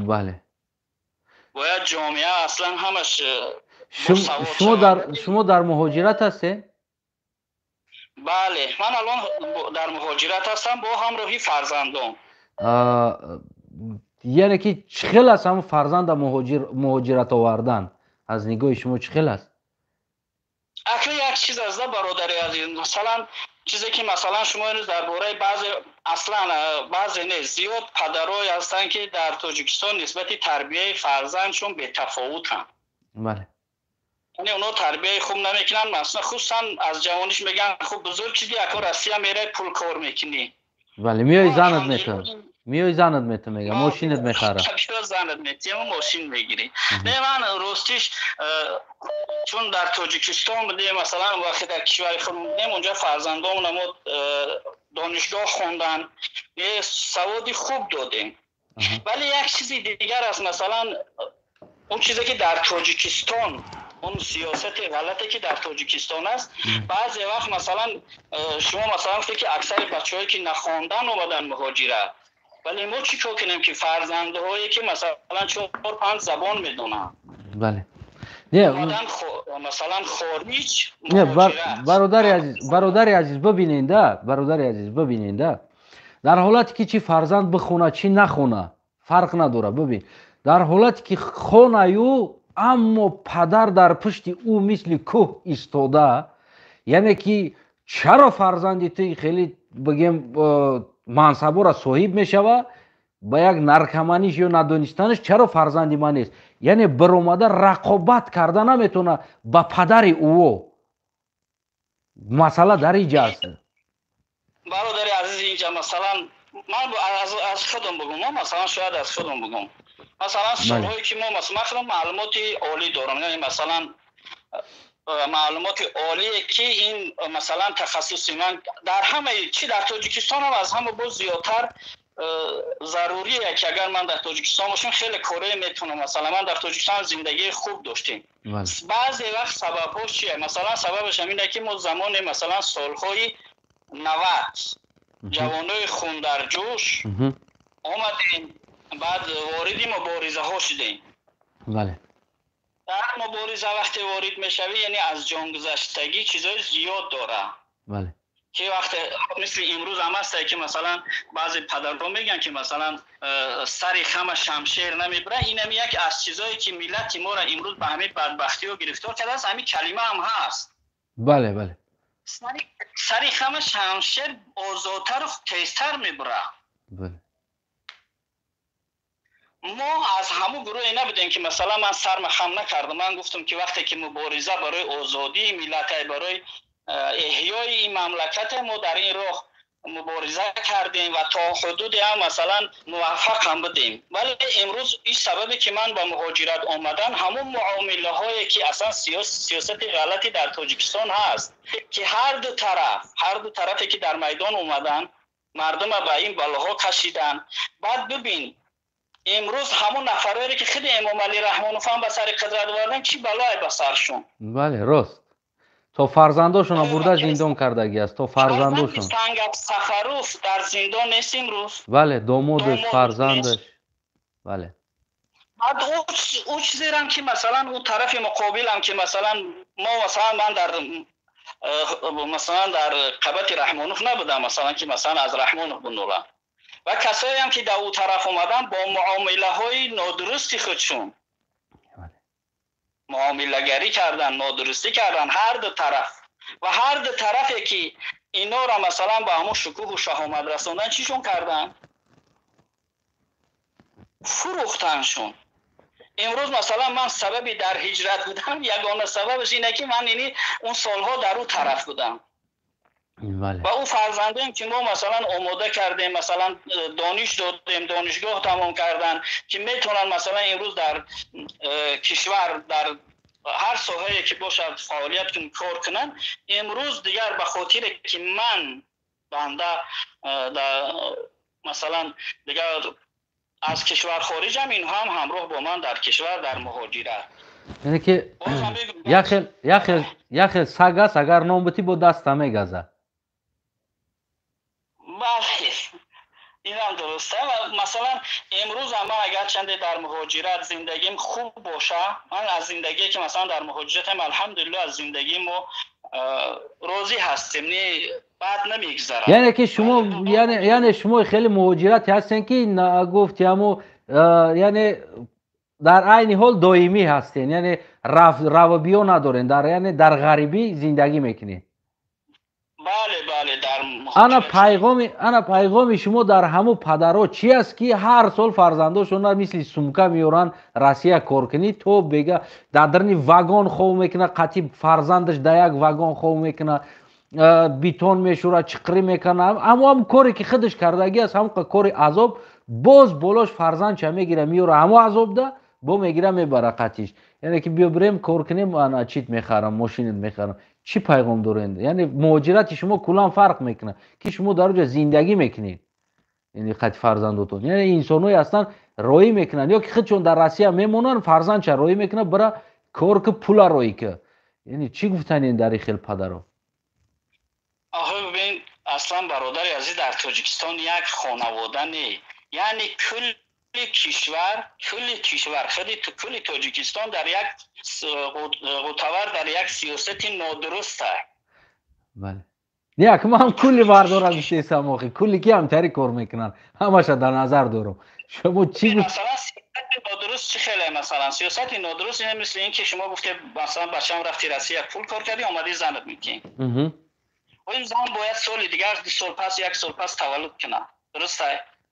Бояд ҷомеа аслан ҳамаш Шумо дар муҳоҷират ҳастед? Бале, ман алон дар муҳоҷират ҳастам бо ҳамроҳи фарзандон. Яъне ки чӣ хел аст ҳамн фарзанда муҳоҷират овардан, аз нигоҳи шумо чӣ хел аст? Акли як чиз аст да, бародари азиз, масалан, чизе ки, масалан, шумо имрӯз дар бораи баъзе, аслан баъзе не, зиёд падарое ҳастанд, ки дар Тоҷикистон нисбати тарбияи фарзандшон бетафовутанд. Яъне онҳо тарбияи хуб намекунанд, масалан, хусусан аз ҷавониш мегӯянд: хуб, бузург шуди, ако Россия мераи, пул кор мекунӣ. Бале, меои, занат метавад. Миёй занат метам, мега, мошинат мехарам. Биё занат метиям, мошин мегирӣ. Не, ман ростиш, чун дар Тоҷикистон будем, масалан, вақте дар кишвари худмон будем, онҷа фарзандонамон мо донишгоҳ хондан, саводи хуб додем. Вале як чизи дигар аст, масалан, он чизе ки дар Тоҷикистон, он сиёсати ғалате ки дар Тоҷикистон аст, баъзе вақт, масалан, шумо, масалан, гуфте ки аксари бачаҳое ки нахондан омадан муҳоҷират, вале мо чӣ кор кунем, ки фарзандҳое ки, масалан, чор панҷ забон медонанд, Бале. Масалан, хориҷ. Не, бародари азиз, бародари азиз, бибиненда, бародари азиз, бибиненда, дар ҳолате ки чӣ фарзанд бихона, чӣ нахона, фарқ надорад. Бибин, дар ҳолате ки хонаю, аммо падар дар пушти ӯ мисли кӯҳ истода, яъне ки чаро фарзанди ту хеле, бигем, мансабора соҳиб мешава, ба як наркоманиш ё надонистанаш чаро фарзанди ман нест, яъне биромада рақобат карда наметавона ба падари ӯо. Масъала дар инҷа аст. Бародари азиз, инҷа, масалан, ман аз худам бигум, масалан, шояд аз худам бигум, масалан, солҳое ки мо, ман худам маълумоти олӣ дорам, яъне, масалан, маълумоти олие ки ин, масалан, тахассуси ман дар ҳамаи чи дар Тоҷикистон ҳам аз ҳама боз зиёдтар зарурие ки агар ман дар Тоҷикистон бошам, хеле корое метавонам. Масалан, ман дар Тоҷикистон зиндагии хуб доштем. Баъзе вақт сабабҳо чие? Масалан, сабабаш ҳамине ки мо замоне, масалан, солҳои 90 ҷавонои хундарҷӯш омадем, баъд вориди муборизаҳо шудем. Дар мубориза вақте ворид мешавӣ, яъне аз ҷонгузаштагӣ чизои зиёд дорад, ки вақте мисли имрӯз ҳам ҳастае, ки, масалан, баъзе падарҳо мегӯянд, ки, масалан, сари хама шамшер намебира. Инам як аз чизое ки миллати моро имрӯз ба ҳамин бадбахтиҳо гирифтор кардааст, ҳамин калима ҳам ҳаст. бале бале Сари хама шамшер озодтару тезтар мебура. Мо аз ҳамун гурӯҳе набудем, ки, масалан, ман сарма хам накардам. Ман гуфтам, ки вақте ки мубориза барои озодии миллате, барои эҳёи ин мамлакате, мо дар ин роҳ мубориза кардем ва то ҳудуде ҳам, масалан, муваффақ ҳам будем. Вале имрӯз ин сабабе ки ман ба муҳоҷират омадан, ҳамун муомилаҳое ки аслан сиёсати ғалати дар Тоҷикистон ҳаст, ки ҳар ду тарафе ки дар майдон омадан, мардума ба ин балоҳо кашидан. Баъд бибин, имрӯз ҳамун нафарое ки худи Эмомалӣ Раҳмонов ҳам ба сари қудрат овардан, чӣ балое ба саршон. Бале, рост, то фарзандошонро бурда зиндон кардагӣ аст, то фарзандошон. Сангак Сафаров дар зиндон нест имрӯз? Бале, домодаш, фарзандаш, бале. Баъд ӯ чизерам ки, масалан, ӯ тарафи муқобилам ки, масалан, мо, масалан, ман дар, масалан, дар қабати Раҳмонов набудам, масалан, ки, масалан, аз Раҳмонов бунулам, ва касоеам ки дар ӯ тараф омадан, бо муомилаҳои нодурусти худшон муомилагарӣ кардан, нодурустӣ кардан ҳар ду тараф, ва ҳар ду тарафе ки инора, масалан, ба ҳамон шукӯҳу шаҳомат расондан, чишон кардан? Фурӯхтаншон. Имрӯз, масалан, ман сабаби дар ҳиҷрат будам, ягона сабабаш ине ки ман ини он солҳо дар ӯ тараф будам ва ӯ фарзандоем ки мо, масалан, омода кардем, масалан, дониш додем, донишгоҳ тамом кардан, ки метавонанд, масалан, имрӯз дар кишвар дар ҳар соҳае ки бошад фаъолият, кор кунанд, имрӯз дигар ба хотире ки ман банда, масалан, дигар аз кишвар хориҷам, инҳо ҳам ҳамроҳ бо ман дар кишвар дар муҳоҷират. Яъне ки як хел саг аст, агар нон бутӣ, бо даста мегаза. Бале, инам дуруста. Масалан, имрӯзам ман агарчанде дар муҳоҷират зиндагим хуб боша, ман аз зиндагие ки, масалан, дар муҳоҷиратам, алҳамдулилло, аз зиндагии мо розӣ ҳастем, не, бад намегузарад. Яъне ки шумо, яъне шумо хеле муҳоҷирате ҳастем, ки гуфти ҳамо, яъне дар айни ҳол доимӣ ҳастен, яъне равобиё надорен, дар, яъне дар ғарибӣ зиндагӣ мекунед. Бале, дар Ана пайғоми шумо дар ҳамун падарҳо чи аст, ки ҳар сол фарзандошонро мисли сумка меоранд Россия кор кунӣ, то бега дар дарни вагон хов мекунад, қатъи фарзандаш дар як вагон хов мекунад, битон мешӯрад, чиқрӣ мекунад, аммо ҳам коре ки худаш кардагӣ аст, ҳамон кори азоб. Боз болош фарзандча мегира, меёра, ҳамо азобда бо мегира, мебара қатиш. Яъне ки биё бирем, кор кунем, ана чит мехарам, мошинат мехарам. Чӣ пайғом доред? Яъне муҳоҷирати шумо куллан фарқ мекунад, ки шумо дар оҷа зиндагӣ мекунед, яъне қати фарзандотон. Яъне инсонҳое ҳастанд, роӣ мекунанд, ё ки худшон дар Россия мемонанд, фарзандча роӣ мекунад, бира кор ки, пула роӣ ки. Яъне чӣ гуфтанед дар ин хел падаро? Охир бибин, аслан, бародари азиз, дар Тоҷикистон як хонавода не, яъне кулли кишвар, кулли кишвар, худи кулли Тоҷикистон дар як ғутавар, дар як сиёсати нодуруста. Бале, не, ак ман кулли мардора гуфтесам, охи кулли ки ҳамтари кор мекунанд, ҳамаша дар назар дорам. Шумо чӣ? Масалан, сиёсати нодуруст чӣ хеле? Масалан, сиёсати нодуруст ин мисли ин ки шумо гуфте, масалан, бачам рафти Россия, пул кор кардӣ, омадӣ, занат мекунӣ. Ин зан бояд соли дигар, 2 сол пас, як сол пас таваллуд кунад, дуруст?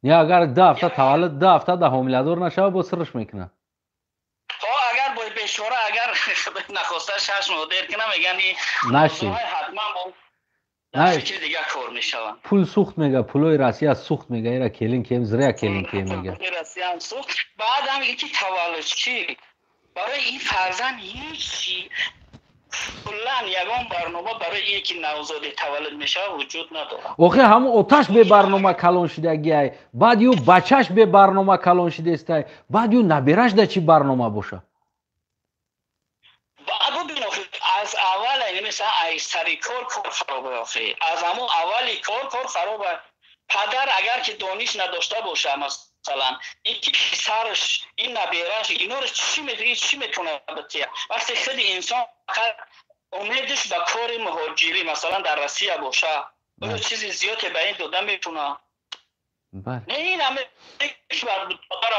Не, агар 2 ҳафта таваллуд, 2 ҳафта да ҳомиладор нашава, бо сирш мекунад. Ҳо, агар бо бешора, агар нахоста 6 моҳ дер кунам, меган наши ҳатман бо фикри дигар кор мешавад. Пул сӯхт, мега, пулои Россия сӯхт, мега, ира келин кем, зря келин кем, мега. Россиям сӯхт. Баъдам ики таваллуд чӣ? Барои ин фарзанд ҳеҷ куллан ягон барнома барои ин ки навзоде таваллуд мешавад, вуҷуд надорад. Охи ҳамун оташ бебарнома калон шидагиай, баъд ю бачаш бебарнома калон шидестай, баъд ю набираш да чӣ барнома боша? Бибин, аз аввал, мисал, ай сари кор кор харобе. Охи аз ҳамун аввали кор кор харобе. Падар агар ки дониш надошта боша, масалан, ин ки писараш, ин набераш, инора чӣ метавонад бития, вақте худи инсон фақат умедаш ба кори муҳоҷирӣ, масалан, дар Россия боша, оё чизи зиёде ба ин дода метавонад? Не, ин ҳаме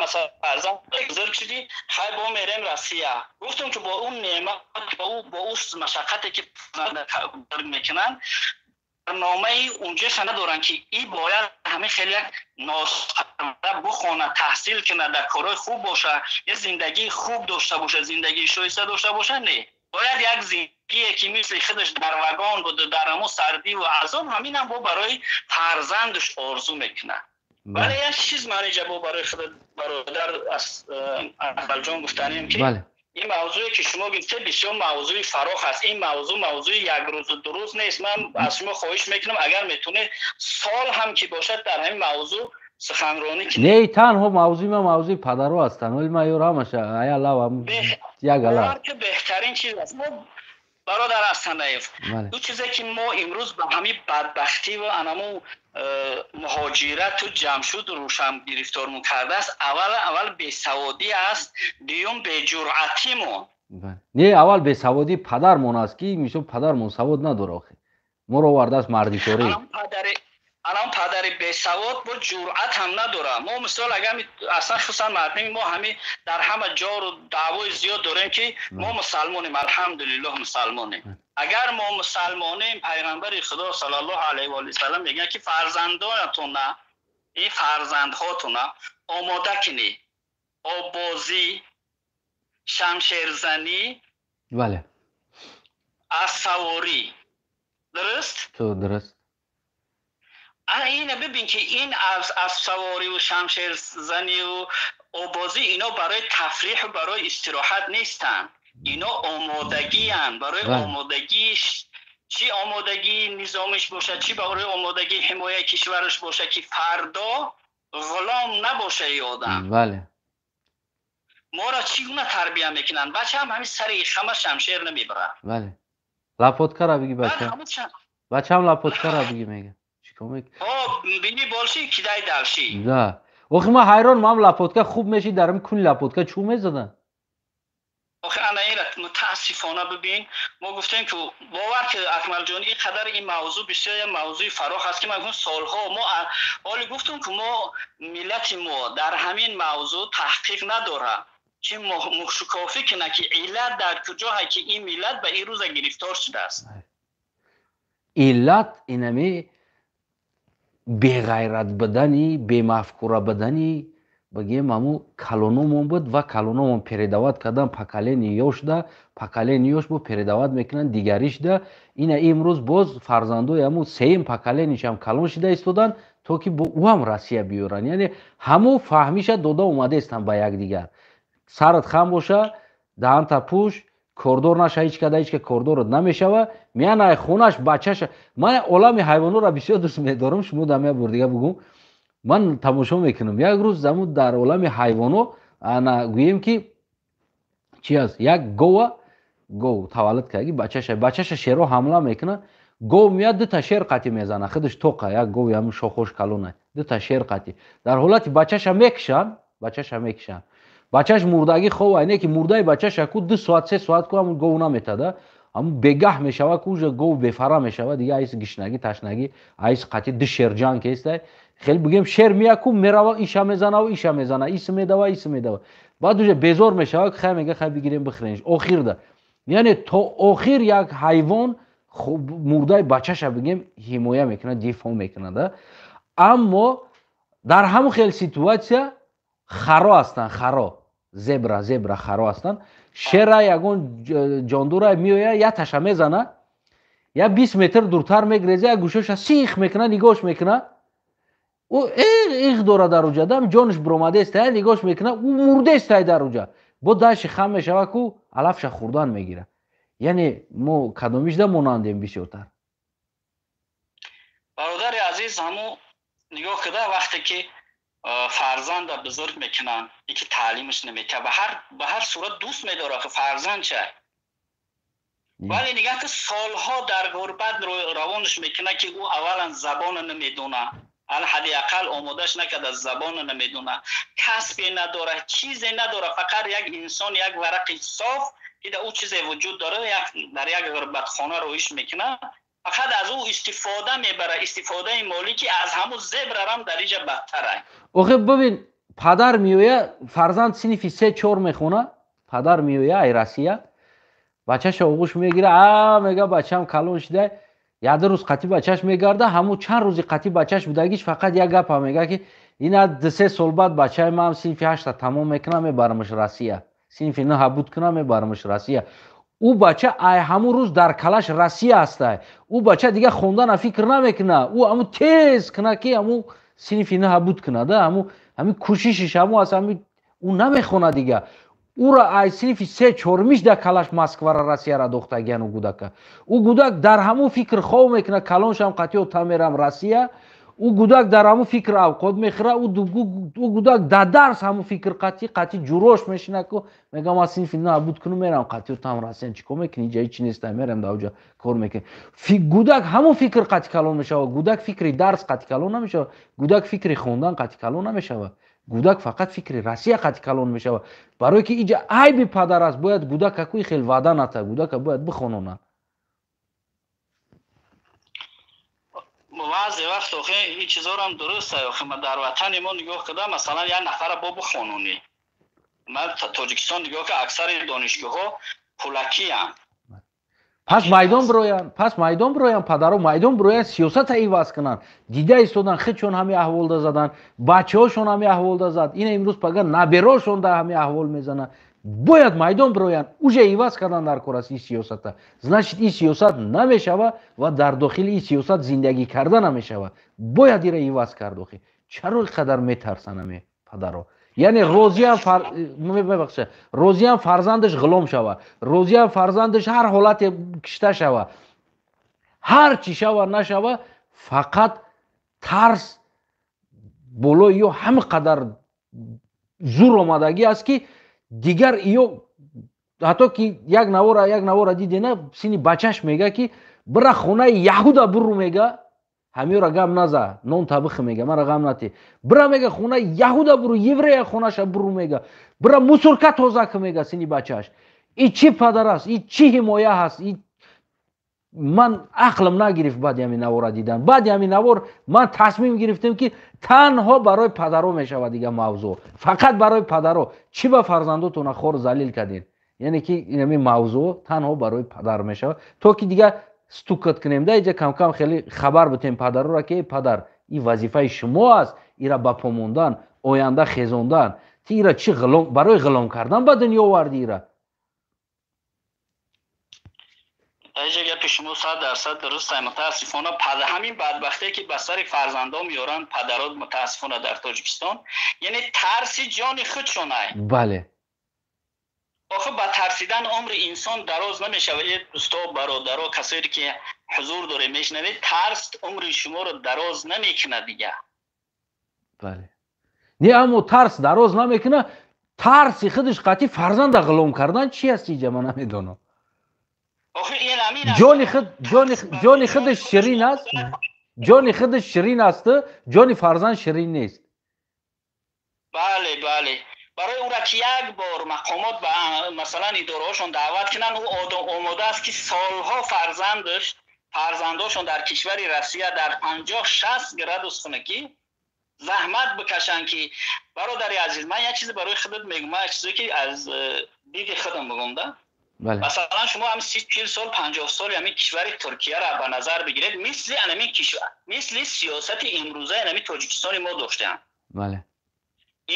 масалан, фарзанд бузург шудӣ, хай, бо мерем Россия. Гуфтам ки бо он неъмат, бо ӯ машаққате ки мекунанд, барномаи унҷаша надоранд, ки и бояд ҳамин хеле як носда бухонад, таҳсил кунад, дар корҳои хуб боша, як зиндагии хуб дошта боша, зиндагии шоиста дошта боша. Не, бояд як зиндагие ки мисли худаш дар вагон буду, дар ҳамун сардиву азоб, ҳаминам бо барои фарзандаш орзу мекунад. Вале як чиз ман инҷа бо барои худ, бародар Акбалҷон, гуфтанем, ки ин мавзӯе ки шумо гуфтед, бисёр мавзӯи фарох аст. Ин мавзӯъ мавзӯи якрӯзу дуруст нест. Ман аз шумо хоҳиш мекунам, агар метавонед, сол ҳам ки бошад, дар ҳамин мавзӯъ суханронӣ. Не, танҳо мавзӯи ман мавзӯи падаро ҳастанд, вале ман ёро ҳамаша аяла як ала. Беҳтарин чиз аст, бародар Асанаев. Ду чизе ки мо имрӯз ба ҳамин бадбахтӣ ва анаму муҳоҷирату ҷамшуду рӯшан гирифтормон кардааст, аввал бесаводӣ аст, дуюм беҷуръатимон. Не, аввал бесаводии падармон аст, ки мисол падармон савод надора, охи моро овардааст мардикорӣ. Анам падари бесавод бо ҷуръат ҳам надорад. Мо мисол, агар аслан, хусусан мардуми мо, ҳами дар ҳама ҷору даъвои зиёд дорем, ки мо мусалмонем, алҳамдулиллоҳ, мусалмонем. Агар мо мусалмонем, пайғамбари Худо саллаллоҳу алайҳи ва саллам мегӯяд, ки фарзандонатона, ин фарзандҳотона омода кунед: оббозӣ, шамшерзанӣ, ассаворӣ. Дуруст? Дуруст. Ина бибин, ки ин аспсавориву шамшерзаниву оббозӣ, ино барои тафриҳу барои истироҳат нестанд, ино омодагианд барои омодагии чӣ? Омодагии низомиш бошад, чӣ барои омодагии ҳимояи кишвараш бошад, ки фардо ғулом набоша и одам. Моро чӣ гуна тарбия мекунанд? Бачаам ҳамин сари хама шамшер намебарад. Бале, лопаткара биги, бача, бачаам лопаткара биги, мега. Бини больше, кидай дальше. Да, охи ман ҳайрон, ман лопатка хуб меши, дар куни лопатка чӯ мезадан. Охи ана ира мутаассифона бибин, мо гуфтем, ки бовар ки, Акмалҷон, ин қадар ин мавзӯъ бисёр як мавзӯи фарох аст, ки ман гуфтам, солҳо мо ҳоли гуфтум, ки мо, миллати мо дар ҳамин мавзӯъ таҳқиқ надорад, чи мушукофӣ кунад, ки иллат дар куҷо, ки ин миллат ба ин рӯза гирифтор шудааст. Иллат инами беғайрат будани, бемафкура будани. бигем ҳаму калономон буд ва калономон передавать кардан поколение ёшда, поколение ёш бо передавать мекунанд дигаришда. Ина имрӯз боз фарзандои ҳаму сеюм поколение шам калон шида истодан, то ки бо ӯ ҳам Россия биёранд. Яъне ҳаму фаҳмиша дода омадаистанд ба якдигар. Сарат хам боша, даҳанта пӯш, кордор наша, ҳеч када ҳеч ка кордорот намешава. Меян хонаш бачаша. Ман олами ҳайвонотро бисёр дӯст медорам, шумо дам як бор дига бугум. Ман тамошо мекунам. Як рӯз замун дар олами ҳайвоно ана гӯем ки чи аст, як гова, гов таваллуд кардаги бачаша, бачаша шеро ҳамла мекунад. Гов меяд, дута шер қатӣ мезана, худаш тоқа, як гови ҳамун шохош калона, дута шер қатӣ. Дар ҳолати бачаша мекушанд, бачаша мекушанд. Бачаш мурдагӣ хова, не ки мурдаи бачаша ку 2 соат, 3 соат ку ҳамун гов наметада, ҳамун бегаҳ мешава ку уже гов бефара мешава, дига айс гишнагӣ, ташнагӣ, айс қатӣ ду шер ҷанг кестай. Хеле бигем шер меяд ку мерава, иша мезанаву иша мезана, ис медава, ис медава. Баъд уже безор мешава, хай мега, хай бигирем бихӯренш. Охирда. Яъне то охир як ҳайвон мурдаи бачаша бигем ҳимоя мекунад, дифоъ мекунад. Аммо дар ҳамун хел ситуация харо ҳастанд, харо, зебра, зебра харо ҳастанд. Шера ягон ҷондура меоя, як таша мезана, я 20 метр дуртар мегреза, як гӯшаша сих мекуна, нигоҳш мекуна. Ӯ иғ дора дар уҷа, дам ҷонаш биромадеста, нигоҳш мекуна, ӯ мурдестай дар уҷа. Бо даши хам мешава ку алафша хӯрдан мегира. Яъне мо кадомишда монандем бисёртар? Бародари азиз, ҳаму нигоҳ куда, вақте ки фарзанда бузург мекунанд, яки таълимаш намекунад, ба ҳар сурат дӯст медорад фарзандча, вале нигаҳ ки солҳо дар ғурбат равонаш мекунад, ки ӯ аввалан забона намедонад, ҳадди ақал омодаш накарда, забона намедонад, касбе надорад, чизе надорад, фақат як инсон, як варақи соф ки дар ӯ чизе вуҷуд дорад, дар як ғурбатхона роиш мекунад, фақат аз ӯ истифода мебарад, истифодаи молӣ, ки аз ҳамун зебрарам дар иҷа бадтар. Охе бибин, падар меоя, фарзанд синфи се чор мехона, падар меоя ай Россия, бачаша оғӯш мегира, а мега, бачам калон шида. Яду рӯз қатӣ бачаш мегарда, ҳамун чанд рӯзи қатӣ бачаш будагиш фақат як гапа мега, ки ина 2-3 сол баъд бачаи ман синфи ҳашта тамом мекунам, мебарамаш Россия, синфи нӯҳа буд кунам, мебарамаш Россия. Ӯ бача ай ҳамун рӯз дар калаш Россия ҳастай. Ӯ бача дига хондана фикр намекуна, ӯ ҳамун тез куна, ки ҳамун синфи нӯҳа буд кунада, ҳамун ҳамин кӯшишиш ҳамун аст. Ҳамин ӯ намехона дига, ӯра ай синфи се чормиш дар калаш Москвара, Россияра дохтагиян. Ӯ гудака, ӯ гудак дар ҳамун фикр хов мекуна, калоншам қатиё та мерам Россия. Ӯ гудак дар ҳамун фикр авқот мехӯра, ӯ гудак дар дарс ҳамун фикр қатӣ ҷурош мешина ку мега, ман синфи нӯҳа буд кунум, мерам қатиё там Россия. Чӣ кор мекунӣ? Иҷа ҳичи нестай, мерам дар оҷа кор мекунӣ. Гудак ҳамун фикр қатӣ калон мешава. Гудак фикри дарс қатӣ калон намешава, гудак фикри хондан қатӣ калон намешава, гудак фақат фикри Россия қатӣ калон мешава. Барое ки иҷа айби падар аст, бояд гудака куи хел ваъда ната, гудака бояд бихононад. Баъзе вақт охе ин чизорам дуруст, охе ма дар ватани мо нигоҳ кардам, масалан, як нафара бо бихононӣ. Ман Тоҷикистон нигоҳ ка, аксари донишгоҳҳо пулакиянд. Пас майдон бироянд, пас майдон бироянд, падаро майдон бироянд, сиёсата иваз кунанд. Дида истодан, худшон ҳамин аҳволда заданд, бачаҳошон ҳамин аҳволда зад, ина имрӯз пага наберошон да ҳамин аҳвол мезананд. Бояд майдон бироянд, уже иваз кардан дар кор аст ин сиёсата. Значит, ин сиёсат намешава ва дар дохили ин сиёсат зиндагӣ карда намешава. Бояд ира иваз кард. Охи чаро ин қадар метарсанд аме падаро? Яъне розиам, мебахша, розиам фарзандаш ғулом шава, розиам фарзандаш ҳар ҳолате кишта шава, ҳар чӣ шава нашава, фақат тарс болои ё ҳама қадар зур омадагӣ аст, ки дигар ё ҳатто ки як навора дидена, сини бачаш мега, ки бира хонаи яҳуда буру, мега, ҳамёра гам наза, нон табихи, мега, мара ғам натӣ, бира, мега, хонаи яҳуда буру, еврея хонаша буру, мега, бира мусорка тоза ки, мега сини бачаш. И чӣ падар аст? И чӣ ҳимоя ҳаст? И ман ақлам нагирифт баъди ҳамин навора дидан. Баъди ҳамин навор ман тасмим гирифтем, ки танҳо барои падаро мешавад дига мавзӯъ, фақат барои падаро. Чӣ ба фарзандотона хор залил кардем? Яъне ки ҳамин мавзӯъ танҳо барои падар мешавад, то ки дига стукать кунем да иҷа, камкам хеле хабар бутем падарора, ки падар Ин вазифаи шумо аст, ира ба по мондан, оянда хезондан. Ти ира чӣ ғулом, барои ғулом кардан ба дунё оварди ира? Инҷа гапи шумо 100% дуруст аст. Мутаассифона ҳамин бадбахтие ки ба сари фарзандон меоранд падарот, мутаассифона дар Тоҷикистон, яъне тарси ҷони худшон ай. Бале. Охир ба тарсидан умри инсон дароз намешавад. Э дӯсто, бародаро, касое ки ҳузур доред, мешунавед, тарс умри шуморо дароз намекунад дигар. Бале. Не, аммо тарс дароз намекунад, тарси худаш қатъи фарзанда ғулом кардан чи аст инҷа, ман намедонам. Ҷони худаш ширин аст, ҷони худаш ширин аст, ҷони фарзанд ширин нест. Бале, бале. Барои ӯра ки як бор мақомот ба масалан идораҳошон даъват кунанд, ӯ омода аст ки солҳо фарзандошон дар кишвари Россия дар 50-60 градус хунукӣ заҳмат бикашанд. Ки бародари азиз, ман як чизе барои худат мегӯям, ман як чизе ки аз диди худам бигӯям да. Масалан шумо ҳам 30-40 сол, 50 сол ҳамин кишвари Туркияро ба назар бигиред, мисли ҳамин кишвар, мисли сиёсати имрӯзаи ҳамин Тоҷикистони мо доштаанд. Бале.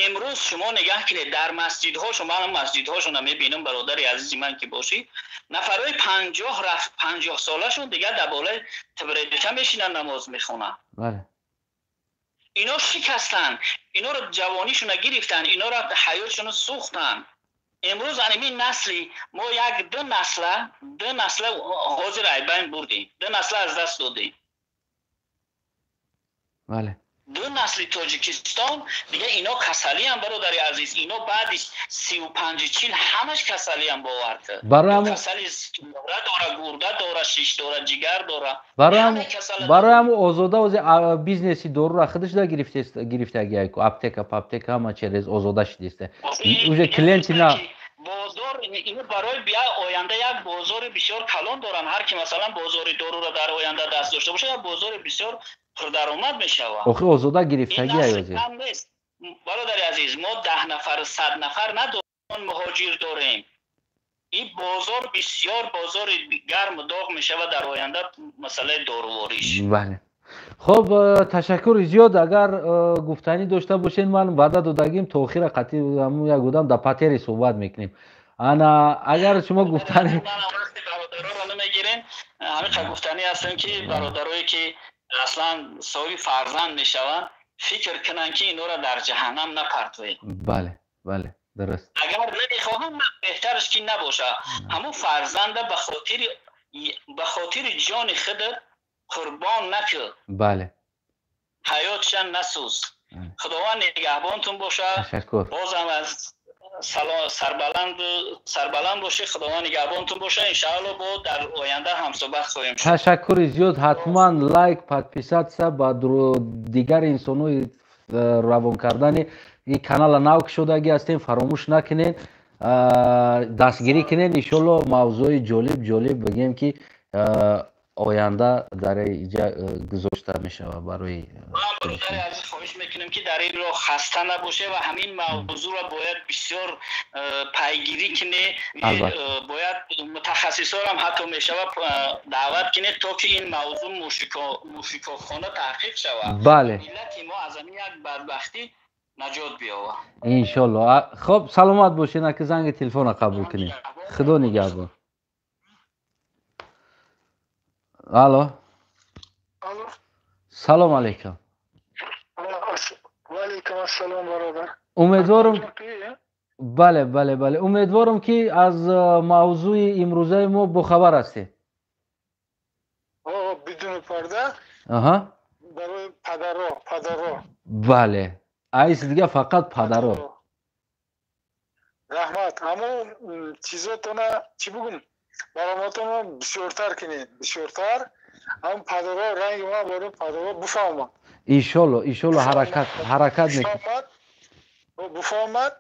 Имрӯз шумо нигоҳ кунед дар масҷидҳо, шумо ман масҷидҳошонро мебинам, бародари азизи ман ки бошӣ, нафарҳои 50 солашон дигар дар болои табретка мешинанд, намоз мехонанд. Бале. Ино шикастанд, иноро ҷавонишонро гирифтанд, иноро ҳаётшонро сӯхтанд. Имрӯз ҳамин насли мо як ду насла ҳозир айбайн бурдем, ду насла аз даст додем. Бале. Ду насли Тоҷикистон дига ино касалиам, бародари азиз, ино баъди 35-40 ҳамаш касалиам бовар кард. Касали дора, дора, гурда дора, шиш дора, ҷигар дора. Барои ҳамун Озода ози бизнеси дорура худаш да гирифтагиайку, аптека, паптека ҳама через Озода шидиста. Уже клиенти на бозор, ино барои бия оянда як бозори бисёр калон доранд. Ҳар ки масалан бозори дорура дар оянда даст дошта бошад, як бозори бисёр пурдаромад мешавад. Охи Озода гирифтагӣ ай. Бародари азиз, мо 10 нафар, 100 нафар надорем, муҳоҷир дорем. Ин бозор бисёр бозори гарму доғ мешавад дар оянда, масъалаи дорувориш. Бале. Хоб, ташаккури зиёд. Агар гуфтанӣ дошта бошед, ман ваъда додагим то охира қатъи ҳамун як одам дар патери суҳбат мекунем. Ана агар шумо гуфтанӣ вақти бародароро намегирем, ҳамин гуфтанӣ ҳастем ки бародарое ки аслан соҳиби фарзанд мешаванд, фикр кунанд ки инора дар ҷаҳаннам напартоем. Бале, бале, дуруст. Агар намехоҳам, беҳтараш ки набошад. Ҳамун фарзанда ба хотири ҷони худат қурбон накун. Бале. Ҳаётшан насӯз. Худованд нигаҳбонтун бошад. Ташаккур. Бозам аз сарбаланд бошед, Худованд нигаҳбонтун бошад. Иншаалло бо дар оянда ҳамсӯҳбат хоҳем шуд. Ташаккури зиёд. Ҳатман лайк, подписаться ба дигар инсонҳои равон кардани ин канала нав кушодагӣ ҳастем, фаромӯш накунед, дастгирӣ кунед. Иншоалло мавзӯи ҷолиб ҷолиб бигем ки оянда дар инҷа гузошта мешавад барои бародари азиз. Хоҳиш мекунем ки дар ин роҳ хаста набошед ва ҳамин мавзӯъро бояд бисёр пайгирӣ кунед, бояд мутахассисонам ҳатто мешавад даъват кунед, то ки ин мавзӯъ мушикофона таҳқиқ шавад. Бале. Миллати мо аз ҳамин як бадбахтӣ наҷот биёвад. Иншоалло. Хоб, саломат бошед, аки занги телефонро қабул кунед. Худо нигаҳбон. Алло. Салом алейкум. Ва алейкум ассалом, бародар. Умедворам, бале, бале, бале. Умедворам ки аз мавзӯи имрӯзаи мо бохабар ҳастед. Бидуни парда. Аҳа. Барои падаро, падаро. Бале. Айс дига фақат падаро. Раҳмат. Ҳамон чизотона чӣ бигӯм? Баромадтонро бисёртар кунед, бисёртар. Ҳам падаро ранги ман барои падаро бифаҳмад. Иншоалло, иншоалло ҳаракат мекунем. Бифаҳмад.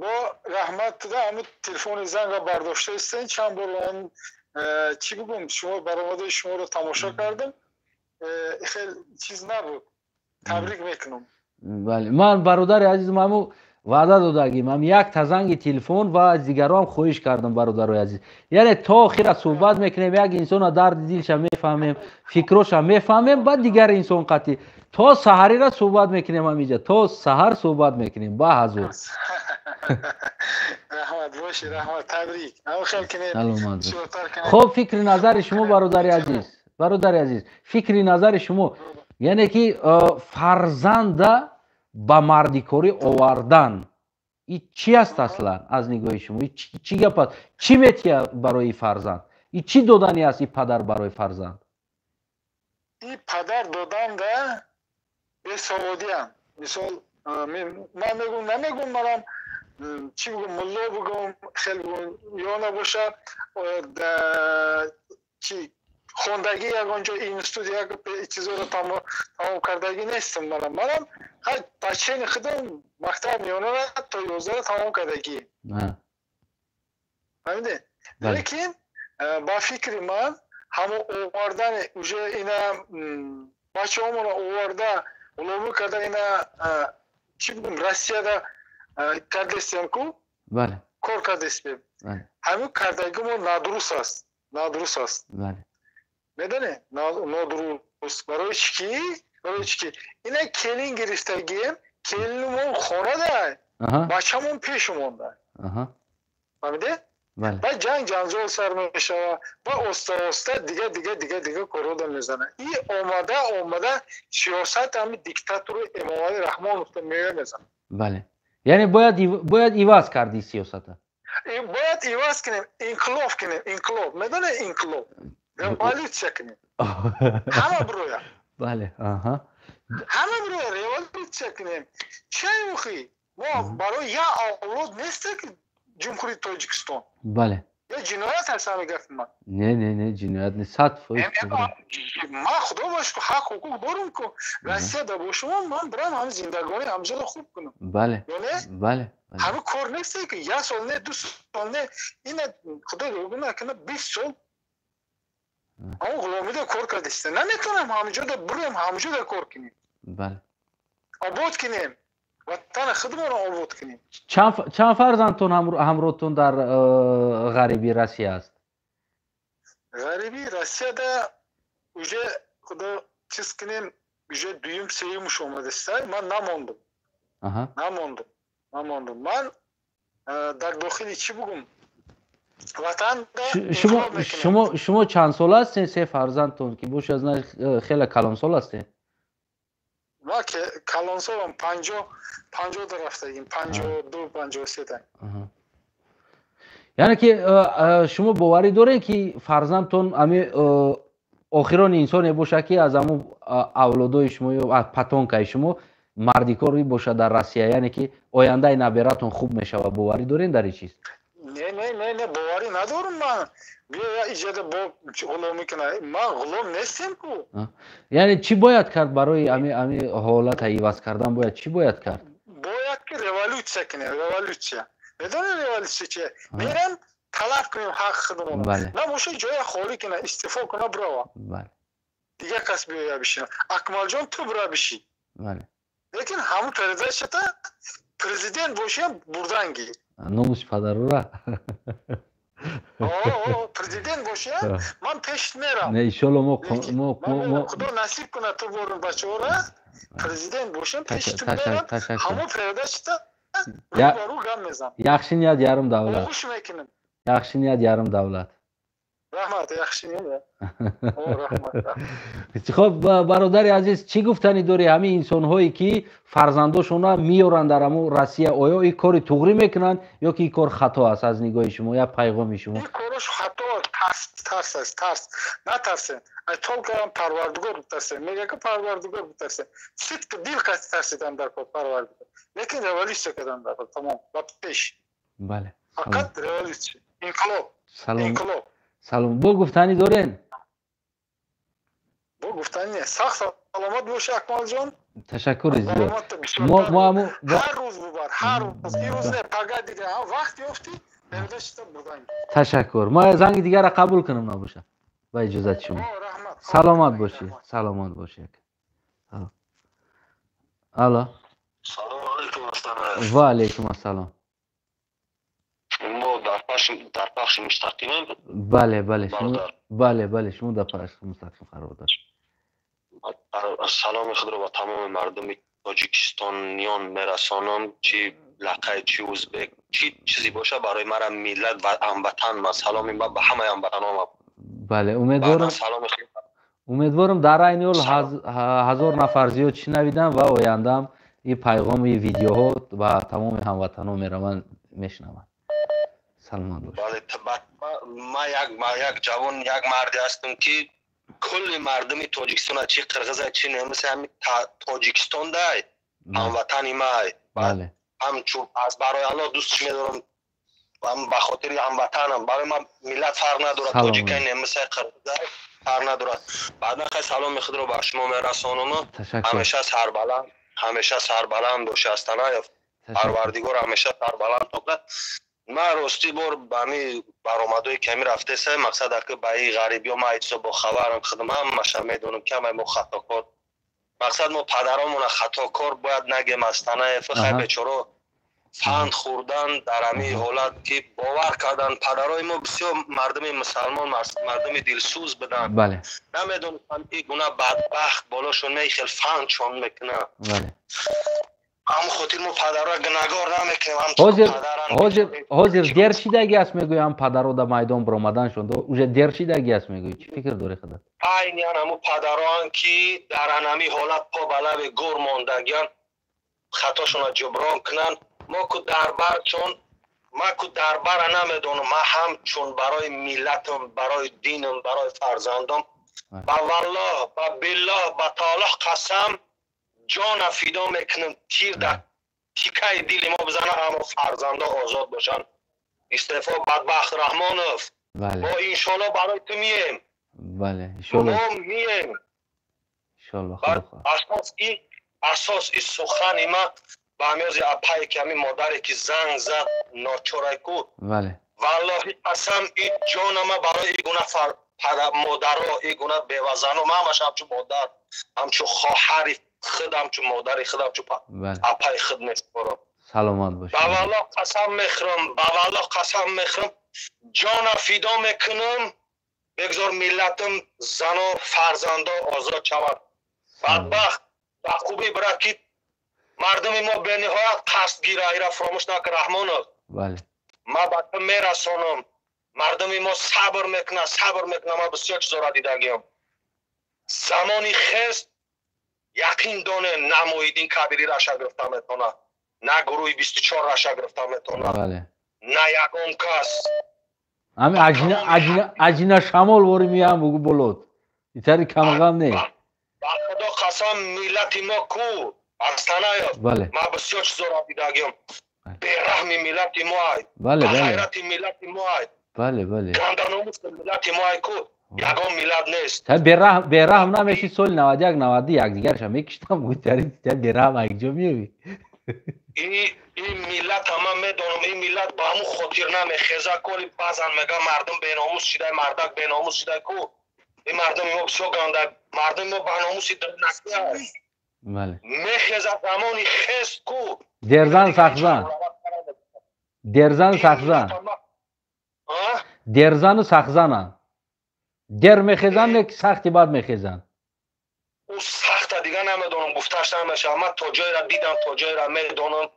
Бо раҳмат туда ҳамин телефони зангро бардошта истен, чанд бор он чӣ бигӯм, шумо баромадаи шуморо тамошо кардам, хел чиз набуд. Табрик мекунам. Бале, ман бародари азизам ҳамун Ваъда додагим ҳам як занги телефон ва аз дигарон хоҳиш кардам, бародарои азиз. Яъне то охира суҳбат мекунем, як инсона дарди дилша мефаҳмем, фикроша мефаҳмем, баъд дигар инсон қатъи то саҳарира суҳбат мекунем, ҳамиҷа то саҳар суҳбат мекунем. Ба ҳазур. Раҳмат боши, раҳмат, табрик. Саломат. Хоб, фикри назари шумо, бародари азиз, бародари азиз, фикри назари шумо, яъне ки фарзанда ба мардикорӣ овардан и чӣ аст аслан аз нигоҳи шумо? Чӣ гап аст? Чӣ метия барои фарзанд? И чӣ додани аст и падар барои фарзанд? И падар доданда бесаводиам. Мисол, ман мегум, намегум, манам чӣ бигум, мулло бигум, хел бигум ё набоша, чи хондагӣ ягон ҷо, институт, як чизоро тамом кардагӣ нестам. Манам бачаи худам мактаб миёнара то 11 тамом кардагӣ, фаҳмидед? Лекин ба фикри ман, ҳамо овардани уже ина бачаҳомонро оварда ғуломӣ карда, ина чӣ бигум, Россияда кардестем ку, кор кардестем, ҳамин кардагимо надуруст аст, надуруст аст. Медонӣ, нодуруст барои чӣ ки? Барои чӣ ки ина келин гирифтагием, келинмон хонада, бачамон пешумонда, фаҳмидед? Баъд ҷанг ҷанҷол сар мешава, ба оста оста дига дига дига дига корҳода мезана. И омада омада сиёсат ҳами диктатори Эмомалӣ Раҳмоновда меоя мезана. Бале, яъне бояд иваз карди сиёсата. Бояд иваз кунем, инқилоб кунем, инқилоб, медонед, инқилоб, революция кунем, ҳама бироя. Бале, аҳа. Ҳама бироя революция кунем. Чай мухи мо барои як авлод несте ки Ҷумҳурии Тоҷикистон. Бале. Я ҷиноят ҳаст ҳами гапи ман? Не, не, не, ҷиноят не, 100%. Ман, худо ба шукр, ҳақ ҳуқуқ дорам ку, Россияда бошам, ман бирам ҳами зиндагонӣ ҳамҷода хуб кунам. Бале. Ё не? Бале. Ҳами кор несте ки як сол не, 2 сол не, ина худо накунад, 20 сол ҳамон ғуломида кор кардиста. Наметавонам ҳамҷода бироем, ҳамҷода кор кунем. Бале. Обод кунем. Ватани худмонро обод кунем. Чанд фарзандтон ҳамроҳтон дар ғарибии Россия аст? Ғарибии Россияда уже, худо чиз кунем, уже дуюм сеюмш омадаста. Ман намондум. Намондум. Намондум. Ман дар дохили, чӣ бугум, ватанда. Шумо чанд сола ҳастед? Се фарзандтон ки бош, аз хеле калонсол ҳастед? Ма калонсолам, 50 да рафтагим, 52, 53-да. Яъне ки шумо боварӣ доред, ки фарзандтон ами охирони инсоне бошад, ки аз ҳамун авлодои шумо ё аз потомкаи шумо мардикорӣ бошад дар Россия, яъне ки ояндаи набератон хуб мешавад? Боварӣ доред дар ин чиз? Не, не, не, не, боварӣ надорам. Ман биё иҷода бо ғуломӣ кунам, ман ғулом нестем ку. Яъне чӣ бояд кард барои ами ҳолата иваз кардан? Бояд чӣ бояд кард? Бояд ки революция кунем, революция. Медонӣ революция чи? Мерем, талаб кунем ҳаққи худмонро. Набоша, ҷоя холӣ куна, истифо куна, бирава, дигар кас биёя бишина. Акмалҷон, ту бира бишӣ. Лекин ҳамун передачата президент бошиам бурданги. Номуси падарура. Президент бошиам, ман пеш мерам. Не, иншолло, мо худо насиб кунад, ту борун бачаҳора президент бошам, пеши ту мерам, ҳамун передачата рӯ гап мезанам. Яхши ният ярим давлат. Оғӯш мекунам. Яхши ният ярим давлат. Раҳмат, яхши ният. Хоб, бародари азиз, чӣ гуфтанӣ дорӣ ҳамин инсонҳое, ки фарзандошонро меёранд дар ҳамун Россия? Оё ин кори туғрӣ мекунанд ё ки ин кор хато аст аз нигоҳи шумо? Як пайғоми шумо. Ин корош хато, тарс, тарс аст, тарс. Натарсем, только Парвардигор битарсем. Мега ки Парвардигор битарсем, сидқи дил қасди тарсидан дар кор Парвардигор, лекин революция кардан дар кор, тамом, ба пеш. Фақат революция, инқилоб, инқилоб. Салом. Бо гуфтанӣ дорен? Бо гуфтанӣ не, сахт саломат боши, Акмалҷон. Ташаккури зиёд. Ҳар рӯз бубар, ҳар рӯз, ирӯз не, пага, дига вақт ёфтӣ. Ташаккур. Ма занги дигарро қабул кунам, набоша, ба иҷозати шумо. Саломат бошӣ, саломат бошӣ. Алло. Ва алайкум ассалом. Мо дар пахши мустақимем? Бале, бале, бале, бале, шумо дар пахши мустақим қарор доред. Саломи худро ба тамоми мардуми тоҷикистониён мерасонам, чи лақай, чи узбек, чи чизе боша, барои мара миллат ва ҳамватан. Ма саломи ма ба ҳамаи ҳамватанонам. Бале, умедворам, умедворам, дар айни ҳол 1000 нафар зиёд шунавидам ва ояндаам ин пайғоми видеоҳо ба тамоми ҳамватанон мераванд, мешунаванд. Саломат бошед. Бале, ма як ҷавон, як марде ҳастам, ки кулли мардуми Тоҷикистона, чи қирғиза, чи немиса, ҳами Тоҷикистондай ҳамватани май. Ҳамчун аз барои Аллоҳ дӯстш медорам, ба хотири ҳамватанам. Барои ман миллат фарқ надорад, тоҷикай, немисай, қирғизай, фарқ надорад. Баъдан хай саломи худро ба шумо мерасонам. Ҳамеша сарбаланд, ҳамеша сарбаланд боши, Астанаев. Парвардигор ҳамеша сарбаланд токад. Ман ростӣ бор ба ҳами баромадҳои ками рафтеса, мақсад аки ба и ғарибиё ман айчизо бохабарам, худам ҳамаша медонам, ки ҳамаи мо хатокор. Мақсад, мо падаромона хатокор бояд нагем, Астанаев. Хай, бечоро фанд хӯрдан дар ҳамин ҳолат, ки бовар кардан. Падарои мо бисёр мардуми мусалмон, мардуми дилсӯз буданд, намедонистанд, ки гуна бадбахт болошон мехел фандшон мекунад. Ҳамн хотир мо падарро гунагор намекунем. Ҳозир дер шидаги аст, мегӯям, падаро да майдон баромаданшон уже дер шидаги аст, мегӯӣ. Чӣ фикр дорӣ худат? Айниан ҳамун падароан, ки дар анами ҳолат по ба лаби гӯр мондагиан, хатошонро ҷуброн кунанд. Мо ку дарбар, чун ман ку дарбара намедонам, ман ҳамчун барои миллатам, барои динам, барои фарзандом, ба валлоҳ, ба биллоҳ, ба таолоҳ қасам, ҷона фидо мекунам, тир дар тикаи дили мо бизана, аммо фарзандо озод бошанд. Истеъфо, бадбахт Раҳмонов, мо иншоалло барои ту мием. Мо мием. Асос и сухани ма ба ҳамёзи апае, ки ҳамин модаре, ки занг зад, ночорай ку. Валлоҳи қасам, и ҷонама барои и гуна модаро, и гуна бевазано, ман ҳамаш ҳамчун модар, ҳамчун хоҳари худ, ҳамчун модари худ, ҳамчун апаи худ месупорам. Саломат бошед. Ба валлоҳ қасам мехӯрам, ба валлоҳ қасам мехӯрам, ҷона фидо мекунам, бигзор миллатам, зану фарзандо озод шавад. Бадбахт ба хубӣ бирад, ки мардуми мо бениҳоят қасдгира, ира фаромӯш накун, Раҳмонов. Ман ба ту мерасонам, мардуми мо сабр мекунад, сабр мекунад. Ман бисёр чизоро дидагиам. Замони хест, яқин доне, на Муҳиддин Кабирӣ раша гирифта метавонад, на гурӯҳи 24 раша гирифта метавонад, на ягон кас. Ҳами аҷина шамол вори меям, бугу болот итари камғам не. Ба Худо қасам, миллати мо ку, Астанаев, ман бисёр чизоро дидагиам. Бераҳми миллати мо ай, ғайрати миллати мо ай, бале бале ганданомуси миллати мо ай ку, ягон миллат нест. Бераҳм намеши, соли 91, 92 якдигарша мекиштам, бераҳм якҷо меёвӣ. Ин миллата ман медонам, ин миллат ба ҳамун хотир намехеза. Коли баъзан мегӯям, мардум беномус шидай, мардак беномус шидай ку. Ин мардуми мо бисёр ганда, мардуми мо ба номуси мехезад замони хест ку. Дерзан сахзан, дерзан сахзан, дерзану сахзананд, дер мехезанд, ки сахти бад мехезанд. Ӯ сахта дига намедонам, гуфташ намешавад. Ман то ҷойра дидам, то ҷойра медонам.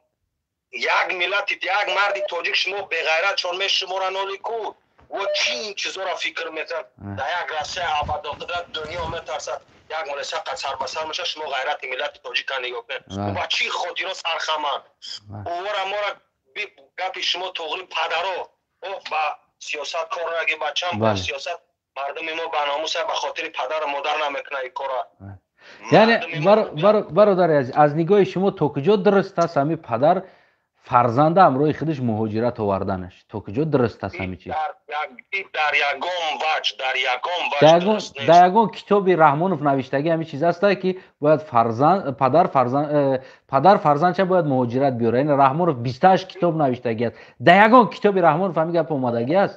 Як миллати, як марди тоҷик шумо беғайрат чон мешумора ноли ку. Во чи ин чизоро фикр мекунад? Дар як Россия абадоқудрат, дунё метарсад, як молеса қад сарбасар мешавад, шумо ғайрати миллати тоҷика нигоҳ кунед, ба чӣ хотиро сархаманд овора мора. Гапи шумо тоғри, падаро ба сиёсат кор наги, бачам, ба сиёсат. Мардуми мо ба номуса, ба хотири падару модар намекунад ин кора. Яъне, бародари азиз, аз нигоҳи шумо то куҷо дуруст аст ҳами падар фарзанда ҳамроҳи худаш муҳоҷират оварданаш? То куҷо дуруст аст ҳами чиз? Дар ягон ваҷ, дар ягон ваҷ. Дар ягон китоби Раҳмонов навиштагӣ ҳами чиз аста, ки бояд фарзанд, падар фарзанд, падар фарзандча бояд муҳоҷират биёрад? Яъне Раҳмонов 28 китоб навиштагӣ аст, дар ягон китоби Раҳмонов ҳами гап омадагӣ аст?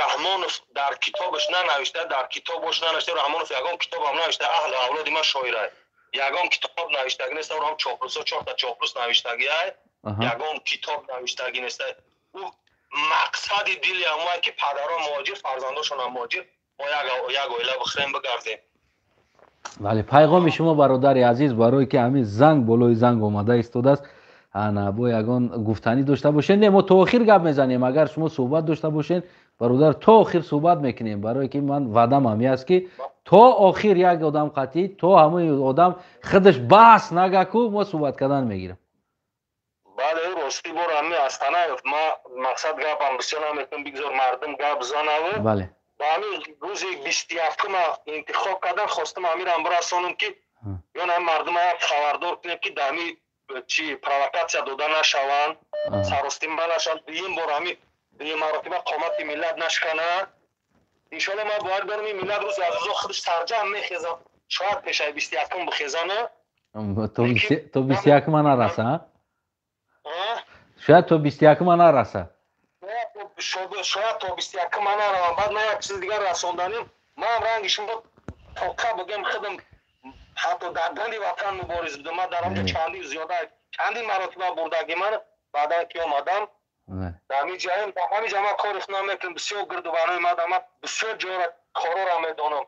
Раҳмонов дар китобаш нанавишта, дар китобаш нанавишта. Раҳмонов ягон китобам навишта. Аҳлу авлоди ман шоирай. Ягон китоб навиштагӣ нест, ам чоплусо чорта чоплус навиштагӣ ай, ягон китоб навиштагӣ нест. Ӯ мақсади дили ҳамое ки падарон муҳоҷир, фарзандошонам муҳоҷир, мо як оила бихӯрем, бигардем. Бале, пайғоми шумо, бародари азиз, барое ки ҳамин занг болои занг омада истодааст, ана бо ягон гуфтанӣ дошта бошед. Не, мо то охир гап мезанем. Агар шумо суҳбат дошта бошед, бародар, то охир суҳбат мекунем, барое ки ман ваъдам ҳами аст, ки то охир як одам қатъӣ, то ҳамои одам худаш бас нагаку, мо суҳбат кардан мегирем. Бале, ростӣ бор ҳами Астанаев, ма мақсад гапам бисёр наметунам, бигзор мардум гап занаву. Бале. Ба ҳамин рӯзи 27-ума интихоб кардан, хостам ҳамирам бирасонам, ки ё на мардума як хабардор кунем, ки дар ҳами чи провокатсия дода нашаванд, саростима нашаванд, дуюм бор ҳами дуюм маротиба қомати миллат нашкана. Иншоалло, ман бовар дорам, ин миллат рӯзи аз рӯзо худаш сарҷамъ мехезад, шояд пешаи 21-ум бихезана. То 21-ума нараса, шояд то 21-ума нараса. Шояд то 21-ума наравам. Баъд ман як чизи дигар расонданим. Ман ранги шумо тоқа бигем, худам ҳатто дар дани ватан мубориз будам. Ман дар онҷо чандин зиёда чандин маротиба бурдаги. Ман баъдан ки омадам, дар ҳамин ҷаем, дар ҳамин ҷа ман кори худам мекунам, бисёр гирду барои мадам, ман бисёр ҷора корора медонам.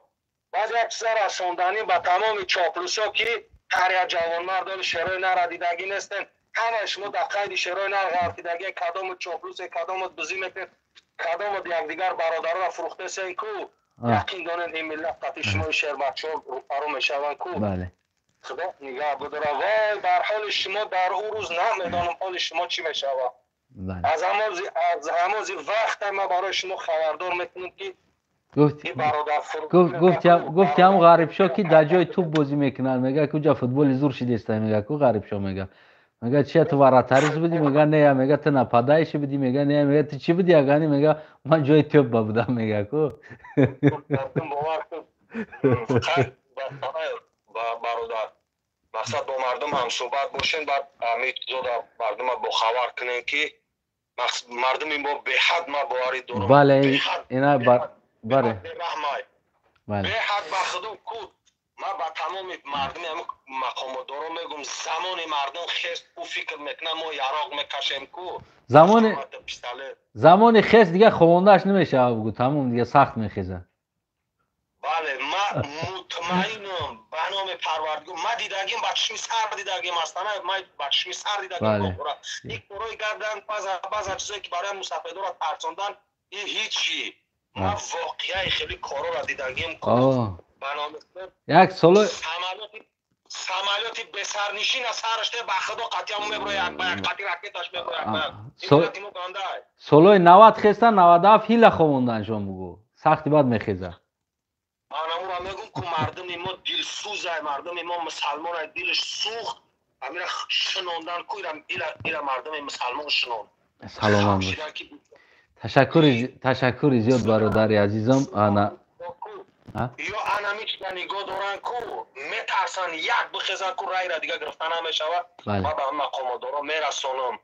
Баъд як чиза расонданӣ ба тамоми чоплусо, ки ҳар як ҷавонмардони шерои нара дидагӣ нестен, ҳамаи шумо дар қайди шерои нар ғалтидагӣ, кадому чоплусе, кадому бизӣ мекунед, кадому якдигар бародарора фурӯхтесен ку, яқин донед, ин миллат қати шумои шербачаҳо рӯпарӯ мешаванд ку. Худо нигаҳ бидора. Вой бар ҳоли шумо дар ӯ рӯз, намедонам ҳоли шумо чӣ мешавад. Аз ҳамози вақта ман барои шумо хабардор мекунам, ки Гуфтиам, Ғарибшо, ки дар ҷои туп бозӣ мекунад, мега куҷа футболи зур шидеста, мега ку Ғарибшо, мега чия, ту вратарь будӣ? Мега не. Мега ту нападающий будӣ? Мега не. Мега ту чӣ будӣ? Агани мега ман ҷои тӯп ба будам, мега ку. Бародар, мақсад бо мардум ҳамсӯҳбат бошем, баъд ҳамин чизода мардума бохабар кунем, ки мардуми мо беҳад, ман боварӣ дорам. Бале, ина бале. Беҳад, ба худо ку, ман ба тамоми мардуми ҳамин мақомотдоро мегӯм, замони мардум хест ку, фикр мекунам, мо яроқ мекашем ку. Замони хест дига ховондааш намешавад, бугӯ, тамом, дига сахт мехезад. Бале, ман мутмаинам, ба номи Парвардигор, ман дидагим, ба чишми сар дидагим, астана ман ба чишми сар дидагим. Ин корои кардан, баъза чизое ки барои мусафедора тарсондан, ин ҳичи. Ман воқеаи хеле корора дидагим. Як соло самолёти бесарнишин аз сараш те, ба худо, қатъиам меброяд, як ба як қатъи ракеташ меброяд, як ба як. Солои 90 хестан, 97 ҳила ховондан, шон бугӯ, сахти бад мехезад. Анамура мегум ку, мардуми мо дилсӯзай, мардуми мо мусалмонай, дилаш сӯхт, ҳамира шинондан ку, ира мардуми мусалмон шинон. Саломат бош, ташаккури зиёд, бародари азизам. Ана ё анами чиза нигоҳ доранд ку, метарсанд як бихезанд ку, райра дига гирифта намешавад. Ма ба мақомотдоро мерасонам,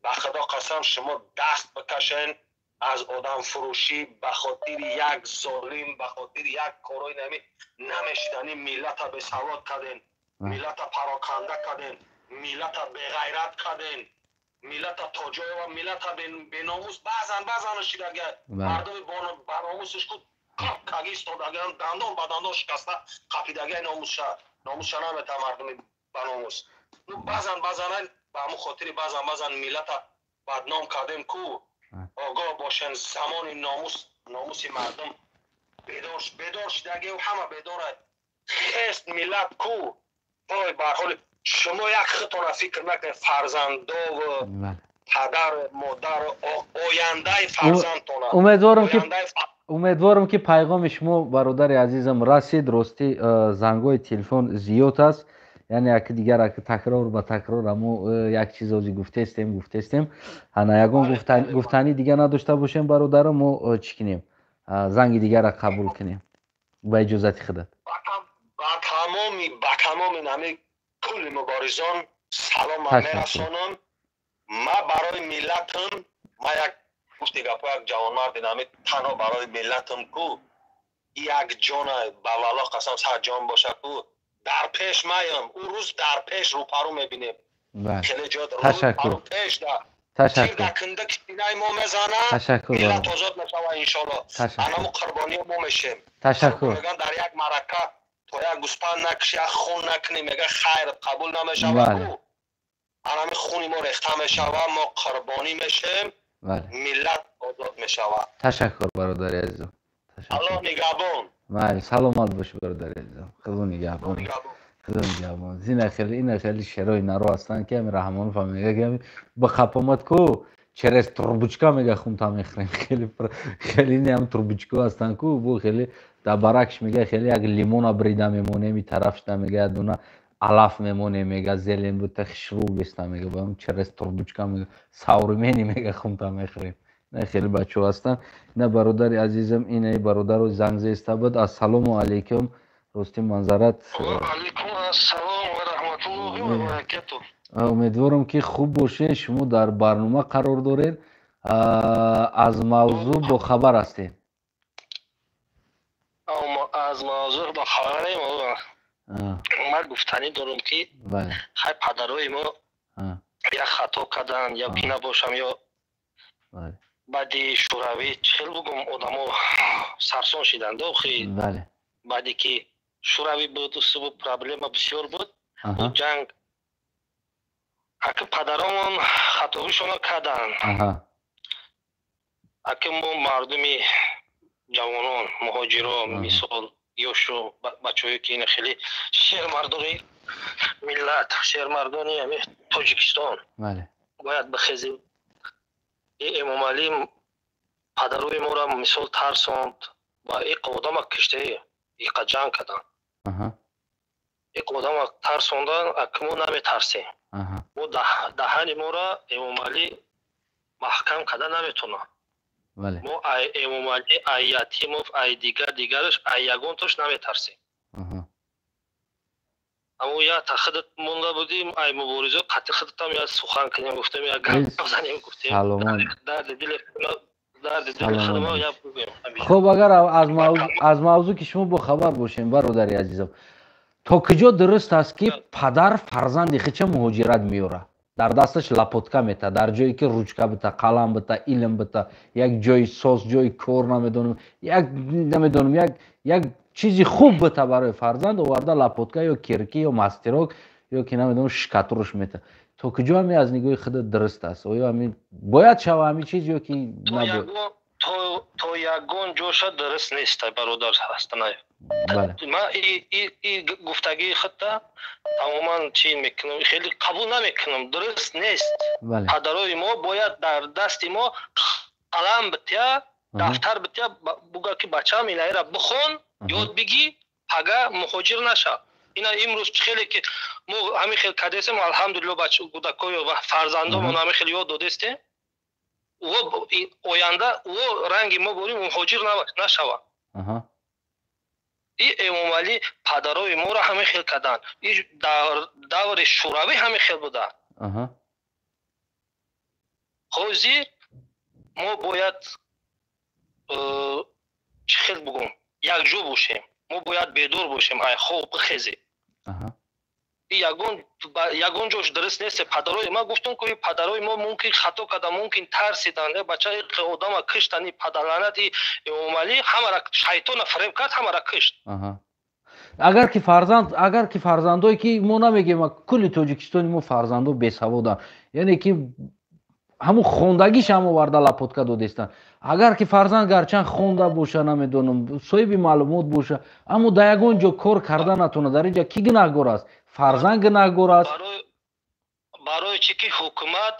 ба худо қасам, шумо даст бикашен аз одамфурӯшӣ ба хотири як золим, ба хотири як корои нами намешиданӣ. Миллата бесавод карден, миллата пароканда карден, миллата беғайрат карден, миллата тоҷоева, миллата беномус. Баъзан баъзан шидага мардуми баромусш ку каги истодаган, дандон ба дандон шикаста қапидагай, номусша номусша намета мардуми баномус. Ну баъзан баъзан ба ҳамун хотири баъзан баъзан миллата бадном кардем ку. Огоҳ бошен, замони номус, номуси мардум бедор бедор шидагиу, ҳама бедора, хест миллат ку, вой бар ҳоли шумо. Як худтона фикр накунед, фарзандову падару модару ояндаи фарзандтона. Умедворам, ки пайғоми шумо, бародари азизам, расид. Ростӣ, зангҳои телефон зиёд аст, яъне яки дигар аки такрор ба такрор амо як чизози гуфтестем. Ана ягон гуфтанӣ дига надошта бошем, бародарам, мо чӣ кунем, занги дигарро қабул кунем, ба иҷозати худат. Ба тамоми нами кулли муборизон салом мерасонам. Ма барои миллатам, ма як гуфти гапо, як ҷавонмарди нами танҳо барои миллатам ку, як ҷона, ба валлоҳ қасам, сад ҷон боша ку. Дар пеш маям, ӯ рӯз дар пеш рӯпарӯ мебинем. Хеле ҷо ташаккур. Пеш да. Ташаккур. Тир дар мо мезанад. Ташаккур. Миллат озод мешавад иншоаллоҳ. Анаму қурбонӣ мо мешем. Ташаккур. Меган дар як марака то як гӯспанд накуши, як хун накунӣ, мега хайр қабул намешавад. Анами хуни мо рехта мешавад, мо қурбонӣ мешем. Миллат озод мешавад. Ташаккур, бародари азизам. Аллоҳ нигаҳбон. Майли, саломат бошӣ, бародари азизам. Худо нигаҳбон. Худо нигаҳбон. Зина хеле, ина хеле шерои наро ҳастанд, ки ҳами Раҳмонов ҳам мега, ки ҳами бихапомад ку, через трубочка мега хунта мехӯрем. Хеле хеле ини ҳам трубочка ҳастанд ку, бу хеле дар баракш мега, хеле як лимона брида мемонем, и тараф шуда мега, як дона алаф мемонем, мега, зелень бута хишрӯ беста, мега, ба через трубочка мега, современный мега хунта мехӯрем. На хеле бачаҳо ҳастанд. Ина бародари азизам, инаи бародаро занг зеста буд. Ассалому алайкум. Рости манзарат. Алайкум ассалом ва раҳматуллоҳи ва баракатуҳ. Умедворам, ки хуб бошед. Шумо дар барнома қарор доред, аз мавзӯъ бохабар ҳастед. Аз мавзӯъ бохабарем. Ман гуфтанӣ дорам, ки хай, падарои мо як хато карданд ё ки набошам, ё баъди шӯравӣ, чӣ хел бугум, одамо сарсон шиданд охи. Баъде ки шӯравӣ буд, усубу проблема бисёр буд, ҷанг, аки падаромон хатоишонро карданд. Аки мо мардуми ҷавонон, муҳоҷиро, мисол ёшу бачаҳое, ки ина хеле шермардони миллат, шермардони ами Тоҷикистон, бояд бихезем. Эмомалӣ падарои моро мисол тарсонд ва иқ одама киште, иқа ҷанг карданд, иқ одама тарсондан. Аки мо наметарсем. Мо даҳани моро Эмомалӣ маҳкам карда наметонад. Мо ай Эмомалӣ, ай Ятимов, ай дигар дигараш, ай ягонтош наметарсем. Аммо я та худат монда будим, ай муборизо қатъи худатам я сухан кунем гуфтем, я гап занем гуфтем, дарди дили худмо я бугӯем. Хуб, агар аз мавзӯъ ки шумо бохабар бошем, бародари азизам, то куҷо дуруст аст, ки падар фарзанди хича муҳоҷират меёрад, дар дасташ лопатка мета, дар ҷое ки ручка бита, қалам бита, илм бита, як ҷои соз, ҷои кор, намедонам, як намедонам, як чизи хуб бита барои фарзанд, оварда лопатка ё кирки ё мастерок ё ки намедонам штукатурш мета? То куҷо ҳами аз нигоҳи худат дуруст аст? Оё ҳами бояд шава ҳами чиз ё ки набояд? То ягон ҷоша дуруст нест, бародар Ҳастанаев. Ман и гуфтагии худта тамоман чӣ мекунам, хеле қабул намекунам, дуруст нест. Падарои мо бояд дар дасти мо қалам битя, дафтар битя, буга ки бачаам, инаира бихон, ёд бигӣ, пага муҳоҷир наша. Ина имрӯз хеле ки мо ҳамин хел кардесем, алҳамдулилло, кӯдакою ва фарзандомон ҳамин хел ёд додестем, оянда ӯ ранги мо борӣ муҳоҷир нашавад. И Эмомалӣ падарои моро ҳамин хел карданд. И дар даври шӯравӣ ҳамин хел буда. Ҳозир мо бояд чӣ хел бугум, якҷо бошем, мо бояд бедор бошем, ай хоб бихезем. Ягон ҷош дуруст нест. Падарои ман гуфтам ки падарои мо мумкин хато карда, мумкин тарсиданд, бача одама киштани падарланати Эмомалӣ ҳамара шайтона фиреб кард, ҳамара кишт. Агар ки фарзанд, агар ки фарзандое ки мо намегем, кулли Тоҷикистони мо фарзандо бесаводанд, яъне ки ҳамун хондагиш ҳам оварда лопатка додестанд. Агар ки фарзанд гарчанд хонда боша, намедонам, соҳиби маълумот боша, аммо дар ягон ҷо кор карда натонад, дар ин ҷа кӣ гунаҳгор аст? Фарзанд гунаҳгор аст? Барои чӣ ки ҳукумат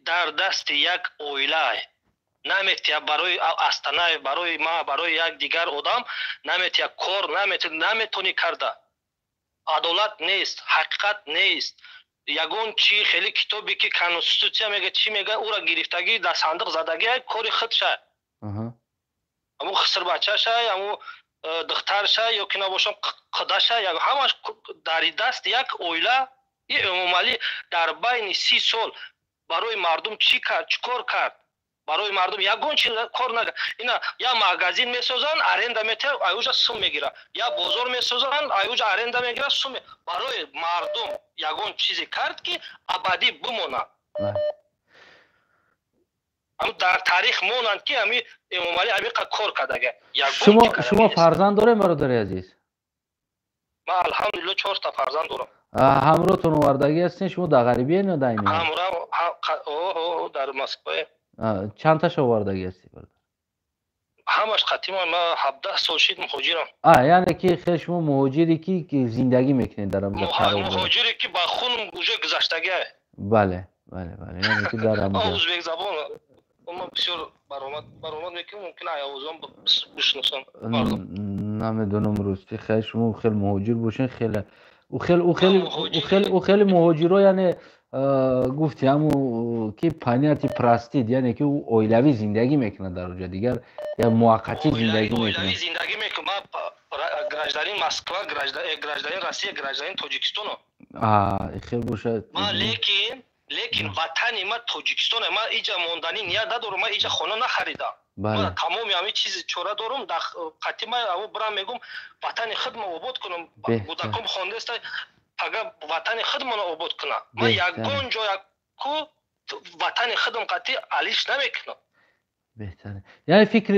дар дасти як оила наметия, барои Астанаев, барои ма, барои як дигар одам наметия, кор наметонӣ карда. Адолат нест, ҳақиқат нест. Ягон чи хеле китобе ки конститутсия мега, чӣ мега, ӯра гирифтагӣ, дар сандиқ задагӣ, кори худша, аму хисрбачаша, аму духтарша ё ки набошам қудаша, ҳамаш дар даст як оила. И Эмомалӣ дар байни 30 сол барои мардум чӣ кард, чӣ кор кард? Барои мардум ягон чи кор накард. Ина я магазин месозанд, аренда метиҳанд, аюҷа сум мегирад. Я бозор месозанд, аюҷа аренда мегирад, сум. Барои мардум ягон чизе кард, ки абадӣ бимонад. Ҳамун дар таърих монанд, ки ҳами Эмомалӣ ҳамиқа кор кардага. Шумо фарзанд дорем, бародари азиз? Ман, алҳамдулилло, чорта фарзанд дорам. Ҳамроҳтон овардагӣ ҳастен? Шумо дар ғарибие ё дар Ҳамроҳ дар Москвае. Чандташа овардагӣ ҳастӣ, бародар? Ҳамаш қатима. Ман 17 сол шид муҳоҷирам. Яъне ки хел шумо муҳоҷире ки зиндагӣ мекунед дар Муҳоҷире ки ба хунам уже гузаштагиа. Бале, яъне ки дар Узбек забон ман бисёр баромад мекунам, мумкин аявозон бишносам. Намедонам, рости. Хел шумо хел муҳоҷир бошен, хеле ӯ хеле муҳоҷиро, яъне гуфти ҳаму ки понятие простит, яъне ки ӯ оилавӣ зиндагӣ мекунад дар оҷа, дигар я муваққатӣ зиндагӣ мекунад. Зиндагӣ мекунам. Ман гражданин Москва, гражданин Россия, гражданин Тоҷикистоно. Хел бошад. Ман лекин ватани ман Тоҷикистон. Ман иҷа монданӣ ният надорам, ман иҷа хона нахаридам. Ман тамоми ҳамин чизи чора дорум, дар қати ман аву бирам, мегум, ватани худмо обод кунам. Кӯдаком хондаста, агар ватани худмоно обод кунам. Ман ягон ҷоя ку ватани худам қати алиш намекунам. Беҳтаре. Яъне фикр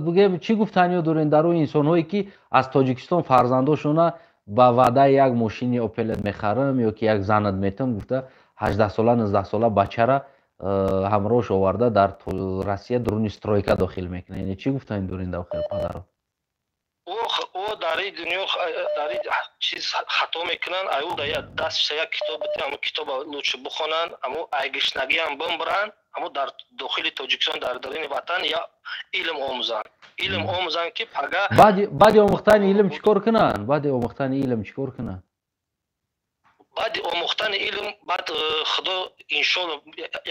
бигем, чӣ гуфтаниё дорем дар рӯи инсонҳое, ки аз Тоҷикистон фарзандошона ба ваъдаи як мошини Опелет мехарам ё ки як занат метам гуфта, 18-сола, 19-сола бачара ҳамроҳш оварда дар Россия дуруни стройка дохил мекунад? Яъне чӣ гуфтани дорем дар хел падаро? О, дар ин дунё, дар ин чиз хато мекунанд. Аю да як дастша як китоб бите, ҳамун китоба лучше бихонанд, ҳамун айгишнагиам бимбиранд, ҳамун дар дохили Тоҷикистон, дар дарини ватан я илм омӯзанд, илм омӯзанд, ки пага Баъди омӯхтани илм чӣ кор кунанд? Баъди омӯхтани илм чӣ кор кунанд? Баъди омӯхтани илм, баъд Худо, иншолло,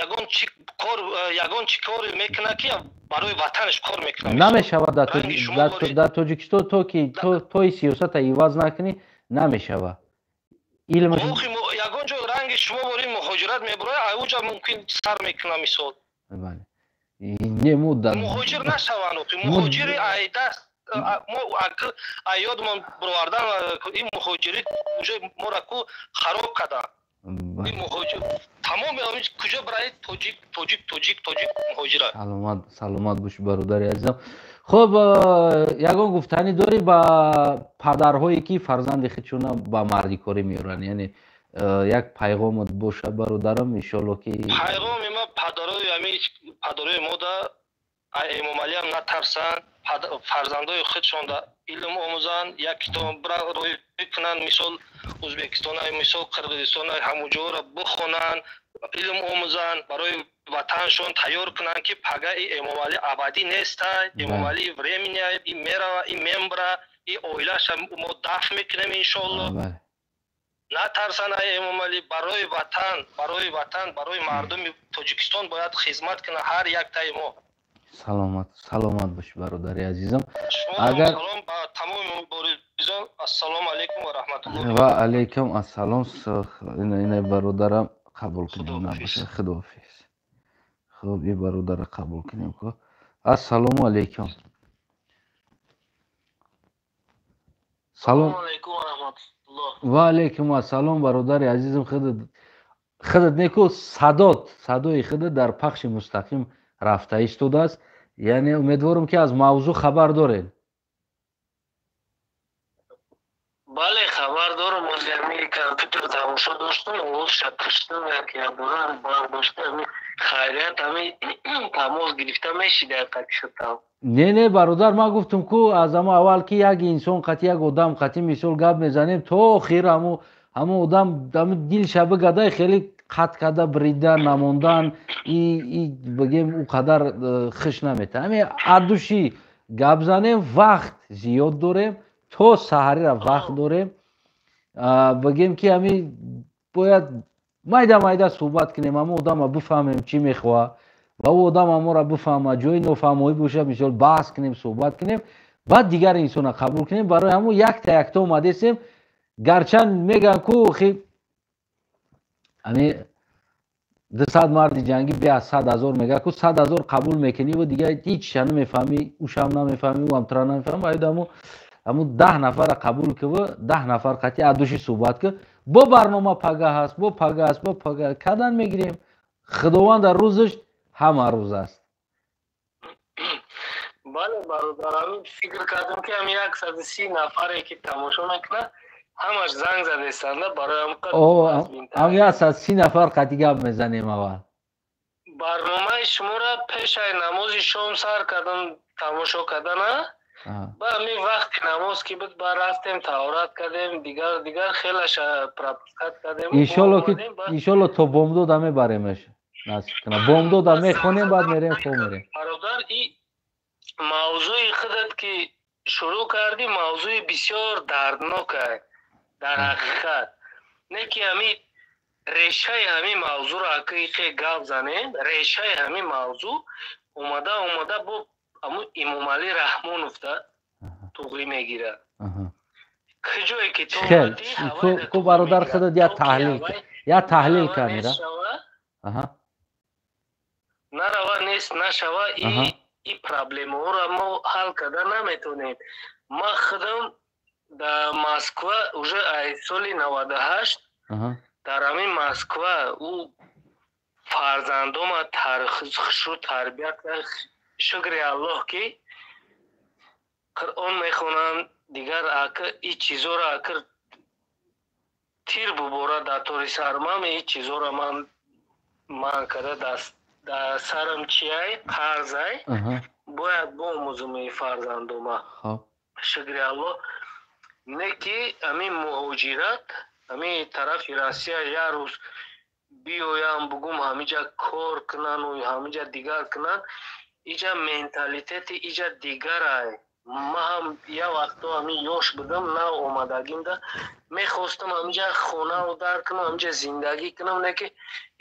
ягон чи кор, ягон чи коре мекунад, ки барои ватанаш кор мекунад. Намешавад дар Тоҷикистон, то ки тои сиёсата иваз накунӣ, намешавад. Илм Ягон ҷо ранги шумо бори муҳоҷират мебурояд, ауҷа мумкин сар мекунам, мисол. Не, мо Муҳоҷир нашаванд. Муҳоҷири айдаст мо аёдмон бировардан. Ин муҳоҷирӣ уже моро ку хароб карданд. Ин муҳоҷир тамоми куҷо барои тоҷик, тоҷик, тоҷик, тоҷик муҳоҷира. Саломат, саломат бошӣ, бародари азизам. Хуб, ягон гуфтанӣ дорӣ ба падарҳое, ки фарзанди худшона ба мардикорӣ меоранд? Яъне як пайғомат боша, бародарам, иншолло ки Пайғоми ма падарои, ами падарои мода: Эмомалиам натарсанд, фарзандои худшонда илм омӯзанд, як китоб рӯй кунанд, мисол Ӯзбекистона, мисол Қирғизистона, ҳамуҷоро бихонанд, илм омӯзанд, барои ватаншон тайёр кунанд, ки пага и Эмомалӣ абадӣ неста. Эмомалӣ временный, и мерава, и мембра, и оилаша мо дафн мекунем, иншоалло. Натарсанд ай Эмомалӣ. Барои ватан, барои ватан, барои мардуми Тоҷикистон бояд хизмат кунад ҳар яктаи мо. Саломат, саломат бошӣ, бародари азизам. Агар ба тамоми муборизон ассалому алайкум ва раҳматуллоҳ. Ва алайкум ассалом. Ина бародарам қабул кунем, набоша. Худоҳофиз. Хуб, и бародара қабул кунем ку. Ассалому алайкум. Салом ва алайкум ассалом, бародари азизам. Худат неку садот, садои худат дар пахши мустақим рафта истодааст. Яъне умедворам, ки аз мавзӯъ хабар доред. Бале, хабар дорам. Ами компютер тамошо доштам, овозша куштам, як якбора бардошта. Хайрият, ами тамос гирифта мешида қати? Не, бародар, ман гуфтам ку аз ҳамо аввал, ки як инсон қати, як одам қати, мисол, гап мезанем, то охир ҳамо одам дилша бигадай, хеле қатъ карда, брида намондан и бигем, ӯ қадар хиш намета. Ҳами адуши гап занем, вақт зиёд дорем, то саҳарира вақт дорем. Бигем, ки ҳами бояд майда майда суҳбат кунем, ҳамо одама бифаҳмем, чӣ мехоҳад, ва ӯ одам ҳаморо бифаҳма. Ҷои нофаҳмоӣ боша, мисол, баҳс кунем, суҳбат кунем, баъд дигар инсона қабул кунем. Барои ҳамун якта якта омадесем. Гарчанд мегӯянд ку ами 200 марди ҷангӣ бия 100 000 мега ку, 100 000 қабул мекунӣ ва дига ҳичша намефаҳмӣ, ушам намефаҳмӣ, уам тра намефаҳмӣ. Аюд ҳаму 10 нафара қабул кува, 10 нафар қатъи адуши суҳбат ку. Бо барнома пага ҳаст, бо пага ҳаст, бо пага кадан мегирем. Худованд дар рӯзаш ҳама рӯз аст. Бале, бародар, ҳамин фикр кардем, ки ҳами 130 нафаре ки тамошо мекунад, ҳамаш занг задестанда барои ҳам 130 нафар қатъи гап мезанем аввал. Барномаи шуморо пешаи намози шом сар кардам тамошо кардана. Ба ҳамин вақти намоз ки буд, ба рафтем, таҳорат кардем, дигар дигар хелаша пропускать кардем. Иншолло, ки иншолло то бомдода мебаремаш, насиб кунад, бомдода мехонем, баъд мерем, хоб мерем. Бародар, и мавзӯи худат ки шурӯъ кардӣ, мавзӯи бисёр дарднок дар ҳақиқат. Не ки ҳами решаи ҳамин мавзӯъро ҳақиқе гап занем, решаи ҳамин мавзӯъ омада омада бо ҳамун Имомалӣ Раҳмоновда туғрӣ мегирад. Куҷое ки ку, бародар, худат я таҳлил кардира. Нарава, нест нашава, и проблемаҳоро мо ҳал карда наметавонем. Ман худам дар Москва уже ай соли 98 дар ҳамин Москва ӯ фарзандома хушрӯ тарбият. Шукри Аллоҳ, ки Қуръон мехонанд. Дигар ака, и чизоро акр тир бубора дар тори сармам, и чизоро ман ман карда дар сарам чиай қарзай, бояд биомӯзум и фарзандома. Шукри Аллоҳ, не ки ҳамин муҳоҷират, ҳамин тарафи Россия як рӯз биёям, бугум, ҳамиҷа кор кунану ҳамиҷа дигар кунанд, иҷа менталитети иҷа дигарай. Ман ҳам як вақто ҳамин ёш будам, нав омадагимда, мехостам ҳамиҷа хонаву дар кунам, ҳамиҷа зиндагӣ кунам. Не ки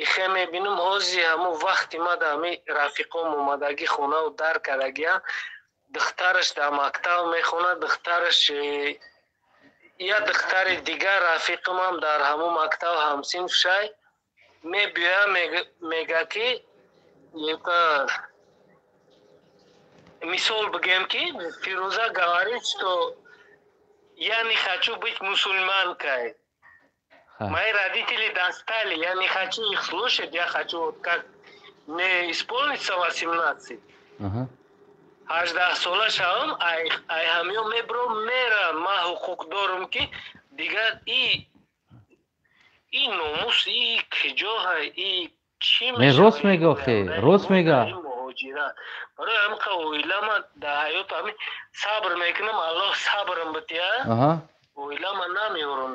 ихе мебинам, ҳози ҳамун вақти ма да ҳамин рафиқом омадагӣ, хонаву дар кардагиам, духтараш дар мактаб мехонад, духтараш, як духтари дигар рафиқамам дар ҳамун мактаб ҳамсинф шай, мебиёя, мега ки, мисол бигем, ки Фирӯза говорит, что я не хочу быть мусульманкой, мои родители достали, я не хочу их слушать, я хочу, вот как мне исполнится 18, 18 сола шавам, ай ҳамё мебром, мерам, ман ҳуқуқ дорам, ки дигар и номус и киҷоҳа, и чӣ? Рост мега, охе, рост мега. Муҳоҷират барои ҳамқа оилама дар ҳаёт ҳами сабр мекунам, Аллоҳ сабрам бития, оилама намеёрам.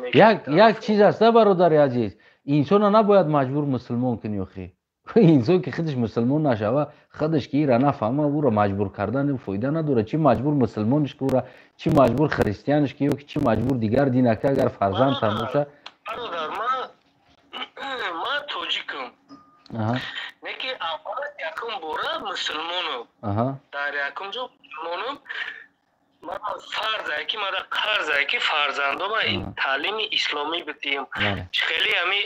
Як чиз аст, бародари азиз, инсона набояд маҷбур мусулмон кунӣ, охе. Инсон ки худаш мусулмон нашава, худаш ки ира нафаҳма, ӯро маҷбур кардан фоида надорад. Чӣ маҷбур мусулмониш ки ӯра, чӣ маҷбур христианш ки, ё ки чӣ маҷбур дигар дина ки, агар фарзандтан боша. Бародар, ман тоҷикам, не ки аввал якум бора мусулмонам, дар якум ҷо мусулмонам. Ман фарзае ки мара қарзае ки фарзандома таълими исломӣ бидиҳем, хеле ҳами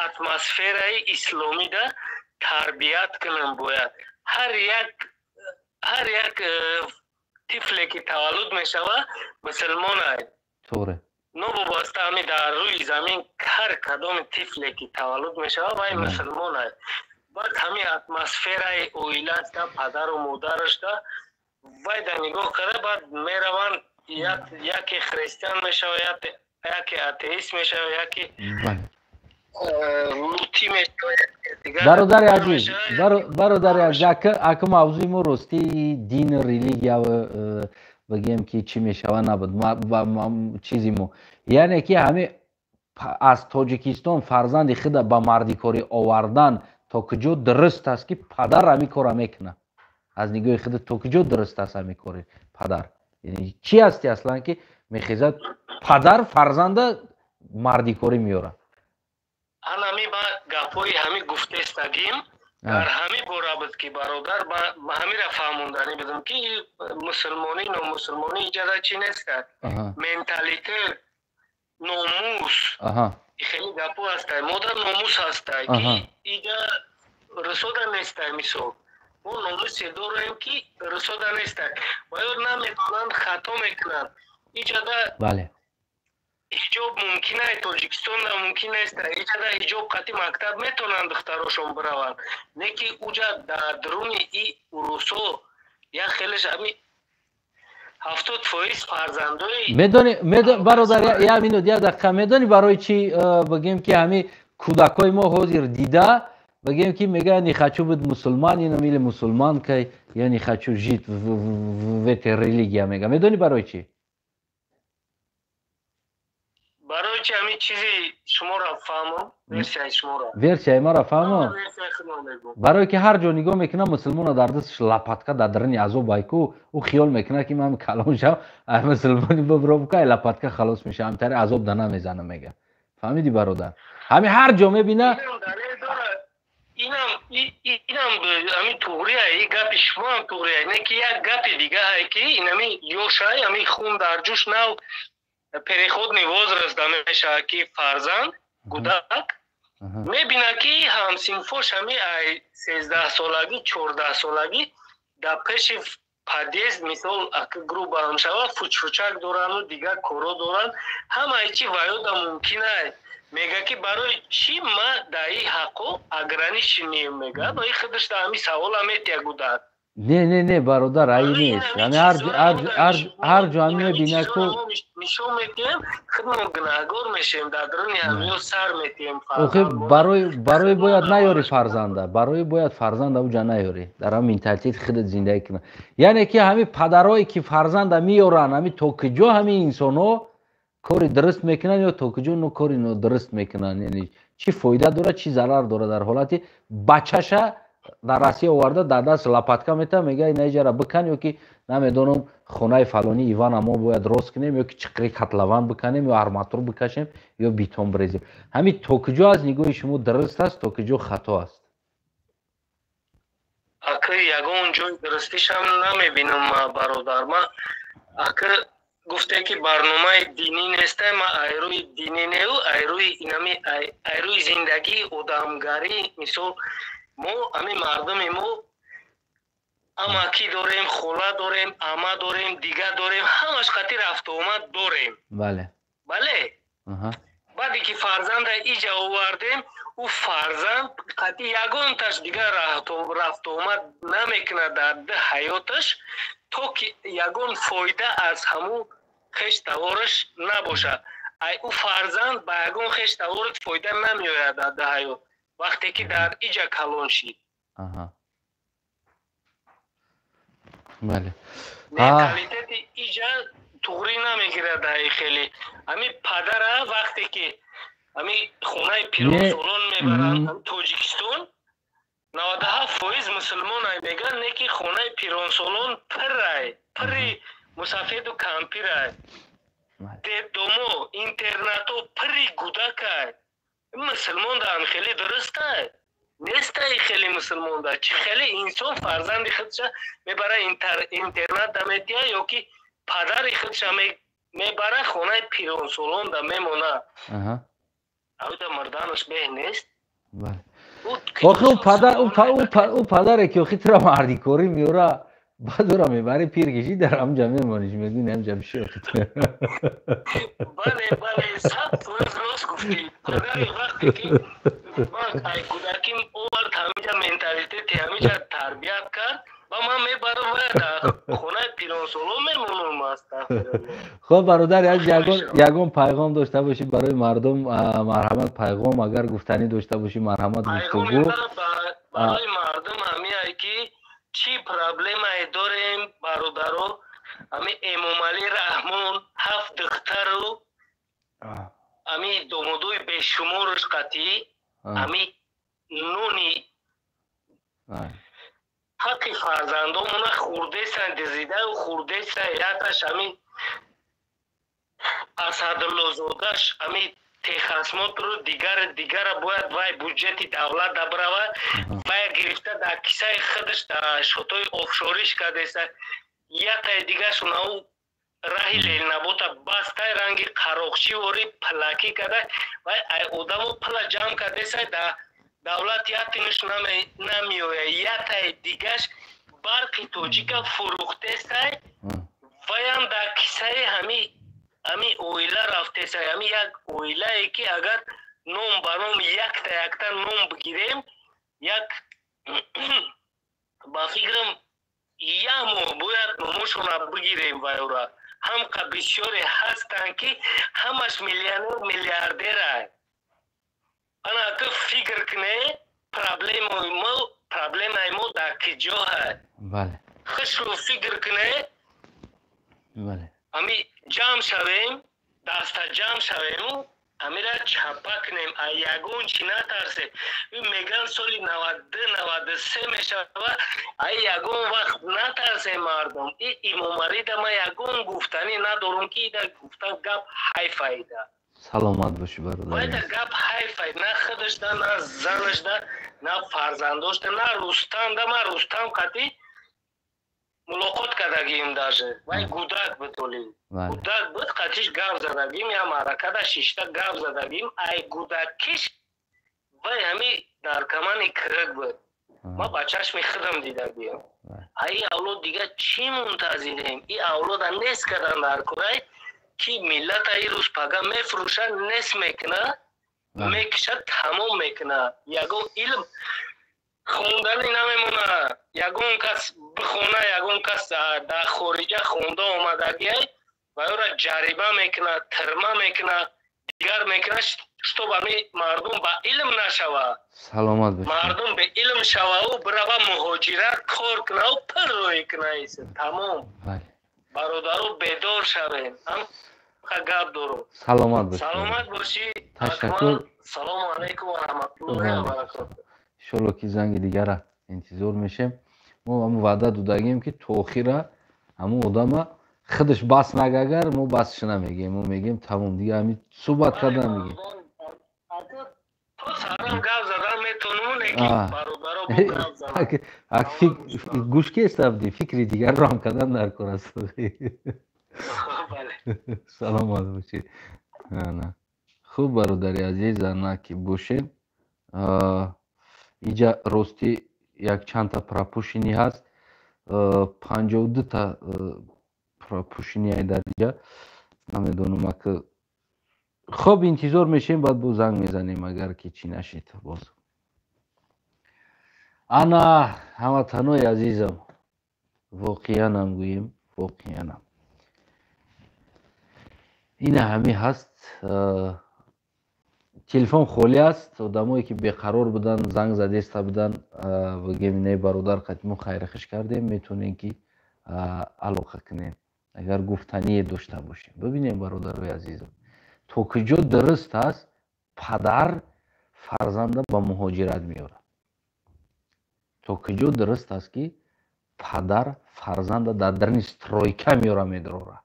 атмосфераи исломида тарбият кунам. Бояд ҳар як тифле ки таваллуд мешава, мусулмонай. Новобаста ҳами дар рӯи замин ҳар кадоми тифле ки таваллуд мешава, вай мусулмонай. Баъд ҳамин атмосфераи оилаашда, падару модарашда, вай дар нигоҳ карда, баъд мераванд, яке христиан мешава, яке атеист мешава, яке лутӣ. Бародари азиз, бародари азиз, ака, мавзӯи мо ростии дину религия бигем ки чӣ мешава набуд чизи мо. Яъне ки ҳами аз Тоҷикистон фарзанди худа ба мардикорӣ овардан то куҷо дуруст аст, ки падар ҳамин кора мекунад? Аз нигоҳи худа то куҷо дуруст аст ҳамин кори падар? Чӣ ҳасти аслан, ки мехезад падар, фарзанда мардикорӣ меорад? Ҳанами ба гапҳои ҳами гуфтестагим дар ҳами бора буд, ки бародар, ба ҳамира фаҳмонданӣ будам, ки мусулмонӣ, номусулмонӣ иҷада чӣ неста, менталитет, номус. Хеле гапо ҳастай, мода номус ҳастай, ки ига русода нестай. Мисол, мо номусе дорем, ки русода нестай ва ё намедонанд, хато мекунанд иҷада. Ҳиҷоб мумкин ай, Тоҷикистонда мумкин нест. Иҷада ҳиҷоб қати мактаб метавонанд духтарошон бираванд, не ки уҷа дар дуруни и урусо як хелеш ами 70% фарзандои Медони, бародар, як минут, як дақиқа. Медони, барои чӣ бигем, ки ҳами кӯдакҳои мо ҳозир дида, бигем, ки мега: «Не хочу быть мусульманином или мусульманкой, я не хочу жить в этой религия», мега. Медони, барои чӣ? Барои чи? Ҳамин чизи шуморо фаҳмам, версияи шуморо. Версияи маро фаҳмам. Барое ки ҳар ҷо нигоҳ мекунам, мусулмона дар дасташ лопатка, дар дарани азоб айку. Ӯ хиёл мекунад, ки ман калон шав, ай мусулмони бибром, ай лопатка халос мешавам, ҳамтари азоб да намезанам, мега. Фаҳмиди, бародар? Ҳами ҳар ҷо мебина. Инам ҳамин туғрия, и гапи шумоам туғрия, не ки як гапи дига ҳай, ки инами ёшай, ҳамин хун дар ҷӯш, нав переходный возраст да мешавад, ки фарзанд, кӯдак мебинад, ки ҳамсинфош ҳами ай 13-солагӣ, 14-солагӣ дар пеши подъезд, мисол, грубо ҳам шава, фучфучак дорану дигар коро доранд, ҳамаи чи ваёда мумкин ай. Мега, ки барои чӣ ма дар ин ҳаққо ограничение, мега, ба ин худаш да ҳами савола метия гудак. Не, не, не, бародар, ай нест. Яъне ҳар ҷо ҳами мебинад ку. Нишон метиҳем, худмон гунаҳгор мешавем, дар дуруни ҳамиё сар метиҳем. Охи, барои бояд наёри фарзанда, барои бояд фарзанда уҷа наёри, дар ҳам менталитети худат зиндагӣ кунад. Яъне ки ҳами падарое ки фарзанда меёранд, ҳами то куҷо ҳами инсонҳо кори дуруст мекунанд ё то куҷо но кори нодуруст мекунанд? Яъне чӣ фоида дорад, чӣ зарар дорад дар ҳолати бачаша дар Россия оварда, дар даст лопатка мета, мега: «Ина иҷара бикан», ё ки намедонам, хонаи фалони Ивана мо бояд рост кунем, ё ки чиқри котлован биканем, ё арматур бикашем, ё бетон бирезем. Ҳамин то куҷо аз нигоҳи шумо дуруст аст, то куҷо хато аст? Акы, ягон ҷои дурустишам намебинам, бародар. Ма акы гуфте, ки барномаи динӣ нестай, ма айрӯи динӣ неу, айрӯи инами, айрӯи зиндагии одамгарӣ. Мисол, мо ҳамин мардуми мо амакӣ дорем, хола дорем, ама дорем, дигар дорем, ҳамаш қати рафтуомад дорем. Бале, баъде ки фарзанда иҷа овардем, ӯ фарзанд қати ягонташ дигар рафтуомад намекунад дар ди ҳаёташ, то ки ягон фоида аз ҳамун хеш тавораш набошад. Ай ӯ фарзанд ба ягон хеш таворат фоида намеояд дар ди ҳаёт, вақте ки дар иҷа калон шид. Менталитети иҷа туғрӣ намегирад. Ай хеле ҳами падара вақте ки ҳами хонаи пиронсолон мебаранд, Тоҷикистон 97% мусулмон ай, мегӯянд, не ки хонаи пиронсолон пирай, пири мусафеду кампирай, детдомо, интернато пири гудакай. Мусулмон даам хеле дурустай нестай? Хеле мусулмон да чӣ хеле инсон фарзанди худша мебара, интернат да метия, ё ки падари худша мебара, хонаи пиронсолон да мемона? Уда мурданаш беҳ нест? Охи, ӯ падаре ки охи тура мардикорӣ меёра, баъд ӯра мебари, пир киши, дар ҳамҷа мемониш, мегӯни ҳамҷа биши. Бале, бале, 100% рост гуфтӣ. Падари вақте ки ман ай кӯдаким овард, ҳамиҷа менталитети ҳамиҷа тарбият кард ва ман мебарам ва дар хонаи пиронсолон мемонам. Хоб, бародар, ягон пайғом дошта бошӣ барои мардум, марҳамат, пайғом агар гуфтанӣ дошта бошӣ, марҳамат, гуфтугӯ. Барои мардум ҳамиае, ки чӣ проблемае дорем, бародаро, ҳами Эмомалӣ Раҳмон ҳафт духтару ҳами домодои бешуморуш қатъӣ ҳами нони ҳаққи фарзандомона хурдесан, дизидаю хурдесан. Якаш ҳами Асадуллозодаш, ҳами техосмотру дигар дигара бояд вай буҷети давлат дабрава, вай гирифта дар кисаи худаш, дар шотои офшориш кардеса. Якаи дигашон ау Раҳи Ленабота бастай, ранги қароқчӣ вори пилакӣ када вай ай одамо пила ҷамъ кардесай, да давлат ятинаш намеояд. Ятай дигаш барқи тоҷика фурӯхтесай, ваям дар кисаи ҳами оила рафтесай. Ҳами як оилае ки агар ном ба ном якта якта ном бигирем, як ба фикрам як моҳ бояд номошона бигирем. Вайора ҳамқа бисёре ҳастанд, ки ҳамаш миллионер, миллиардера. Ана ту фикр кне, проблемаи мо дар киҷо ҳаст? Хушрӯ фикр кне. Ами ҷамъ шавем, даста ҷамъ шавему амира чапа кунем, а ягон чӣ натарсем. Меган соли 92, 93 мешава, ай ягон вақт натарсем, мардум. И Имомалида ма ягон гуфтанӣ надорум, ки ида гуфтан гап ҳайфаида. Саломат бошӣ, бародар. Вайда гап ҳайфай, на худашда, на занашда, на фарзандошда, на Рустамда. Ма Рустам қатӣ мулоқот кардагием, даже вай гудак буд, оли гудак буд, қатиш гап задагим, я маъракада шишта гап задагим. Ай гудакиш вай ҳами наркомани кирик буд, ма ба чашми худам дидагием. Ай авлод дига чӣ мунтазирем? И авлода нест кардан дар курай, ки миллата ирӯз пага мефурӯша, нест мекуна, мекиша, тамом мекуна. Ягон илм хонданӣ намемона. Ягон кас бихона, ягон кас дар хориҷа хонда омадагиай, ва ӯра ҷарима мекуна, тирма мекуна, дигар мекуна, чтоб ами мардум ба илм нашава. Саломат бошед. Мардум бе илм шавау бирава муҳоҷират кор кунау, пир рӯй куна, тамом. Бародаро, бедор шавем, гап дорум. Саломат бошед. Саломат бошӣ. Ташаккур. Салому алайкум ва раҳматуллоҳи ва баракотуҳ. Иншолло, ки занги дигара интизор мешем. Мо ҳамн ваъда додагем, ки то охира ҳамун одама худаш бас нагагар, мо басш намегем. Мо мегем тамом, дига ҳами суҳбат кардан мегем. Сарам гап задан метонуму, лекин бародаро бо гап занам. Гӯш кестабди, фикри дигарро ҳам кардан дар кор аст. Саломат бошед. Хуб, бародари азиз, ана ки бошем. Иҷа ростӣ якчандта пропущенный ҳаст, 52-та пропущенный дар иҷа, намедонам ака. Хоб, интизор мешем, баъд боз занг мезанем, агар ки чӣ нашид боз. Ана, ҳамватанои азизам, воқеанам гӯем, воқеанам ина ҳами ҳаст. Телефон холӣ аст. Одамое ки беқарор буданд, занг задеста буданд, бигем, не, бародар, қати мо хайрихиш кардем, метавонем ки алоқа кунем, агар гуфтание дошта бошем. Бибинем, бародарои азизам, то куҷо дуруст аст, падар фарзанда ба муҳоҷират меорад? То куҷо дуруст аст, ки падар фарзанда дар дарни стройка меора медорора?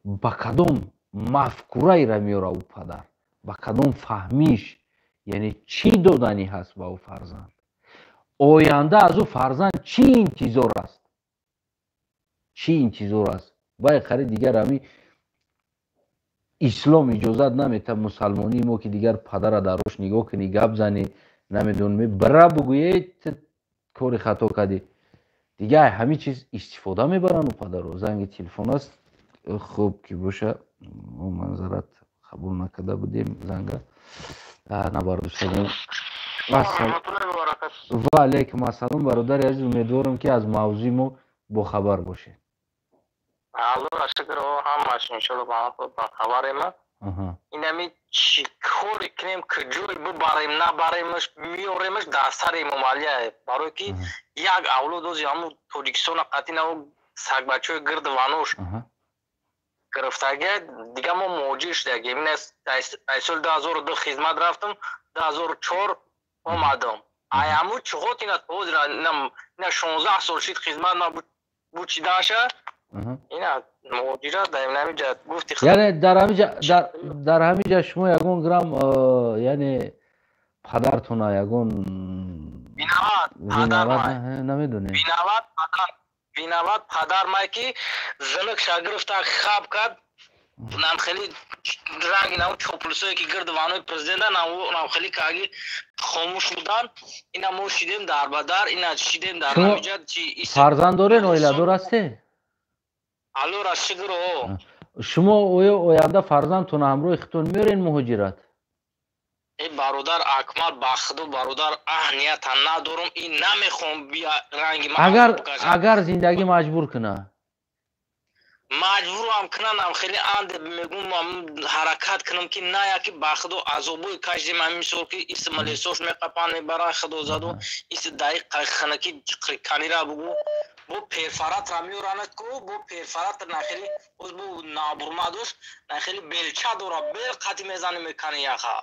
Ба кадом мафкураеро меора ӯ падар, ба кадом фаҳмиш? Яъне чӣ доданӣ ҳаст ба ӯ фарзанд? Оянда аз ӯ фарзанд чӣ интизор аст? Чӣ интизор аст? Бай қари дигар ҳами ислом иҷозат намета, мусалмонии мо, ки дигар падара дар рош нигоҳ кунӣ, гап занӣ, намедонам, бира бугӯе, кори хато кардӣ. Дигар ҳамин чиз истифода мебаранд падаро. Занги телефон аст. Хуб ки боша, мо манзарат қабул накарда будем, занга набардоштагем. Ва алайкум ассалом, бародари азиз. Умедворам, ки аз мавзӯи мо бохабар бошед. Аллоҳ шукр, ҳамаш иншоалло бохабарем. Инами чӣ коре кунем, куҷое бибарем, набаремаш, меоремаш, дар сари Эмомалия, барое ки як авлод ози ҳамун Тоҷикистона қатъи наво сагбачаҳои гирду ванош гирифтага. Дига мо муҳоҷир шудагем. Ин ай соли 2002 хизмат рафтам, 2004 омадам. Ай ҳамун чиғот ина ҳозир ина 16 сол шид хизмат ма бучидаша. Ина муҳоҷират дар ҳамиҷа гуфти. Яъне дар ҳамиҷа шумо ягон грамм, яъне падартона ягон виноват намедонем? Виноват падар. Виноват падар май ки зинак гирифта хаб кард, нам хеле ранги нам чоплусое ки гирд ванои президента нам хеле каги хомӯш будан. Ина мо шидем дар ба дар, ина шидем дар намиҷа. Чи фарзанд дорен, оиладор ҳастед? Аллора шукр. Шумо оё оянда фарзандтона ҳамроҳи худтон меорен муҳоҷират? Э, бародар Акмал, ба худо, бародар, аҳнията надорум и намехоҳам бия ранги. Агар зиндагӣ маҷбур куна? Маҷбурам кунанам, хеле анде мегум, ҳаракат кунам ки на яки, ба худо, азобои кашидем. Ҳамин мисол ки исмалесош меқапан, мебаран, худо заду иси даиқа хинаки канира бугу, бо перфоратра меоранад ку, бо перфоратр нахели оз бо набурма дошт, нахели белча дора, бел қати мезани, мекани яха.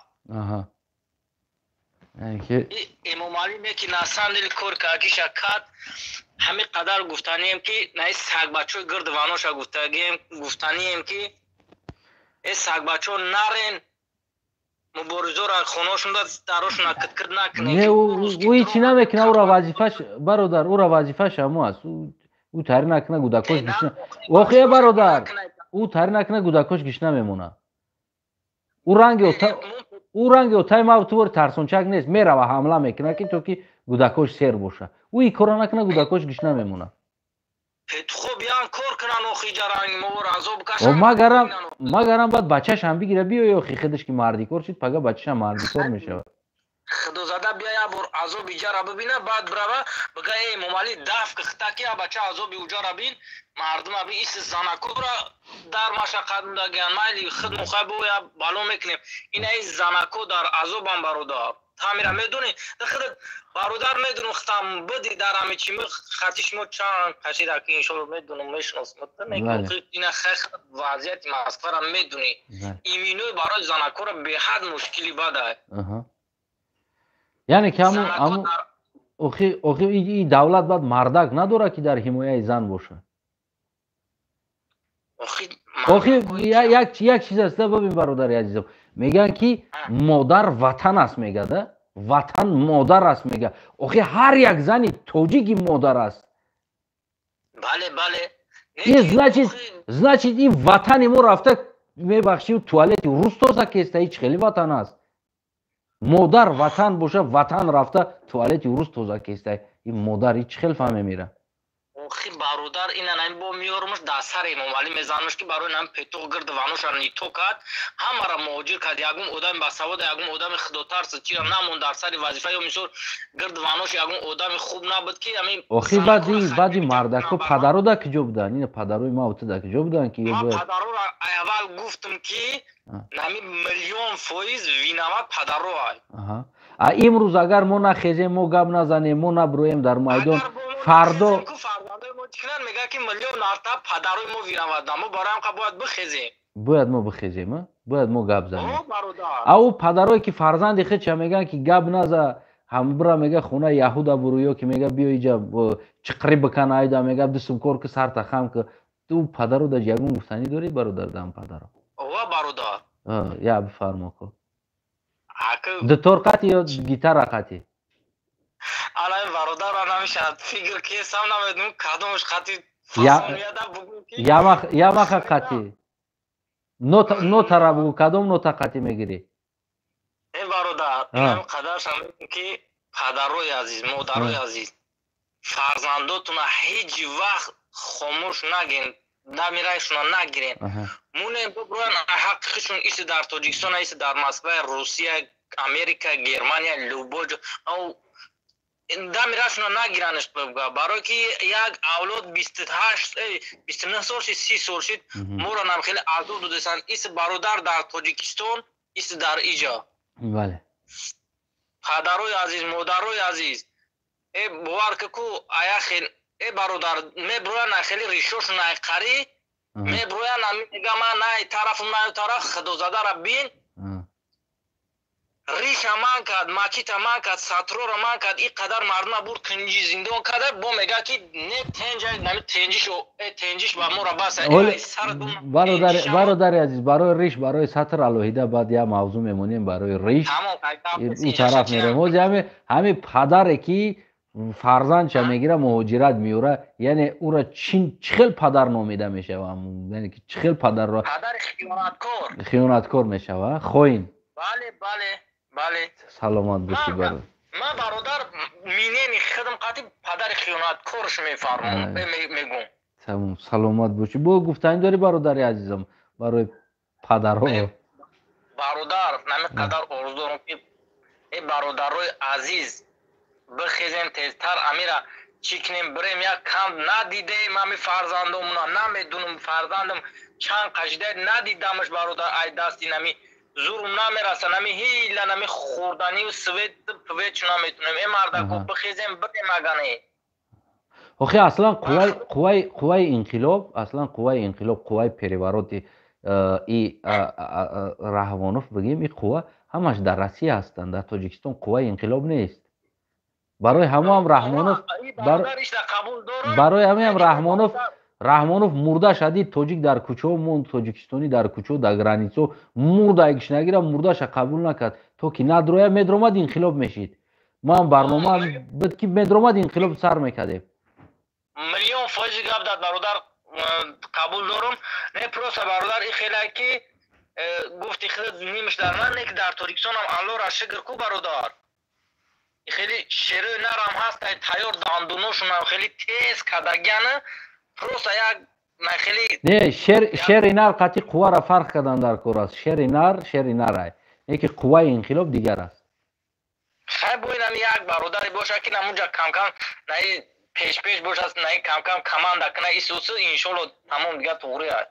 Эмомалӣ неки на самом деле кор какиша кард. Ҳамин қадар гуфтанием ки наи сагбачои гирд ваноша гуфтагием, гуфтанием ки э, сагбачо, нарен муборизора хоношунда дарошуна киткир накунед. Не, ӯ ҳичи намекуна, ӯра вазифаш, бародар, ӯра вазифаш ҳамо аст. Ӯ тари накуна, гудакош гишна. Охи, э, бародар, ӯ тари накуна, гудакош гишна мемона. Ӯ ранги отаи ма тувори тарсончак нест, мерава, ҳамла мекуна ки то ки гудакош сер боша. Ӯ и кора накуна, гудакош гишна мемона. Хуб, биён кор кунан, охи, ҷаранги мовор азоб кашан. Магарам баъд бачашам бигира биёй, охи, худаш ки мардикор шид, пага бачашам мардикор мешавад. Худозада, бия, як бор азоби ҷара бибина, баъд бирава бига: «Эй, Эмомалӣ, даф кихта ки бача азоби уҷара бин, мардума бин». Иси занакора дар машаққат мудагиян. Майли, худ мухай боя бало мекунем, ина и занако дар азобам, бародар, ҳамира медонӣ худат, бародар, медонам, хитам биди дар ҳами чи хати шумо чанд кашида ки иншолло медонам, мешиносам. Ина вазъияти Москвара медонӣ, иминои барои занакора беҳад мушкили бада. Яъне ки ҳаму охи и давлат баъд мардак надорад, ки дар ҳимояи зан бошад. Охи, як чиз аст, бибин, бародари азизам, мегӯянд ки модар ватан аст, мегӯяд, ватан модар аст, мега. Охи, ҳар як зани тоҷики модар аст. Бале. Значит, ин ватани мо рафта, мебахши, туалети рус тоза кеста. Ҳеч хеле ватан аст? Модар ватан боша, ватан рафта туалети рус тоза кеста. Ин модар ҳеч хел фаҳме мера? Охи, бародар, ина бо меёрмаш, дар сари Эмомалӣ мезанмаш ки барои нам петух гирд ваноша нито кард, ҳамара муҳоҷир кард. Ягон одами басавода, ягон одами худотарс чира намон дар сари вазифа, ё мисол гирд ванош ягон одами хуб набуд ки ами. Охи, баъди мардако падаро да киҷо буданд? Ина падарои ма ту да киҷо буданд ки? Ман падарора аввал гуфтам ки нами миллион фоиз виноват падаро. А имрӯз агар мо нахезем, мо гап назанем, мо наброем дар майдон, фардо Мега ки миллион марта падарои мо виноват, мо барои ҳам бояд бихезем. Бояд мо бихезем, бояд мо гап занем. А ӯ падарое ки фарзанди худша мегӯянд ки гап наза, ҳамбира, мега, хонаи яҳуда буру, ё ки мега, биё иҷа чиқрӣ бикан, айда, мега, дустум кор ки, сарта хам ки, ту падаро да ягон гуфтанӣ дорӣ, бародар, дам падаро? Ова, бародар. Я, бифармо ко, дутор қати ё гитара қати? Алай, бародар, намешавад, фикр кесам, намедонам кадомаш қати. Ямаха қати, нотара бугу, кадом нота қати мегирӣ? Э, бародар, қадаршам ки падарои азиз, модарои азиз, фарзандотуна ҳеҷ вақт хомӯш нагин, дамирайшуна нагирен, мунем биброян ҳаққи худшон, иси дар Тоҷикистон, иси дар Москва, Русия, Америка, Германия, любой ҷо дамирашуна нагиранаш, барое ки як авлод 28, 29 сол шид, 30 сол шид, моро нам хеле азоб додесанд, иси, бародар, дар Тоҷикистон, иси дар иҷа. Падарои азиз, модарои азиз, э, бовар ки ку ая хел, э, бародар, меброян хеле ришошун айқарӣ меброян, мега ман най тарафум, най тараф, худозадара бин, риша ман кард, мачита ман кард, сатрора ман кард, ин қадар мардума бурд, кунҷи зиндон карда, бо мега ки не тенҷа, нами тенҷиш, э, тенҷиш ба мора бас. Бародари азиз, барои риш, барои сатр алоҳида баъд як мавзӯъ мемонем, барои риш ӯ тараф мерем. Ҳози ҳами падаре ки Фарзандша мегира, муҳоҷират меёра, яъне ӯра чӣ хел падар номида мешава? Яъне ки чӣ хел падарро? Падари хиёнаткор. Хиёнаткор мешава, хоин. Бале, бале, бале. Саломат бошӣ, бародар. Ман, бародар, минени худам қати падари хиёнаткорш мефармам, мегӯм. Тамом, саломат бошӣ. Бо гуфтанӣ дорӣ, бародари азизам, барои падарҳо? Бародар, нами қадар орзу дорам, ки э бародарои азиз, бихезем тезтар, амира чӣ кунем, бирем як кам надидаем ҳами фарзандомуна, намедунам фарзандам чанд қашида надидамаш, бародар, ай дасти нами зурум намераса, нами ҳила, нами хӯрданию свет пветчу наметунем. Э мардако, бихезем, бирем агане. Охи, аслан қувваи инқилоб, аслан қувваи инқилоб, қувваи перевороти и Раҳмонов бигем, и қувва ҳамаш дар Россия ҳастанд, дар Тоҷикистон қувваи инқилоб нест. Барои ҳамоам Раҳмонов, барои ҳамаам Раҳмонов мурда шадид, тоҷик дар кӯчао монд, тоҷикистонӣ дар кӯчао, дар границао мурда, гишнагира мурдаша қабул накард, то ки надроя. Медромад, инқилоб мешид. Ман барнома буд, ки медромад, инқилоб сар мекардем. Миллион фоизи гап дад, бародар, қабул дорум. Не, просто, бародар, и хеле ки гуфти худ нимш дар ман не, ки дар Тоҷикистонам, Аллоҳра шукр ку, бародар, хеле шерои нарам ҳаст, тайёр, дандуношунам хеле тез кардагиана, просто як хеле. Не, шери нар қатъи қувваро фарқ кардан дар кор аст. Шери нар шери нарай, не ки қувваи инқилоб дигар аст. Хай, бояд ами як бародаре бошад, ки намунҷа камкам наи пешпеш бошад, наи камкам команда кина исусу, иншолло, тамом, дигар туғри аст.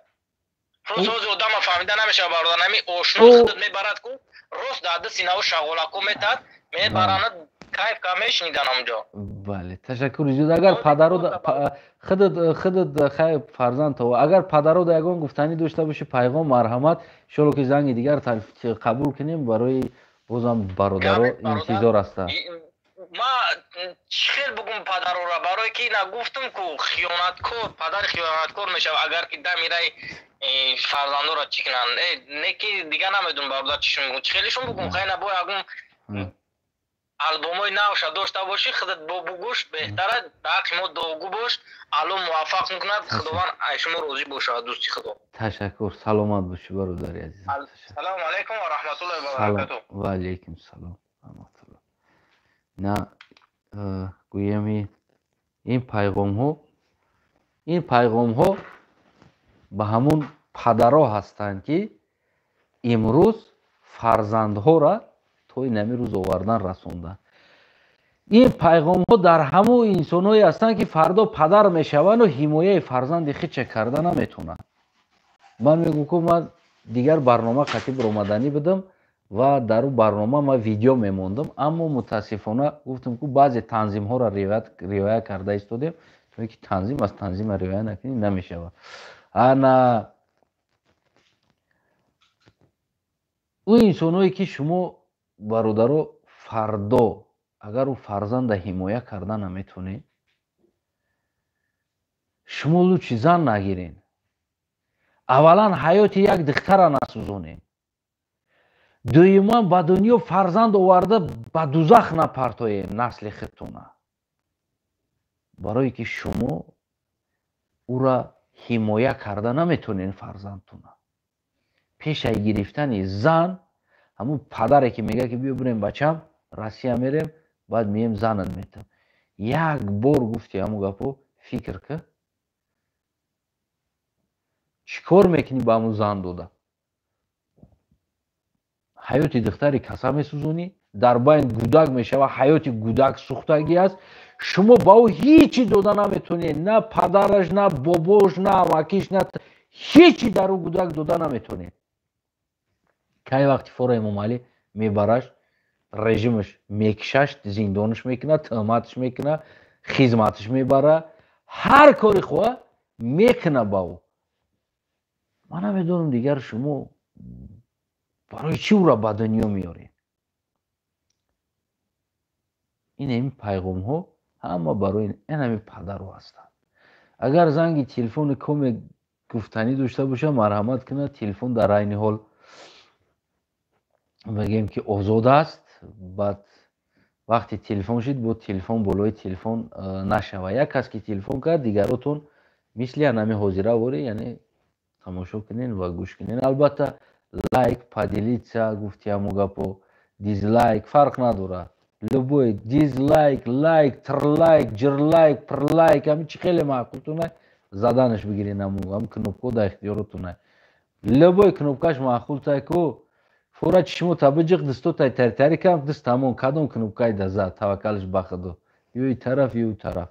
Просто ҳозир одама фаҳмида намешавад, бародар, нами ошно худат мебарад ку, рост дар дасти наву шағолако метад, мебаранад, кайф ка мешнидан онҷо. Бале, ташаккури зиёд. Агар падаро худат хай фарзанд то, агар падаро ягон гуфтанӣ дошта бошӣ, пайғом, марҳамат. Иншолло, ки занги дигар қабул кунем, барои бозам бародаро интизор ҳастанд. Ма чӣ хел бугум падарора, барое ки на гуфтум ку, хиёнаткор, падари хиёнаткор мешавад, агар ки дамираи фарзандора чӣ кунанд. Не ки дигар намедонам, бародар, чишон бугум, чӣ хелишон бугум. Хай, на бо ягон албомои навша дошта бошӣ, худат бо бугӯш беҳтара. Ба ҳаққи мо дуогӯ бош, Алло муваффақ мекунад, Худованд ай шумо розӣ бошад, дӯсти Худо. Ташаккур, саломат бошӣ, бародари азизам. Салому алайкум ва раҳматуллоҳи ва баракатуҳ. Ва алайкум салом раҳматуллоҳ. На гӯем, ин пайғомҳо ба ҳамун падаро ҳастанд, ки имрӯз фарзандҳоро то инами рӯз овардан расонданд. Ин пайғомҳо дар ҳамун инсонҳое ҳастанд, ки фардо падар мешаванду ҳимояи фарзанди худша карда наметавонанд. Ман мегӯм, ку ман дигар барнома қатъи баромаданӣ будам ва дар ӯ барнома ман видео мемондам, аммо мутаассифона гуфтам, ку баъзе танзимҳоро риоя карда истодем, то ин ки танзим аз танзима риоя накунӣ, намешавад. Ана ӯ инсонҳое, ки шумо, бародаро, фардо агар ӯ фарзанда ҳимоя карда наметавонед, шумо лучше зан нагирен. Аввалан, ҳаёти як духтара насӯзонед, дуюман, ба дунё фарзанд оварда ба дузах напартоед насли худтона, барое ки шумо ӯра ҳимоя карда наметавонед фарзандтона. Пешаи гирифтани зан, ҳамун падаре, ки мегӯяд, ки биё бирем, бачам, Россия мерем, баъд мием, занат метам, як бор гуфти ҳамун гапо, фикр ка, чӣ кор мекунӣ ба ҳамун зан дода? Ҳаёти духтари каса месӯзонӣ, дар байн гудак мешава, ҳаёти гудак сӯхтагӣ аст. Шумо ба ӯ ҳичи дода наметавонед, на падараш, на бобош, на амакиш, на ҳичи дар ӯ гудак дода наметавонед. Кай вақти фора Эмомалӣ мебараш, режимаш мекишаш, зиндонаш мекунад, тӯҳматаш мекунад, хизматаш мебара, ҳар кори хоҳа мекуна ба ӯ. Ман намедонам, дигар шумо барои чӣ ӯра ба дунё меоред? Ин ҳамин пайғомҳо ҳама барои ин ҳамин падару ҳастанд. Агар занги телефони коме гуфтанӣ дошта боша, марҳамат кунад. Телефон дар айни ҳол мегӯем, ки озод аст. Баъд Вақте телефон шид, бо телефон болои телефон нашава. Як кас ки телефон кард, дигаротон мисли анами ҳозира ворӣ, яъне тамошо кунен ва гӯш кунен. Албатта, лайк, поделиться, гуфти ҳамо гапо, дизлайк фарқ надорад. Любой дизлайк, лайк, трлайк, ҷирлайк, прлайк, ҳами чӣ хеле маъқултуна заданаш бигирен. Ҳам кнопко дар ихтиёротуна, любой кнопкаш маъқултай ку, фора чишмо табиҷиқ, дастотай тари кам даст, тамом, кадом кнопкай да зад, таваккалш ба худо, ё и тараф, ё тараф.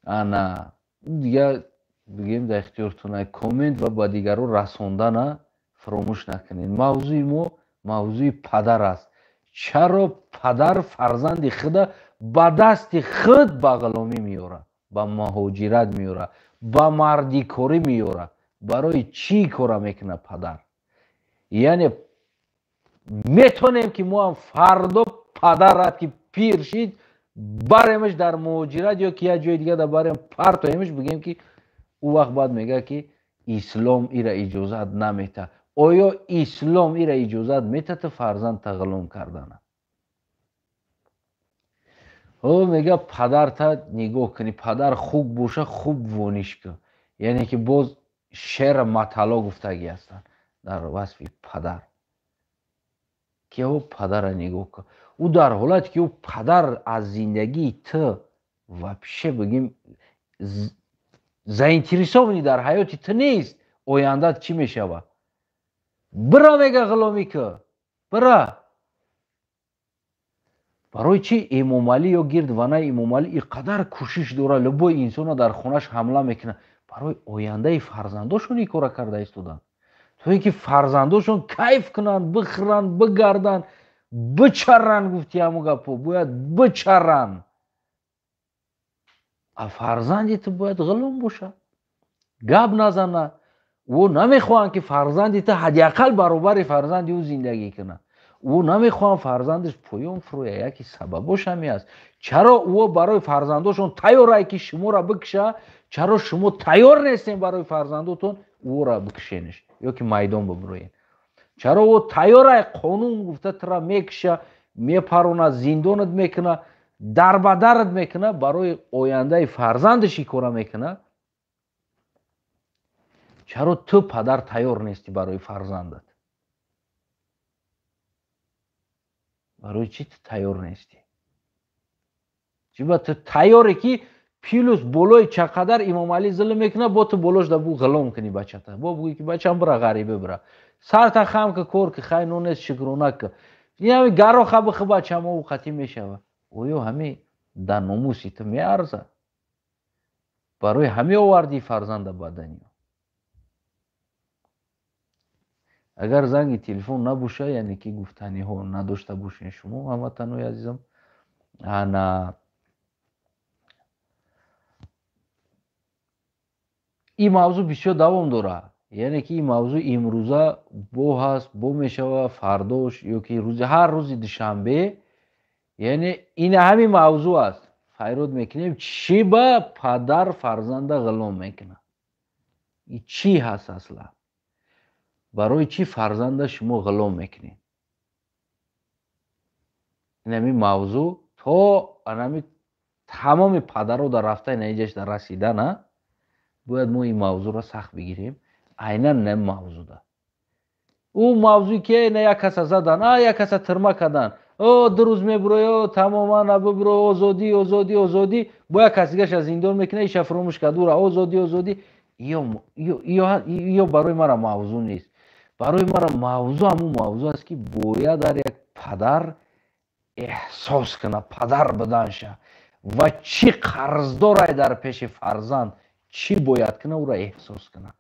Ана дига бигем, дар ихтиёртуна. Коммент ва ба дигаро расондана фаромӯш накунед. Мавзӯи мо мавзӯи падар аст. Чаро падар фарзанди худа ба дасти худ ба ғуломӣ меёрад, ба муҳоҷират меёрад, ба мардикорӣ меёрад? Барои чӣ кора мекунад падар? Яъне метонем ки мо ҳам фардо падарат ки пир шид, баремаш дар муҳоҷират ё ки як ҷои дига да барем партоемаш, бигем ки ӯ вақт баъд мегӯяд, ки ислом ира иҷозат намета. Оё ислом ира иҷозат метата, фарзанд ғулом кардана? О, мега, падарта нигоҳ кунӣ, падар хуб боша, хуб вониш кун. Яъне ки боз шеъра матало гуфтагӣ ҳастанд дар васфи падар, ки ӯ падара нигоҳ кун. Ӯ дар ҳолате ки ӯ падар аз зиндагии ту вообще, бигем, заинтересованный дар ҳаёти ту нест, ояндат чӣ мешавад? Бира, мега, ғуломӣ ку, бира. Барои чӣ Эмомалӣ ё гирд ванаи Эмомалӣ ин қадар кӯшиш дорад, любой инсона дар хонаш ҳамла мекунад? Барои ояндаи фарзандошон ин кора карда истоданд, то ин ки фарзандошон кайф кунанд, бихӯранд, бигарданд, бичаранд. Гуфти ҳамо гапо, бояд бичаранд. А фарзанди ту бояд ғулом бошад, гап назана. Ӯ намехоҳанд, ки фарзанди ту ҳадди ақал баробари фарзанди ӯ зиндагӣ кунад. Ӯ намехоҳанд фарзандаш поён фурӯя. Яке сабабош ҳаме аст. Чаро ӯ барои фарзандошон тайёрае, ки шуморо бикша? Чаро шумо тайёр нестем барои фарзандотон ӯро бикшенеш ё ки майдон бибироен? Чаро ӯ тайёрае, қонун гуфта тура мекиша, мепарона, зиндонат мекуна, дарбадарат мекуна, барои ояндаи фарзандаш ин кора мекуна? Чаро ту падар тайёр нестӣ барои фарзандат? Барои чӣ ту тайёр нестӣ? Чиба ту тайёре, ки плюс болои чақадар Имомалӣ зулм мекунад, бо ту болош да бу ғулом кунӣ бачата, бо бугӯӣ, ки бачам, бира, ғарибе, бира, сарта хам ка, кор ки, хай, нонест, шукрона ка, ҳами гароха бихи, бачамо қатӣ мешава. Оё ҳами дар номуси ту меарзад? Барои ҳаме овардӣ фарзанда ба дунё? Агар занги телефон набоша, яъне ки гуфтаниҳо надошта бошен шумо, ҳамватанои азизам, ана ин мавзӯъ бисёр давом дорад. Яъне ки ин мавзӯъ имрӯза бо ҳаст, бо мешава фардош ё ки рӯзи ҳар рӯзи душанбе. Яъне ин ҳамин мавзӯъ аст, файрод мекунем: чӣ ба падар фарзанда ғулом мекунад? Чӣ ҳаст аслан? Барои чӣ фарзанда шумо ғулом мекунед? Ин ҳамин мавзӯъ то анами тамоми падаро дар рафта наиҷаш дар расидана бояд мо ин мавзӯъро сахт бигирем. Айнан на мавзӯъда, ӯ мавзӯе ки на як каса задан, а як каса тирма кардан, о 2 рӯз мебурои, о тамоман бибуро, озодӣ, озодӣ, озодӣ, бо як кас дигаша зиндон мекуна, иша фуромӯш кард ура, озодӣ, озодӣ. Ё барои мара мавзӯъ нест. Барои мара мавзӯъ ҳамун мавзӯъ аст, ки бояд ҳар як падар эҳсос кунад падар буданша ва чӣ қарздорай дар пеши фарзанд, чӣ бояд кунад, ӯро эҳсос кунад.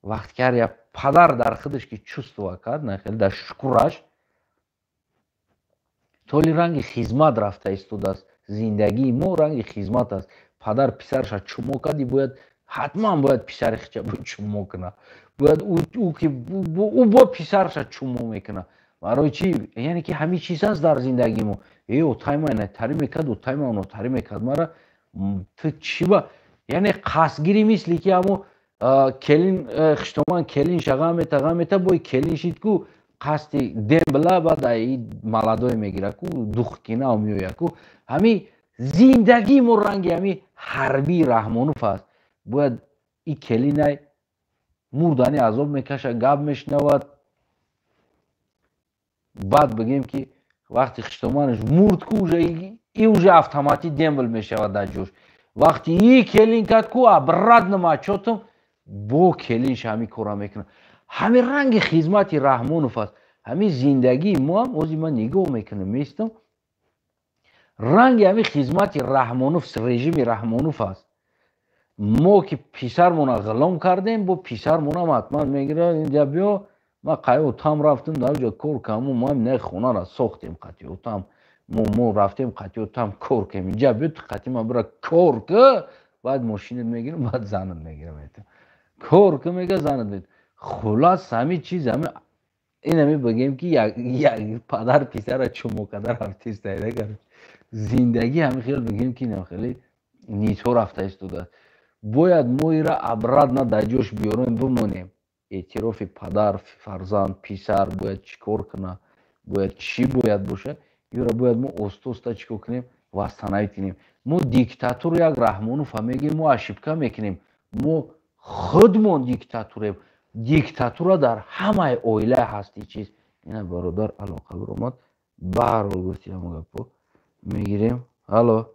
Вақте ки ҳар як падар дар худаш ки чувствова кард, нахел дар шукураш толи ранги хизмат рафта истодааст. Зиндагии мо ранги хизмат аст. Падар писараша чумо карди, бояд ҳатман бояд писари хича чумо кунад, бояд ӯ бо писараша чумо мекунад. Барои чӣ? Яъне ки ҳамин чиз аст дар зиндагии мо. Э, отайма натарӣ мекард, отайма нотарӣ мекард мара, ту чӣ ба? Яъне қасдгирӣ, мисли ки ҳамо келин хиштоман, келин ша ғам мета, ғам мета, бой келин шид ку. Қасди дембла баъд аи маладой мегира ку, духкинав меояд ку. Ҳами зиндагии мо ранги ҳами ҳарбии Раҳмонов аст. Бояд и келинай мурдани азоб мекаша, гап мешунавад. Баъд бигем, ки вақти хиштоманаш мурд ку, уже и уже автоматӣ дембл мешавад дар ҷош. Вақти и келин кард ку, обратно мачотам бо келинш ҳамин кора мекунад. Ҳамин ранги хизмати Раҳмонов аст ҳамин зиндагии моам. Ози ман нигоҳ мекунам, местам, ранги ҳамин хизмати Раҳмонов, режими Раҳмонов аст. Мо ки писармона ғулом кардем, бо писармонам ҳатман мегира: «Инҷа биё, ман қай отам рафтам, дар ҷо кор кардам, мо не хонара сохтем қати отам, мо рафтем қати отам кор кардем, инҷа биё, ту қати ман бира кор ки, баъд мошинат мегирам, баъд занат мегирам, кор ки», мега, занат. Хулас, ҳамин чиз, ҳами инами бигем, ки як падар писара чумо када рафтистайда. Зиндагӣ ҳамин хел, бигем, ки инам хеле нито рафта истодааст. Бояд мо ира обратно дар ҷош биёрем, бимонем. Эътирофи падар, фарзанд, писар бояд чӣ кор кунад, бояд чӣ бояд бошад, ёра бояд мо оста оста чӣ кор кунем, восстановить кунем. Мо диктатур як Раҳмонова мегӯем, мо ошибка мекунем. Мо худмон диктатурем. Диктатура дар ҳамаи оила ҳасти чиз. Ина бародар алоқа биромад, баҳрҳол гуфти, ҳамо гапо мегирем. Алло.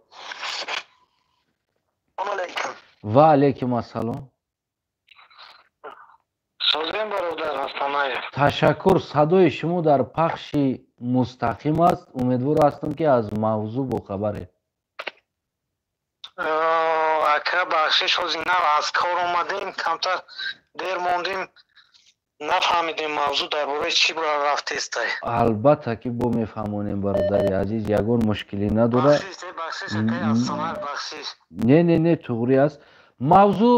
Ва алейкум ассалом. Созем, бародар Астанаев. Ташаккур. Садои шумо дар пахши мустақим аст. Умедвор ҳастам, ки аз мавзӯъ бохабаред. Ака, бахшиш, ҳозир нав аз кор омадем, камтар дер мондем, нафаҳмидем мавзӯъ дар бораи чӣ рафтестай. Албатта, ки бо мефаҳмонем, бародари азиз, ягон мушкилӣ надорад. Не, не, не, туғрӣ аст мавзӯъ.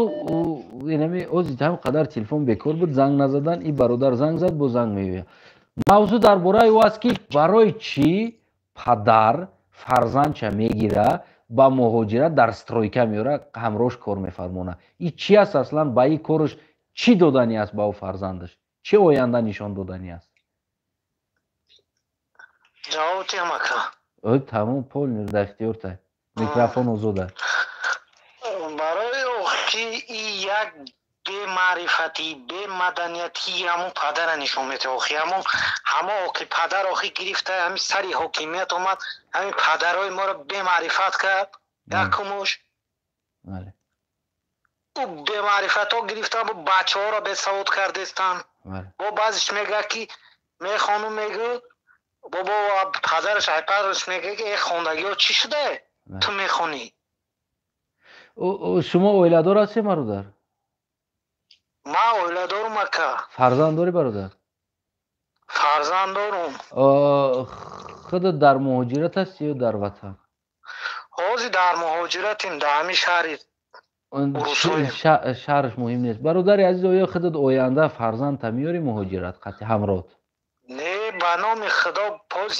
Инами ози ҳам қадар телефон бекор буд, занг назадан, и бародар занг зад, бо занг меояд. Мавзӯъ дар бораи ӯ аст, ки барои чӣ падар фарзандча мегира, ба муҳоҷират дар стройка меёра, ҳамроҳш кор мефармонад. И чӣ аст аслан? Ба и кораш чӣ додани аст? Ба ӯ фарзандаш чӣ оянда нишон додани аст? Ҷавоб тиҳам, ака? Тамом, полный дар ихтиёрта, микрофон озод аст. Барои охи и як бемаърифатӣ, бемаданиятӣ ҳамон падара нишон медиҳад. Охи ҳамо охи падар охи гирифта, ҳами сари ҳокимият омад, ҳамин падарои моро бемаърифат кард. Якумуш ӯ бемаърифатҳо гирифта, бачаҳоро бесавод кардестанд. Бо баъзеш мегӯяд, ки мехону мегӯ, бобо падараш, айпадараш мегӯяд, ки э, хондагиҳо чӣ шуда, ту мехонӣ? Шумо оиладор ҳастед, бародар? Ман оиладорум, ака. Фарзанд дорӣ, бародар? Фарзанд дорум. Худат дар муҳоҷират ҳастӣ ё дар ватан? Ҳозир дар муҳоҷиратем, дар ҳамин шаҳри. Шаҳраш муҳим нест, бародари азиз. Оё худат оянда фарзандта меёрӣ муҳоҷират қатъи ҳамроҳт? Не, ба номи Худо, боз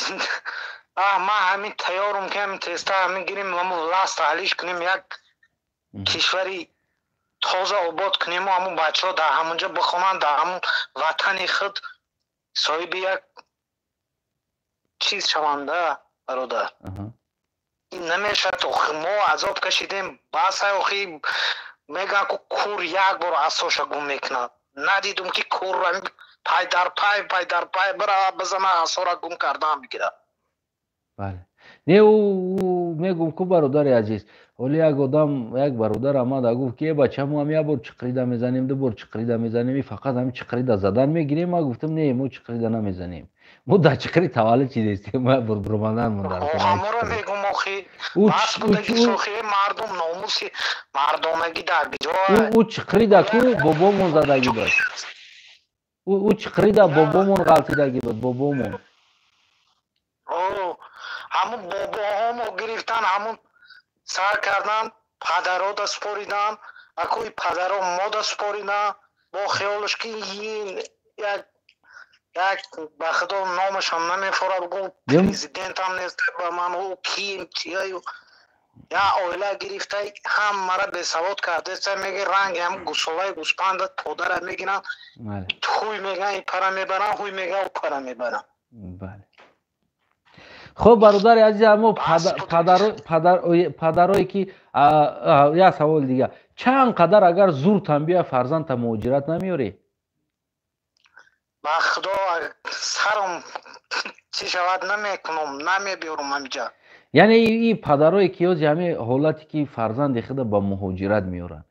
ман ҳамин тайёрум, ки ҳамин теста ҳамин гирем, ҳамун власт ҳалиш кунем, як кишвари тоза обод кунему ҳамун бачаҳо дар ҳамунҷо бихонанд, дар ҳамун ватани худ соҳиби як чиз шаванда. Бародар, ин намешавад. Охи мо азоб кашидем, бас. Охи мегӯянд, ку кур як бор асоша гум мекунад. Надидум, ки кур пай дар пай, пай дар пай бира бизана, асора гум кардан бигирад. Бале, не, мегум ку, бародари азиз, ҳоли як одам, як бародар омада гуфт, ки э, бача, мо ҳам як бор чиқрида мезанем, ду бор чиқрида мезанем, и фақат ҳамин чиқрида задан мегирем. Ман гуфтам: «Не, мо чиқрида намезанем, мо дар чиқри таваллуд чидестем, мо як бор биромаданмон дар». Ҳаморо мегум, охи бас будаги, охи мардум номуси мардонагӣ дар биҷо. Ӯ чиқрида ку бобомон задагӣ буд, ӯ чиқрида бобомон ғалтидагӣ буд, бобомон. Ҳамун бобоҳомо гирифтан, ҳамун сар кардан, падарода споридан, акои падаро мода споридан, бо хиёлаш ки ин як ба Худо номашам намефорад, гу президентам нест ба ман, ӯ кием, чияю. Я оила гирифта, ҳаммара бесавод кардеса, меги ранги ҳам гусолаи гӯспанда подара мегиранд, ҳуй меган, пара мебаранд, ҳуй меган, у пара мебаранд. Бале. Хуб, бародари азиз, аммо падарое ки, як саволи дигар: чанд қадар агар зуртан бия, фарзандта муҳоҷират намеёрӣ? Ба Худо, саром чӣ шавад, намекунам, намебиёрам ҳамиҷа. Яъне и падарое ки ҳози ҳамин ҳолате ки фарзанди худа ба муҳоҷират меоранд,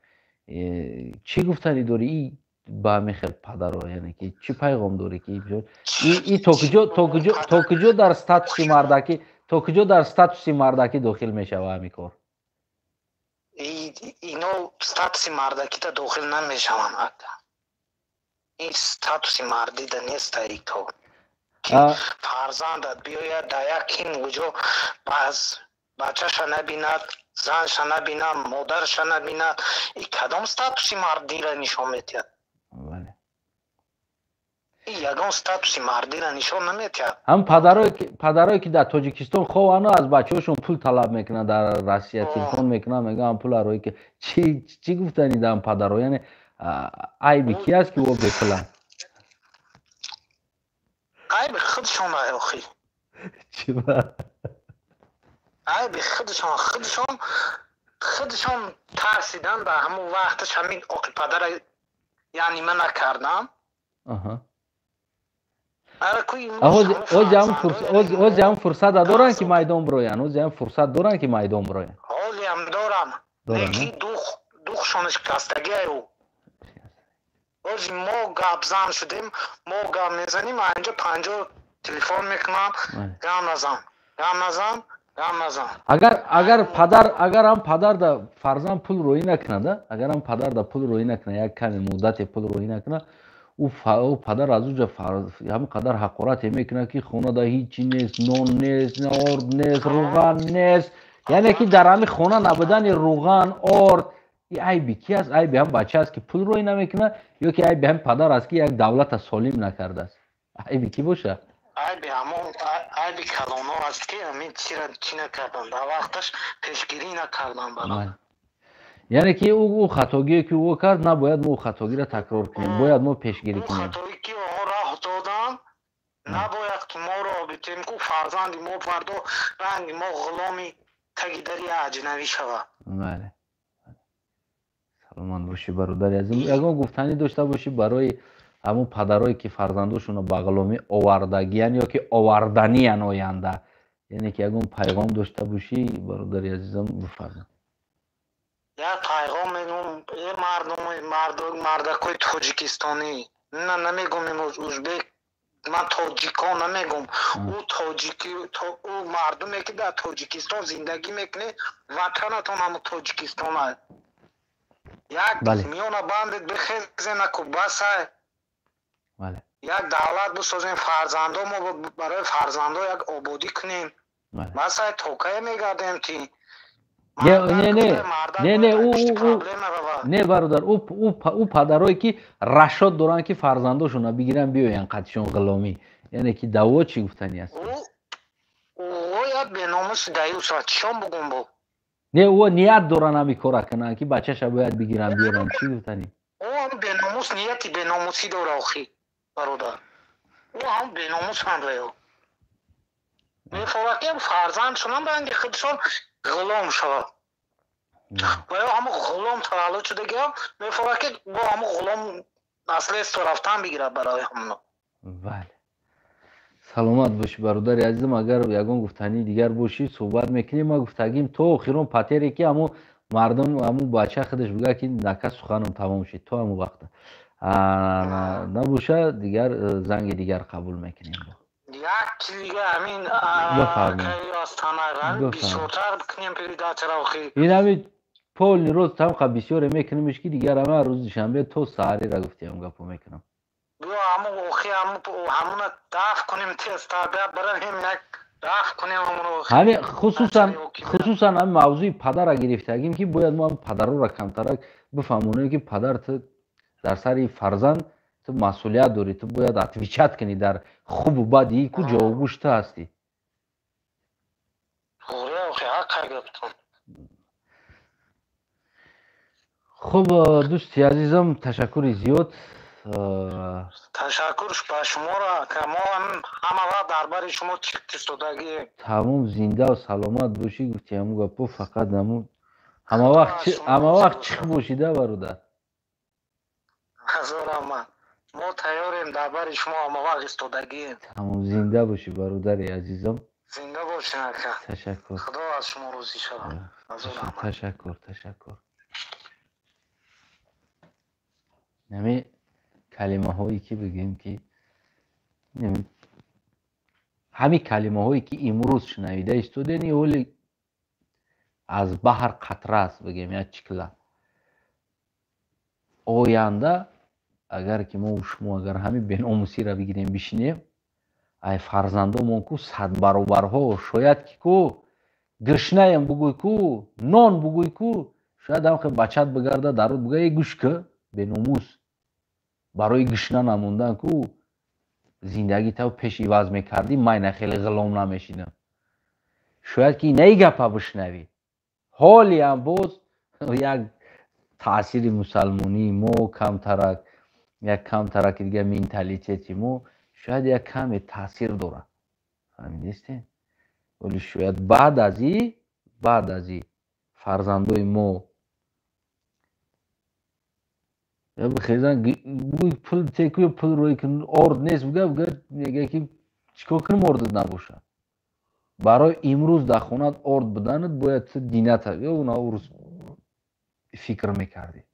чӣ гуфтанӣ дорӣ и ба ҳамин хел падаро? Яъне ки чӣ пайғом дорӣ, ки и то куҷо дар статуси мардакӣ, то куҷо дар статуси мардакӣ дохил мешава ҳамин кор? Ино статуси мардакида дохил намешаванд, ака. Ин статуси мардида неста и кор, ки фарзандат биёяд дар як кин куҷо, баз бачаша набинад, занша набинад, модарша набинад. И кадом статуси мардира нишон медиҳад? Ягон статуси мардира нишон наметиҳад. Ҳам падарое ки дар Тоҷикистон ховану аз бачаҳошон пул талаб мекунанд, дар Россия телефон мекунанд, мегӯянд пул арои ки, чӣ гуфтани дар падаро? Яъне айби ки аст, ки во бепуланд? Айби худшон, охи. Чиба? Айби худшон. Худшон тарсидан, ба ҳамон вақташ ҳамин оқи падара яъне ма накардам. Ози ҳам фурсата доранд, ки майдон бироянд? Ози ҳам фурсат доранд, ки майдон бироянд? Ҳолиам дорам, лекин духшон шикастагиаю. Ози мо гапзан шудем, мо гап мезанем, анҷо 50 телефон мекунам: «Гап назан, гап назан, гап назан». Агар падар, агар ҳам падар да фарзанд пул роӣ накунад, агар ҳам падар да пул роӣ накунад, як каме муддате пул роӣ накунад, ӯ падар аз уҷа ҳамин қадар ҳақорате мекунад, ки хонада ҳичи нест, нон нест, орд нест, руған нест. Яъне ки дар ҳамин хона набудани руған, орд, айби ки аст? Айби ҳам бача аст, ки пул роӣ намекунад, ё ки айби ҳам падар аст, ки як давлата солим накардааст? Айби кӣ боша? Айби ҳамон, айби калоно аст, ки ҳамин чира чӣ накардан, дар вақташ пешгирӣ накардан бародар. Яъне ки ӯ хатогие, ки ӯ кард, набояд мо хатогиро такрор кунем, бояд мо пешгирӣ кунем. Хатое ки онҳо роҳ доданд, набояд ки мо роҳ битем, ку фарзанди мо фардо ранги мо ғуломи таги дари аҷнавӣ шавад. Бале, саломат бошӣ, бародари азиз. Ягон гуфтанӣ дошта бошӣ барои ҳамун падарое, ки фарзандошонро ба ғуломӣ овардагиян ё ки оварданиян оянда, яъне ки ягон пайғом дошта бошӣ, бародари азизам, бифарма. Як пайғом мегӯм: э мардуми, мардакои тоҷикистонӣ, на намегӯм имрӯз узбек, ман тоҷикон намегӯм, ӯ тоҷики, ӯ мардуме, ки дар Тоҷикистон зиндагӣ мекунед, ватанатон ҳамун Тоҷикистон аст. Як миёна бандед, бихезенаку, басай. Як давлат бисозем, фарзандо мо, барои фарзандо як ободӣ кунем. Басай, токае мегардем ки Не, не, не, не, не, бародар, ӯ падарое, ки рашод доранд, ки фарзандошонро бигиранд, биёянд қатишон ғуломӣ, яъне ки даво чӣ гуфтанӣ аст? Ояд беномуси даюса, чишон бугум бо? Не, ӯ ният доранд ҳами кора кунанд, ки бачаша бояд бигиранд, биёранд, чӣ гуфтанӣ? Ӯ ҳам беномус, нияти беномусӣ дора, охи, бародар. Ӯ ҳам беномусанд ва ё мефорад, ки фарзандшонам ранги худшон ғулом шавад, ва ё ҳамун ғулом таваллуд шудагиам мефорад, ки бо ҳамун ғулом наследство рафтан бигирад барои ҳамуно. Бале, саломат бошӣ, бародари азизам. Агар ягон гуфтании дигар бошӣ, суҳбат мекунем. Ма гуфтагим, то охирон патере, ки ҳамун мардум, ҳамун бача худаш бигӯяд, ки нака, суханам тамом шид, то ҳамун вақта набоша, дигар занги дигар қабул мекунем. Як чиз дига, ҳамин бисёртар кунем передачара, охи. Ин ҳамин полный рӯз тамқа бисёре мекунемш, ки дигар ҳама рӯзи душанбе то саҳарира гуфтиам гапо мекунам. Биё, ҳамун охи, ҳамуна даф кунем, теста баравем, як даф кунем ҳамуно. Ҳамин хусусан ҳамин мавзӯи падара гирифтагим, ки бояд мо падарора камтарак бифаҳмонем, ки падар, ту дар сари фарзанд ту масъулият дорӣ, ту бояд отвечать кунӣ дар хубу бади, ку ҷавобгӯш ту ҳастӣ. Хуб, дӯсти азизам, ташаккури зиёд. Ташаккур ба шуморо, мо ҳама вақт дар бари шумо чиқ-истодагием. Тамом, зиндаву саломат бошӣ. Гуфти ҳамун гапо, фақат ҳамун ҳама вақт чиқ бошида, бародар. Ҳазор раҳмат, мо тайёрем, дар бари шумо ҳама вақт истодагием. Тамом, зинда бошӣ, бародари азизам. Зинда бошед, ака. Ташаккур. Худо аз шумо розӣ шавад. Ҳазор раҳмат. Ташаккур, ташаккур. Нами калимаҳое ки бигӯем, ки ҳамин калимаҳое ки имрӯз шунавида истодем, ҳоли аз баҳр қатра аст, бигӯем, як чикла. Оянда агар ки мо шумо агар ҳамин беномусиро бигирем, бишинем, ай фарзандомон ку садбаробарҳо шояд ки ку гиршнаем бугӯй, ку нон бугӯй, ку шояд ҳам бачат бигарда даруд буга: «Э, гӯш ка, беномус, барои гишна намондан ку зиндагӣ тав пеш иваз мекардӣ, майна хеле ғилом намешидам». Шояд ки инаи гапа бишнавӣ. Ҳолиам боз як таъсири мусалмонии мо камтарак, як камтараки дига менталитети мо шояд як каме таъсир дорад, фаҳмидистем? Вале шояд баъд аз и фарзандои мо бихезан, пул теку, пул рӯй кун, орд нест, буга, мега ки чикор кунем, ордат набошад? Барои имрӯз дар хонат орд буданат бояд ту дината ё урус фикр мекардӣ.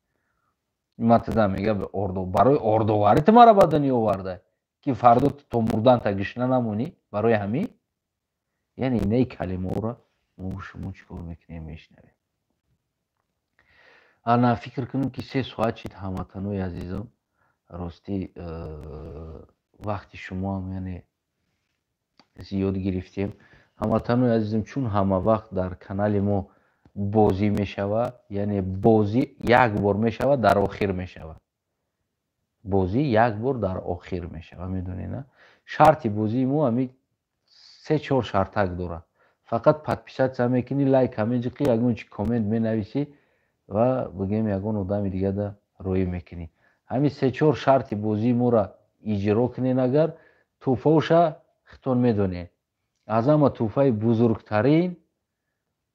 Ман тида мега, барои ордоварӣ ту мара ба дунё оварда, ки фардо то мурдан та гишна намонӣ. Барои ҳамин, яъне инаи калимаҳоро мо шумо чӣ кор мекунем, мешунавем. Ана фикр кунем, ки 3 соат шид. Ҳамватанои азизам, ростӣ вақти шумоам яъне зиёд гирифтем. Ҳамватанои азизам, чун ҳама вақт дар канали мо бозӣ мешавад, яъне бозӣ як бор мешавад, дар охир мешавад, бозӣ як бор дар охир мешавад, медонед на? Шарти бозии мо ҳами се чор шартак дорад: фақат подписаться мекунӣ, лайка меҷиқӣ, ягон чи коммент менависӣ ва бигӯем, ягон одами дигада роӣ мекунӣ. Ҳамин се-чор шарти бозии моро иҷро кунен агар, тӯҳфаоша хитон медонед. Аз ҳама тӯҳфаи бузургтарин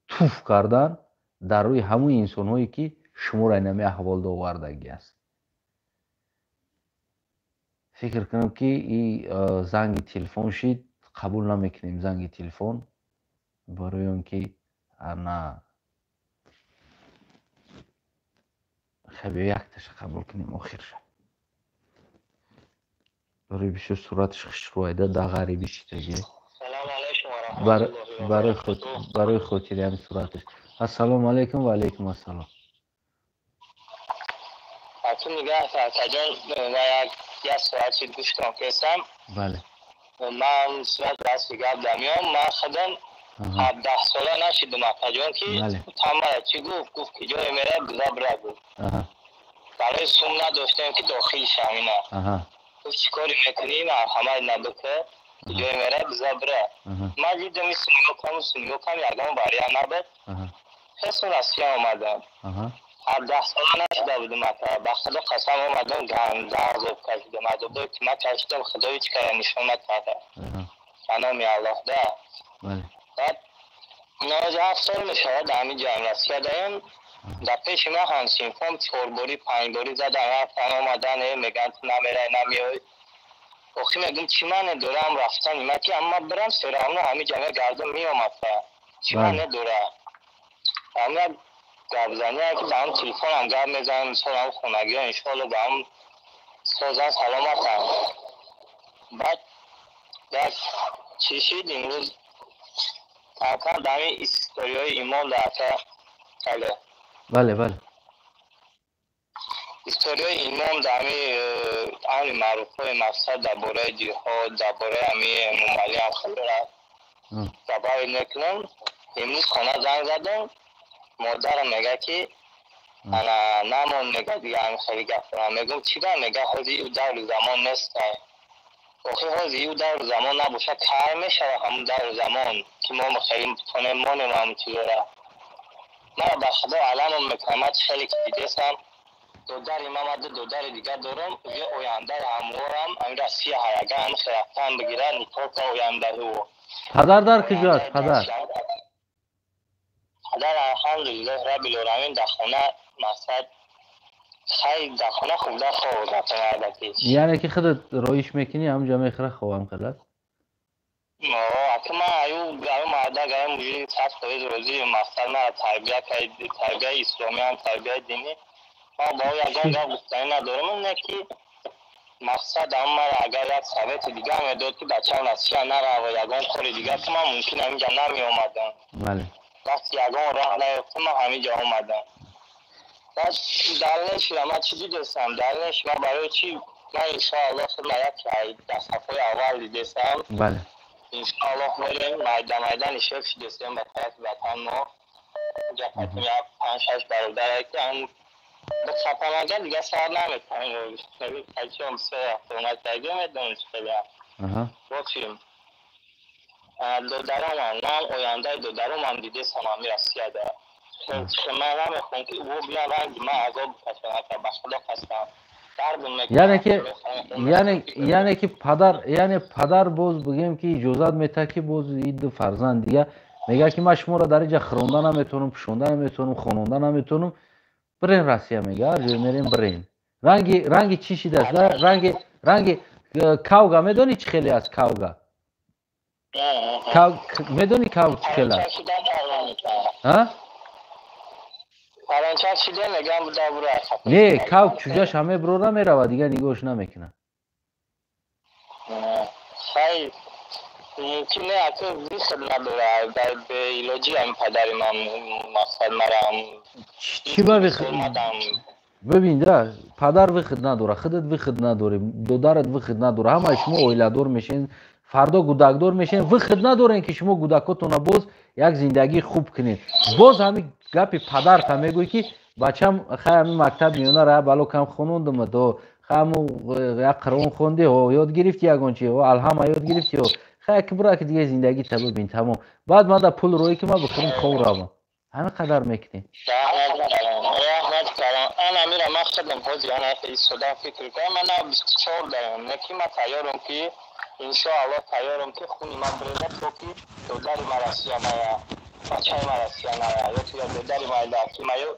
туф кардан дар рӯи ҳамун инсонҳое, ки шуморо инами аҳволда овардагӣ аст. Фикр кунам, ки и занги телефон шид, қабул намекунем занги телефон, барои он ки на хеб якташа қабул кунем охирша, барои бисёр сураташ хушрӯайда да ғарибӣ шидагӣ, барои хотири ҳами сураташ. Ассалому алайкум ва алайкум ассалом. Ту нигаҳ, акаҷон, ва як соат шид, гӯштон кесам. Бале. Ман сурат расти гап дамиём, ман худам 17 сола нашидам, акаҷон, ки тамара чӣ гуфт, гуфт ки ҷое мерад, гуза бира, гуфт. Барои сум надоштем, ки дохил шам ина. Гуфт, чӣ кори мекунӣ, марҳамат набука, ҷое мерад, гуза бира. Ман дидам, сумёкам, сумёкам ягон вариант набуд, хесу Россия омадам. 17 сола нашуда будам, ака, ба худо қасам, омадам, ганза азоб кашидам, азобое ки ман кашидам, худо ҳеҷ кара нишон накарда, ба номи Аллоҳ да. Баъд 97 сол мешавад, ҳамин ҷамъ Россия даем. Дар пеши ман ҳамсинфом чорборӣ, панҷборӣ задан, рафтан, омадан, мегӯянд, ту намерай, намеой. Охи мегӯм, чӣ маъне дорам рафтани ман, ки ама бирам, всё равно ҳамин ҷамъа гардум меомад, чӣ маъне дора? Ҳама гапзания ки ба ҳам телефонам гап мезанам, мисол, ҳам хонагиҳо иншоалло ба ҳам созан, саломатам. Баъд як чӣ шид, имрӯз камкам дар ҳамин историяҳои имон да, ака, алло? Бале, бале. Историяи имом дар ҳами амри маъруфҳои мақсад, дар бораи ҷиҳод, дар бораи ҳами Эмомалиам хелера добавить мекунам. Имрӯз хона занг задам, модарам мега, ки ана намон, мега, дига ҳами хеле гап дорам. Мегӯм, чӣ ба? Мега, ҳозир ӯ даври замон нестай. Охи ҳозир ӯ даври замон набошад, кай мешава ҳамун даври замон, ки мо хеле тонем монем ҳамун чизора? Мара ба худо аламам мекунам, ман хеле ки дидесам, додари ман, ман ду додари дигар дорам, уже ояндаи ҳамворам ами Россия ҳай, агар ҳами рафтан бигира, не только ояндаи ӯ. Падар дар куҷо аст, падар? Падар, алҳамдулиллоҳ раббил оламин, дар хона, мақсад, хай, дар хона хубда хоб. Яъне ки худат роиш мекунӣ, ҳамҷа мехӯра, хобам хелат? Ака, ман аю мардак, аю мужик 100% розӣ, мақсад, мара тарбия кард, тарбияи исломиам, тарбияи динӣ. Ман ба ӯ ягон гап гуфтанӣ надорам, не ки мақсад, мара агар як совети дигар медод, ки бачаам, Россия нарава, ягон кори дигар ки, ман мумкин ҳаминҷа намеомадам. Вақти ягон роҳ наёфтам, ман ҳаминҷа омадам. Баъд далнешира ман чӣ дидестам, далнеш ман барои чӣ, ман иншоаллоҳ худма як дар сафҳои аввал дидестам. Иншоаллоҳ мерем, майда майда нишеб шидестем ба тарафи ватан. Мо ҷафатим як панҷ шаш бародаре ки ҳам бихапам, агар дига сар наметавонем, качом се рафтомад карда, медонӣ чӣ хеле. Бошим, додаромам, ман ояндаи додаромам дидесам ами Россияда. Ман намехоҳам, ки ӯ биям ранги ман азоб бикашам, ба худо қасам. Яъне ки яъне ки падар, яъне падар боз бигем ки иҷозат метаҳад, ки боз иду фарзанд дига мегӯяд, ки ман шуморо дар инҷа хӯронда наметавонам, пӯшонда наметавонам, хононда наметавонам, бирен Россия, мега, ҳар ҷое мерем, бирен. Ранги чӣ шидааст? Ранги кавга, медонӣ чӣ хеле аст кавга? Медонӣ кав чӣ хел аст? Не, кав чуҷаш ҳаме бирора меравад, дигар нигоҳш намекунад. Мумкин не, ака, выход надора, беилоҷи ами падари ман, мақсад, марам. Чӣ ба выход? Бибин да, падар выход надора, худат выход надорӣ, додарат выход надора, ҳамаи шумо оиладор мешен, фардо гудакдор мешен, выход надорен, ки шумо гудакотона боз як зиндагии хуб кунед. Боз ҳами гапи падарта мегӯй, ки бачам, хай, ҳами мактаб миёна ра бало кам хонондум, то хаму як қуръон хонди, ёд гирифти, ягон чи алҳама ёд гирифти, хай, ки бура, ки дига зиндагӣ та бибин, тамом. Баъд мада пул рӯӣ, ки ман бихӯрам, хоб равам, ҳамин қадар мекунӣ. Амира, ман худам ҳозир ана истодан фикр кунам, ман 24 дарам, не ки ман тайёрам, ки иншоаллоҳ тайёрам, ки хуни ман бирезад, то ки додари ман Россия ная, бачаи ман Россия ная, ё ки додари ман ки ма ё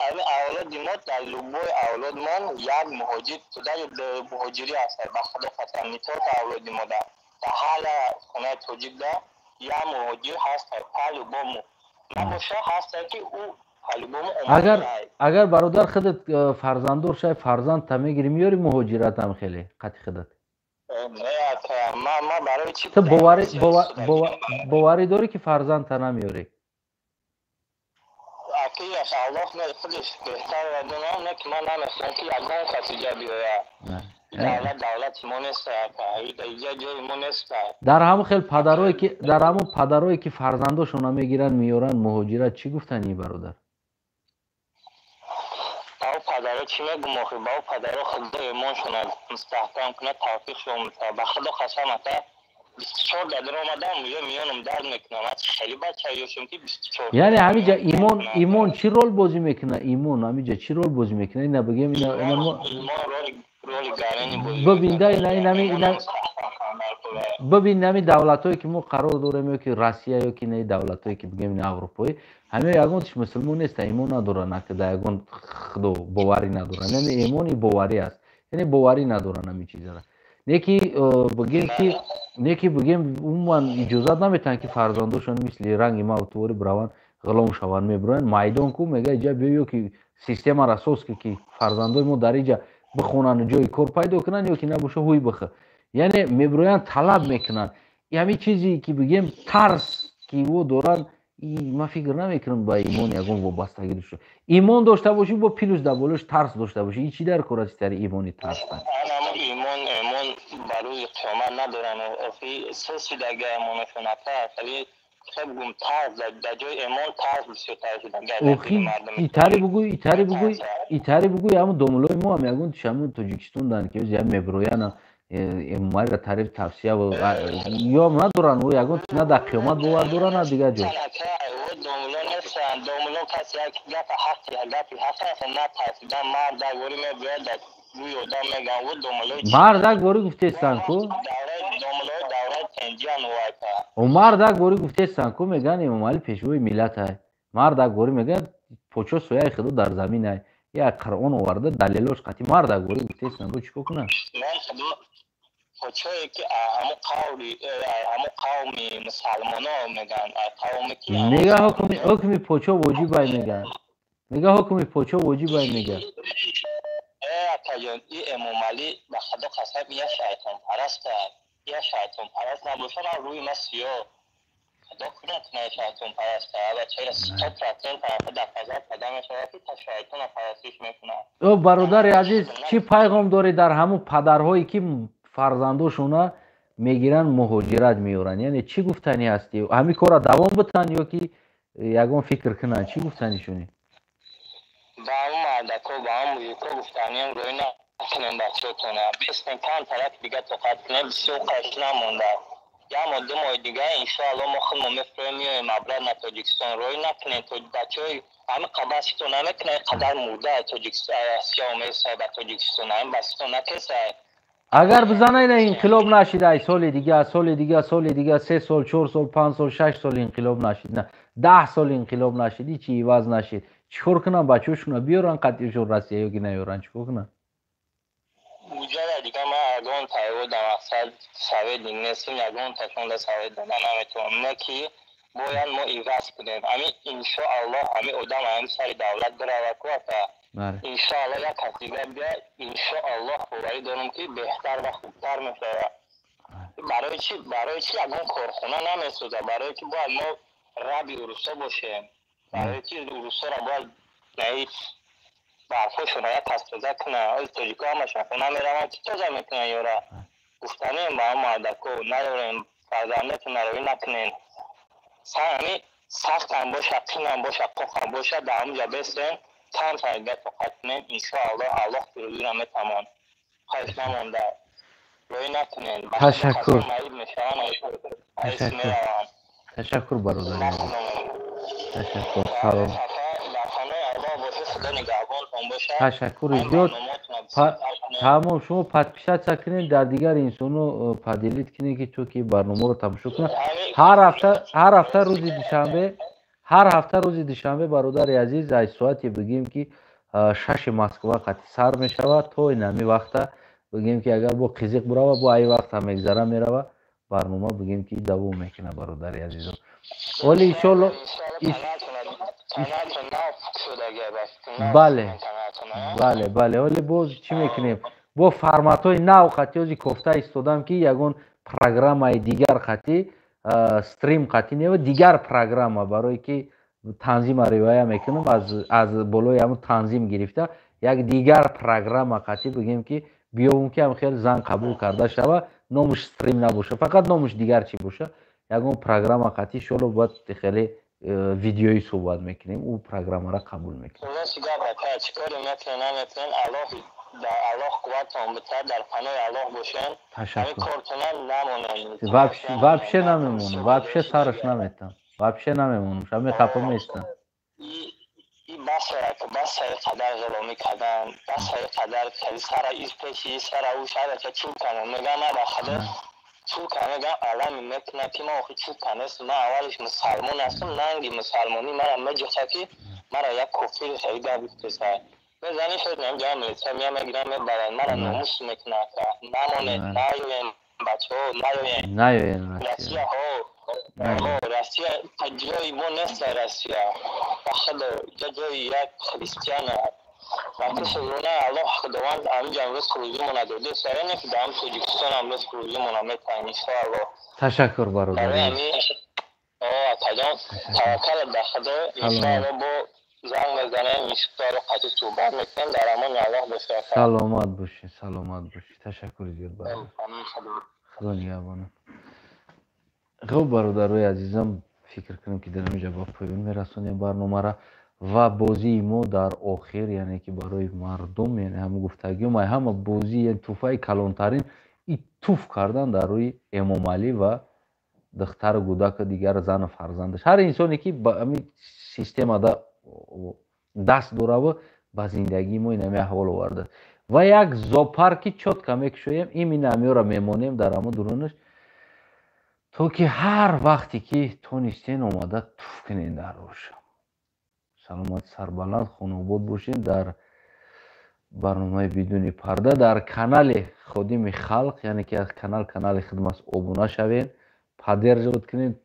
ами авлоди мо, дар любой авлодмон як муҳоҷир дар муҳоҷирӣ ҳаст, ба худо қасам, не только авлоди мо, дар ҳар хонаи тоҷик да як муҳоҷир ҳаст, по-любому набоша, ҳаста, ки ӯ. Агар, бародар, худат фарзанддор шай, фарзанд та мегири, меёри муҳоҷиратам хеле қати худат? Ту боварӣ дорӣ, ки фарзанд та намеёрӣ? Аллоҳ худаш беҳтар медонад, не ки ман намехоҳам, ки ягон кас иҷа биёяд. Давлат давлати мо нест, иҷа ҷои мо нест. Дар ҳамон хел падарое ки, дар ҳамон падарое ки фарзандошонро мегиранд, меёранд муҳоҷират, чӣ гуфтани, бародар? Ба ӯ падаро чӣ мегум охи? Ба ӯ падаро худо имоншона мустаҳкам кунад, тавфиқшон битад. Ба худо қасам, ака, 24 дар омадам, ё миёнам дард мекунам, хеле бача ёшем, ки 24. Яъне ҳамиҷа имон чӣ рол бозӣ мекунад? Имон ҳамиҷа чӣ рол бозӣ мекунад? Ина бигем, ина бибин да, ина бибин, ҳами давлатҳое, ки мо қарор дорем, ё ки Россия, ё ки ина давлатҳое, ки бигем, ина аврупоӣ, ҳамин ягон тиш мусулмон неста, имон надоранд, дар ягон худо боварӣ надоранд. Яъне имони боварӣ аст, яъне боварӣ надоранд ҳамин чизара. Не ки бигем, ки не ки бигем, умуман иҷозат наметаҳанд, ки фарзандошон мисли ранги мавтуворӣ бираванд, ғулом шаванд. Мебироянд майдон ку, мега, иҷа биё, ё ки системаро соз ки, ки фарзандои мо дар иҷа бихонанд, ҷои кор пайдо кунанд, ё ки набоша, ҳуй бихӯ. Яъне мебироянд, талаб мекунанд. Ҳамин чизе, ки бигем, тарс, ки ӯ доранд, ман фикр намекунам ба имон ягон вобастагӣ дошта. Имон дошта бошӣ, бо плюс дар болош тарс дошта бошӣ, и чӣ дар кор аст, тари имони тарс? Имон, имон ба рӯзи қиёмат надоранд охи, сесидага имонашон, ака, хеле хеб гум, тарс дар ҷои имон, тарс бисёртар шуда. Охи, итари бугӯй, итари бугӯй, итари бугӯй, ҳамун домулои мо ҳам ягон тиш ҳамун Тоҷикистон дан, ки ям мебирояна, эмомалиро таъриф, тавсия ё надоранд. Ӯ ягон на дар қиёмат бовар доранд, на дигар ҷо. Домуло нест. Бесен домло каси як гапи ҳақ, гапи ҳақ аст, натарсидан мардак вори мебиёд дар рӯи одам меган ву домлои Мардак вори гуфтестан ку? Домлои давраи тенҷиан вайта. О, мардак вори гуфтестан ку, меган Эмомалӣ пешвои миллат ай. Мардак вори меган почо сояи худо дар замин ай. Як Қуръон оварда, далелош қатӣ мардак вори гуфтестан ку, чӣ кор кунам? Почое ки ҳамун қавли ҳамун қавми мусалмоно меган, қавме ки Мега ҳукми почо воҷибай меган. Мега ҳукми почо воҷибай меган. Э, акаҷон, и Эмомалӣ ба Худо қасам, я шайтонпараст, я шайтонпараст набошад, ман рӯи ма сиёҳ. Худо кунад на шайтонпараст, бачаро 100% дар фазал пайдо мешавад, ки та шайтона парастиш мекунад. О, бародари азиз, чӣ пайғом дорӣ дар ҳамун падарҳое, ки фарзандошона мегиранд, муҳоҷират меоранд? Яъне чӣ гуфтанӣ ҳастӣ? Ҳамин корро давом битанд ё ки ягон фикр кунанд? Чӣ гуфтанӣ шунӣ? Ба ҳамун мардако, ба ҳамун мужико гуфтаниям: рӯй накунем бачаотона, бестен, кам тарафи дига тоқат кунем, бисёр қаш намонда, як моҳ, 2 моҳи дига, иншоалло, мо худмо мефроем, меоем обратно Тоҷикистон. Рӯй накунем бачаҳои ҳамин қабасито намекунад, қадар мурда Тоҷикистон Россия омеса ба Тоҷикистон, ҳамин басито накесай. Агар бизана ина инқилоб нашид, ай соли дига, соли дига, соли дига, 3 сол, 4 сол, 5 сол, 6 сол инқилоб нашид, на 10 сол инқилоб нашид, ҳичи иваз нашид, чӣ кор кунам? Бачаҳошуна биёран қатъишон Россия ё ки наёран, чӣ кор кунам? Уҷара дига ман ягон тайёр мақсад советник нестем, ягон ташонда совет дода наметавонам, не ки бояд мо иваз кунем. Ами иншоаллоҳ, ҳами одам ҳами сари давлат бирава ку, ака, иншоаллоҳ, як кас дига бия, иншоаллоҳ, боварӣ дорам, ки беҳтар ва хубтар мешавад. Барои чи? Барои чи ягон корхона намесозад? Барои ки бояд мо раби урусо бошем? Барои ки урусоро бояд наи барфошона як кас тоза кунад? Ози тоҷико ҳамашон хона мераванд, ки тоза мекунанд ёра? Гуфтанем ба ҳам мардако: наёрем фарзандатона, роӣ накунен. Ҳами сахтам боша, қинам боша, қоқам боша, дар ҳамуҷа бестен, камтар дига тоқат кунем, иншоаллоҳ, Аллоҳ пирӯзиро метамон. Хоҳиш намонда, роӣ накунен. Ташаккур. Маиб мешаванд, мераванд. Ташаккур, бародари, ташаккур, салом. Ташаккури зиёд. Тамом, шумо подписаться кунед, дар дигар инсоно поделить кунед, ки то ки барномаро тамошо кунад. Ҳар ҳафта, ҳар ҳафта рӯзи душанбе, ҳар ҳафта рӯзи душанбе, бародари азиз, аз соате бигӯем, ки 6-и Москва қати сар мешавад то инами вақта, бигӯем, ки агар бо қизиқ бурава, бо ай вақта мегзара, мерава, барнома, бигӯем, ки давом мекунад, бародари азизо. Оли, иншолло. Бале, оли боз чӣ мекунем? Бо форматҳои нав қати ози кофта истодам, ки ягон программаи дигар қати, стрим қати нева, дигар программа, барое ки танзима риоя мекунам, аз болои ҳамун танзим гирифта, як дигар программа қати, бигем, ки биёвум, ки ҳам хел зан қабул карда шава, номуш стрим набоша, фақат номуш дигар чӣ боша, ягон программа қати, иншолло, бояд хеле видеоӣ суҳбат мекунем, ӯ программаро қабул мекунем. Аллоҳ қувватон битад, дар паноҳи Аллоҳ бошен. Ташаккур. Вообще намемонам, вообще сараш наметам, вообще намемонам, шами хафа местам. Басаи қадар ғуломӣ кардан, басаи қадар сара из пеши сара ӯ сара чул канам, мегам, ма ба Худо чул кан, мегам, алами мекунад, ки ман охи чул канестам. Ман аввалиш мусалмон ҳастам, нанги мусалмонӣ мара меҷуха, ки мара як кофири хеле гап гуфтеса. Мезани шуд, намҷа милиса мия мегирам, мебаранд мара, номус мекунад. Намонед, наёем, бачаҳо, наёем. Наёем. Россия ҳо, Россия ҷои мо нест. Россия, ба Худо, ҷои як христиана. Вақти Аллоҳ Худованд ҳаминҷа имрӯз рӯзимона додест, яъне ки дар ҳам Тоҷикистон имрӯз рӯзимона метаҳем, иншоаллоҳ. Ташаккур, бародар. Акаҷон, таваккал ба Худо, иншоаллоҳ, бо занг мезанем, иншоаллоҳ, қатъи суҳбат мекунем. Дар амони Аллоҳ бошед. Саломат бошед, саломат бошед, ташаккури зиёд, бародар, Худо нигаҳбонам. Хуб, бародарои азизам, фикр кунем, ки дар инҷа ба поён мерасонем барномаро ва бозии мо дар охир, яъне ки барои мардум, яъне ҳама гуфтагиҳо, ҳама бозӣ, яъне тӯҳфаи калонтарин и туф кардан дар рӯи Эмомалӣ ва Духтару гудаку дигар зану фарзандаш, ҳар инсоне, ки ба ҳамин системада даст дораву ба зиндагии мо инами аҳвол оварда. Ва як зоопарки чётко мекушоем, именно ҳамиёра мемонем дар ҳамо дурунаш, то ки ҳар вақте ки тонистен, омада туф кунен дар роша. Саломат, сарбаланд, хонобод бошед. Дар барномаи «Бидуни парда» дар канали Ходими халқ, яъне ки аз канали хидмат обуна шавед, поддерживать кунед,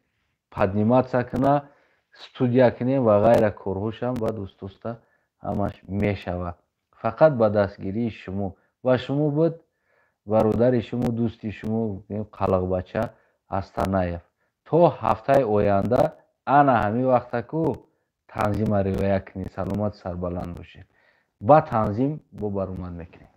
подниматься куна, студия кунем ва ғайра корҳошам. Баъд уста-уста ҳамаш мешавад, фақат ба дастгирии шумо. Ва шумо буд бародари шумо, дӯсти шумо, Қалиқбача Астанаев. То ҳафтаи оянда, ана ҳамин вақтаку танзима риоя кунед. Саломат, сарбаланд бошед. Ба танзим бо баромад мекунем.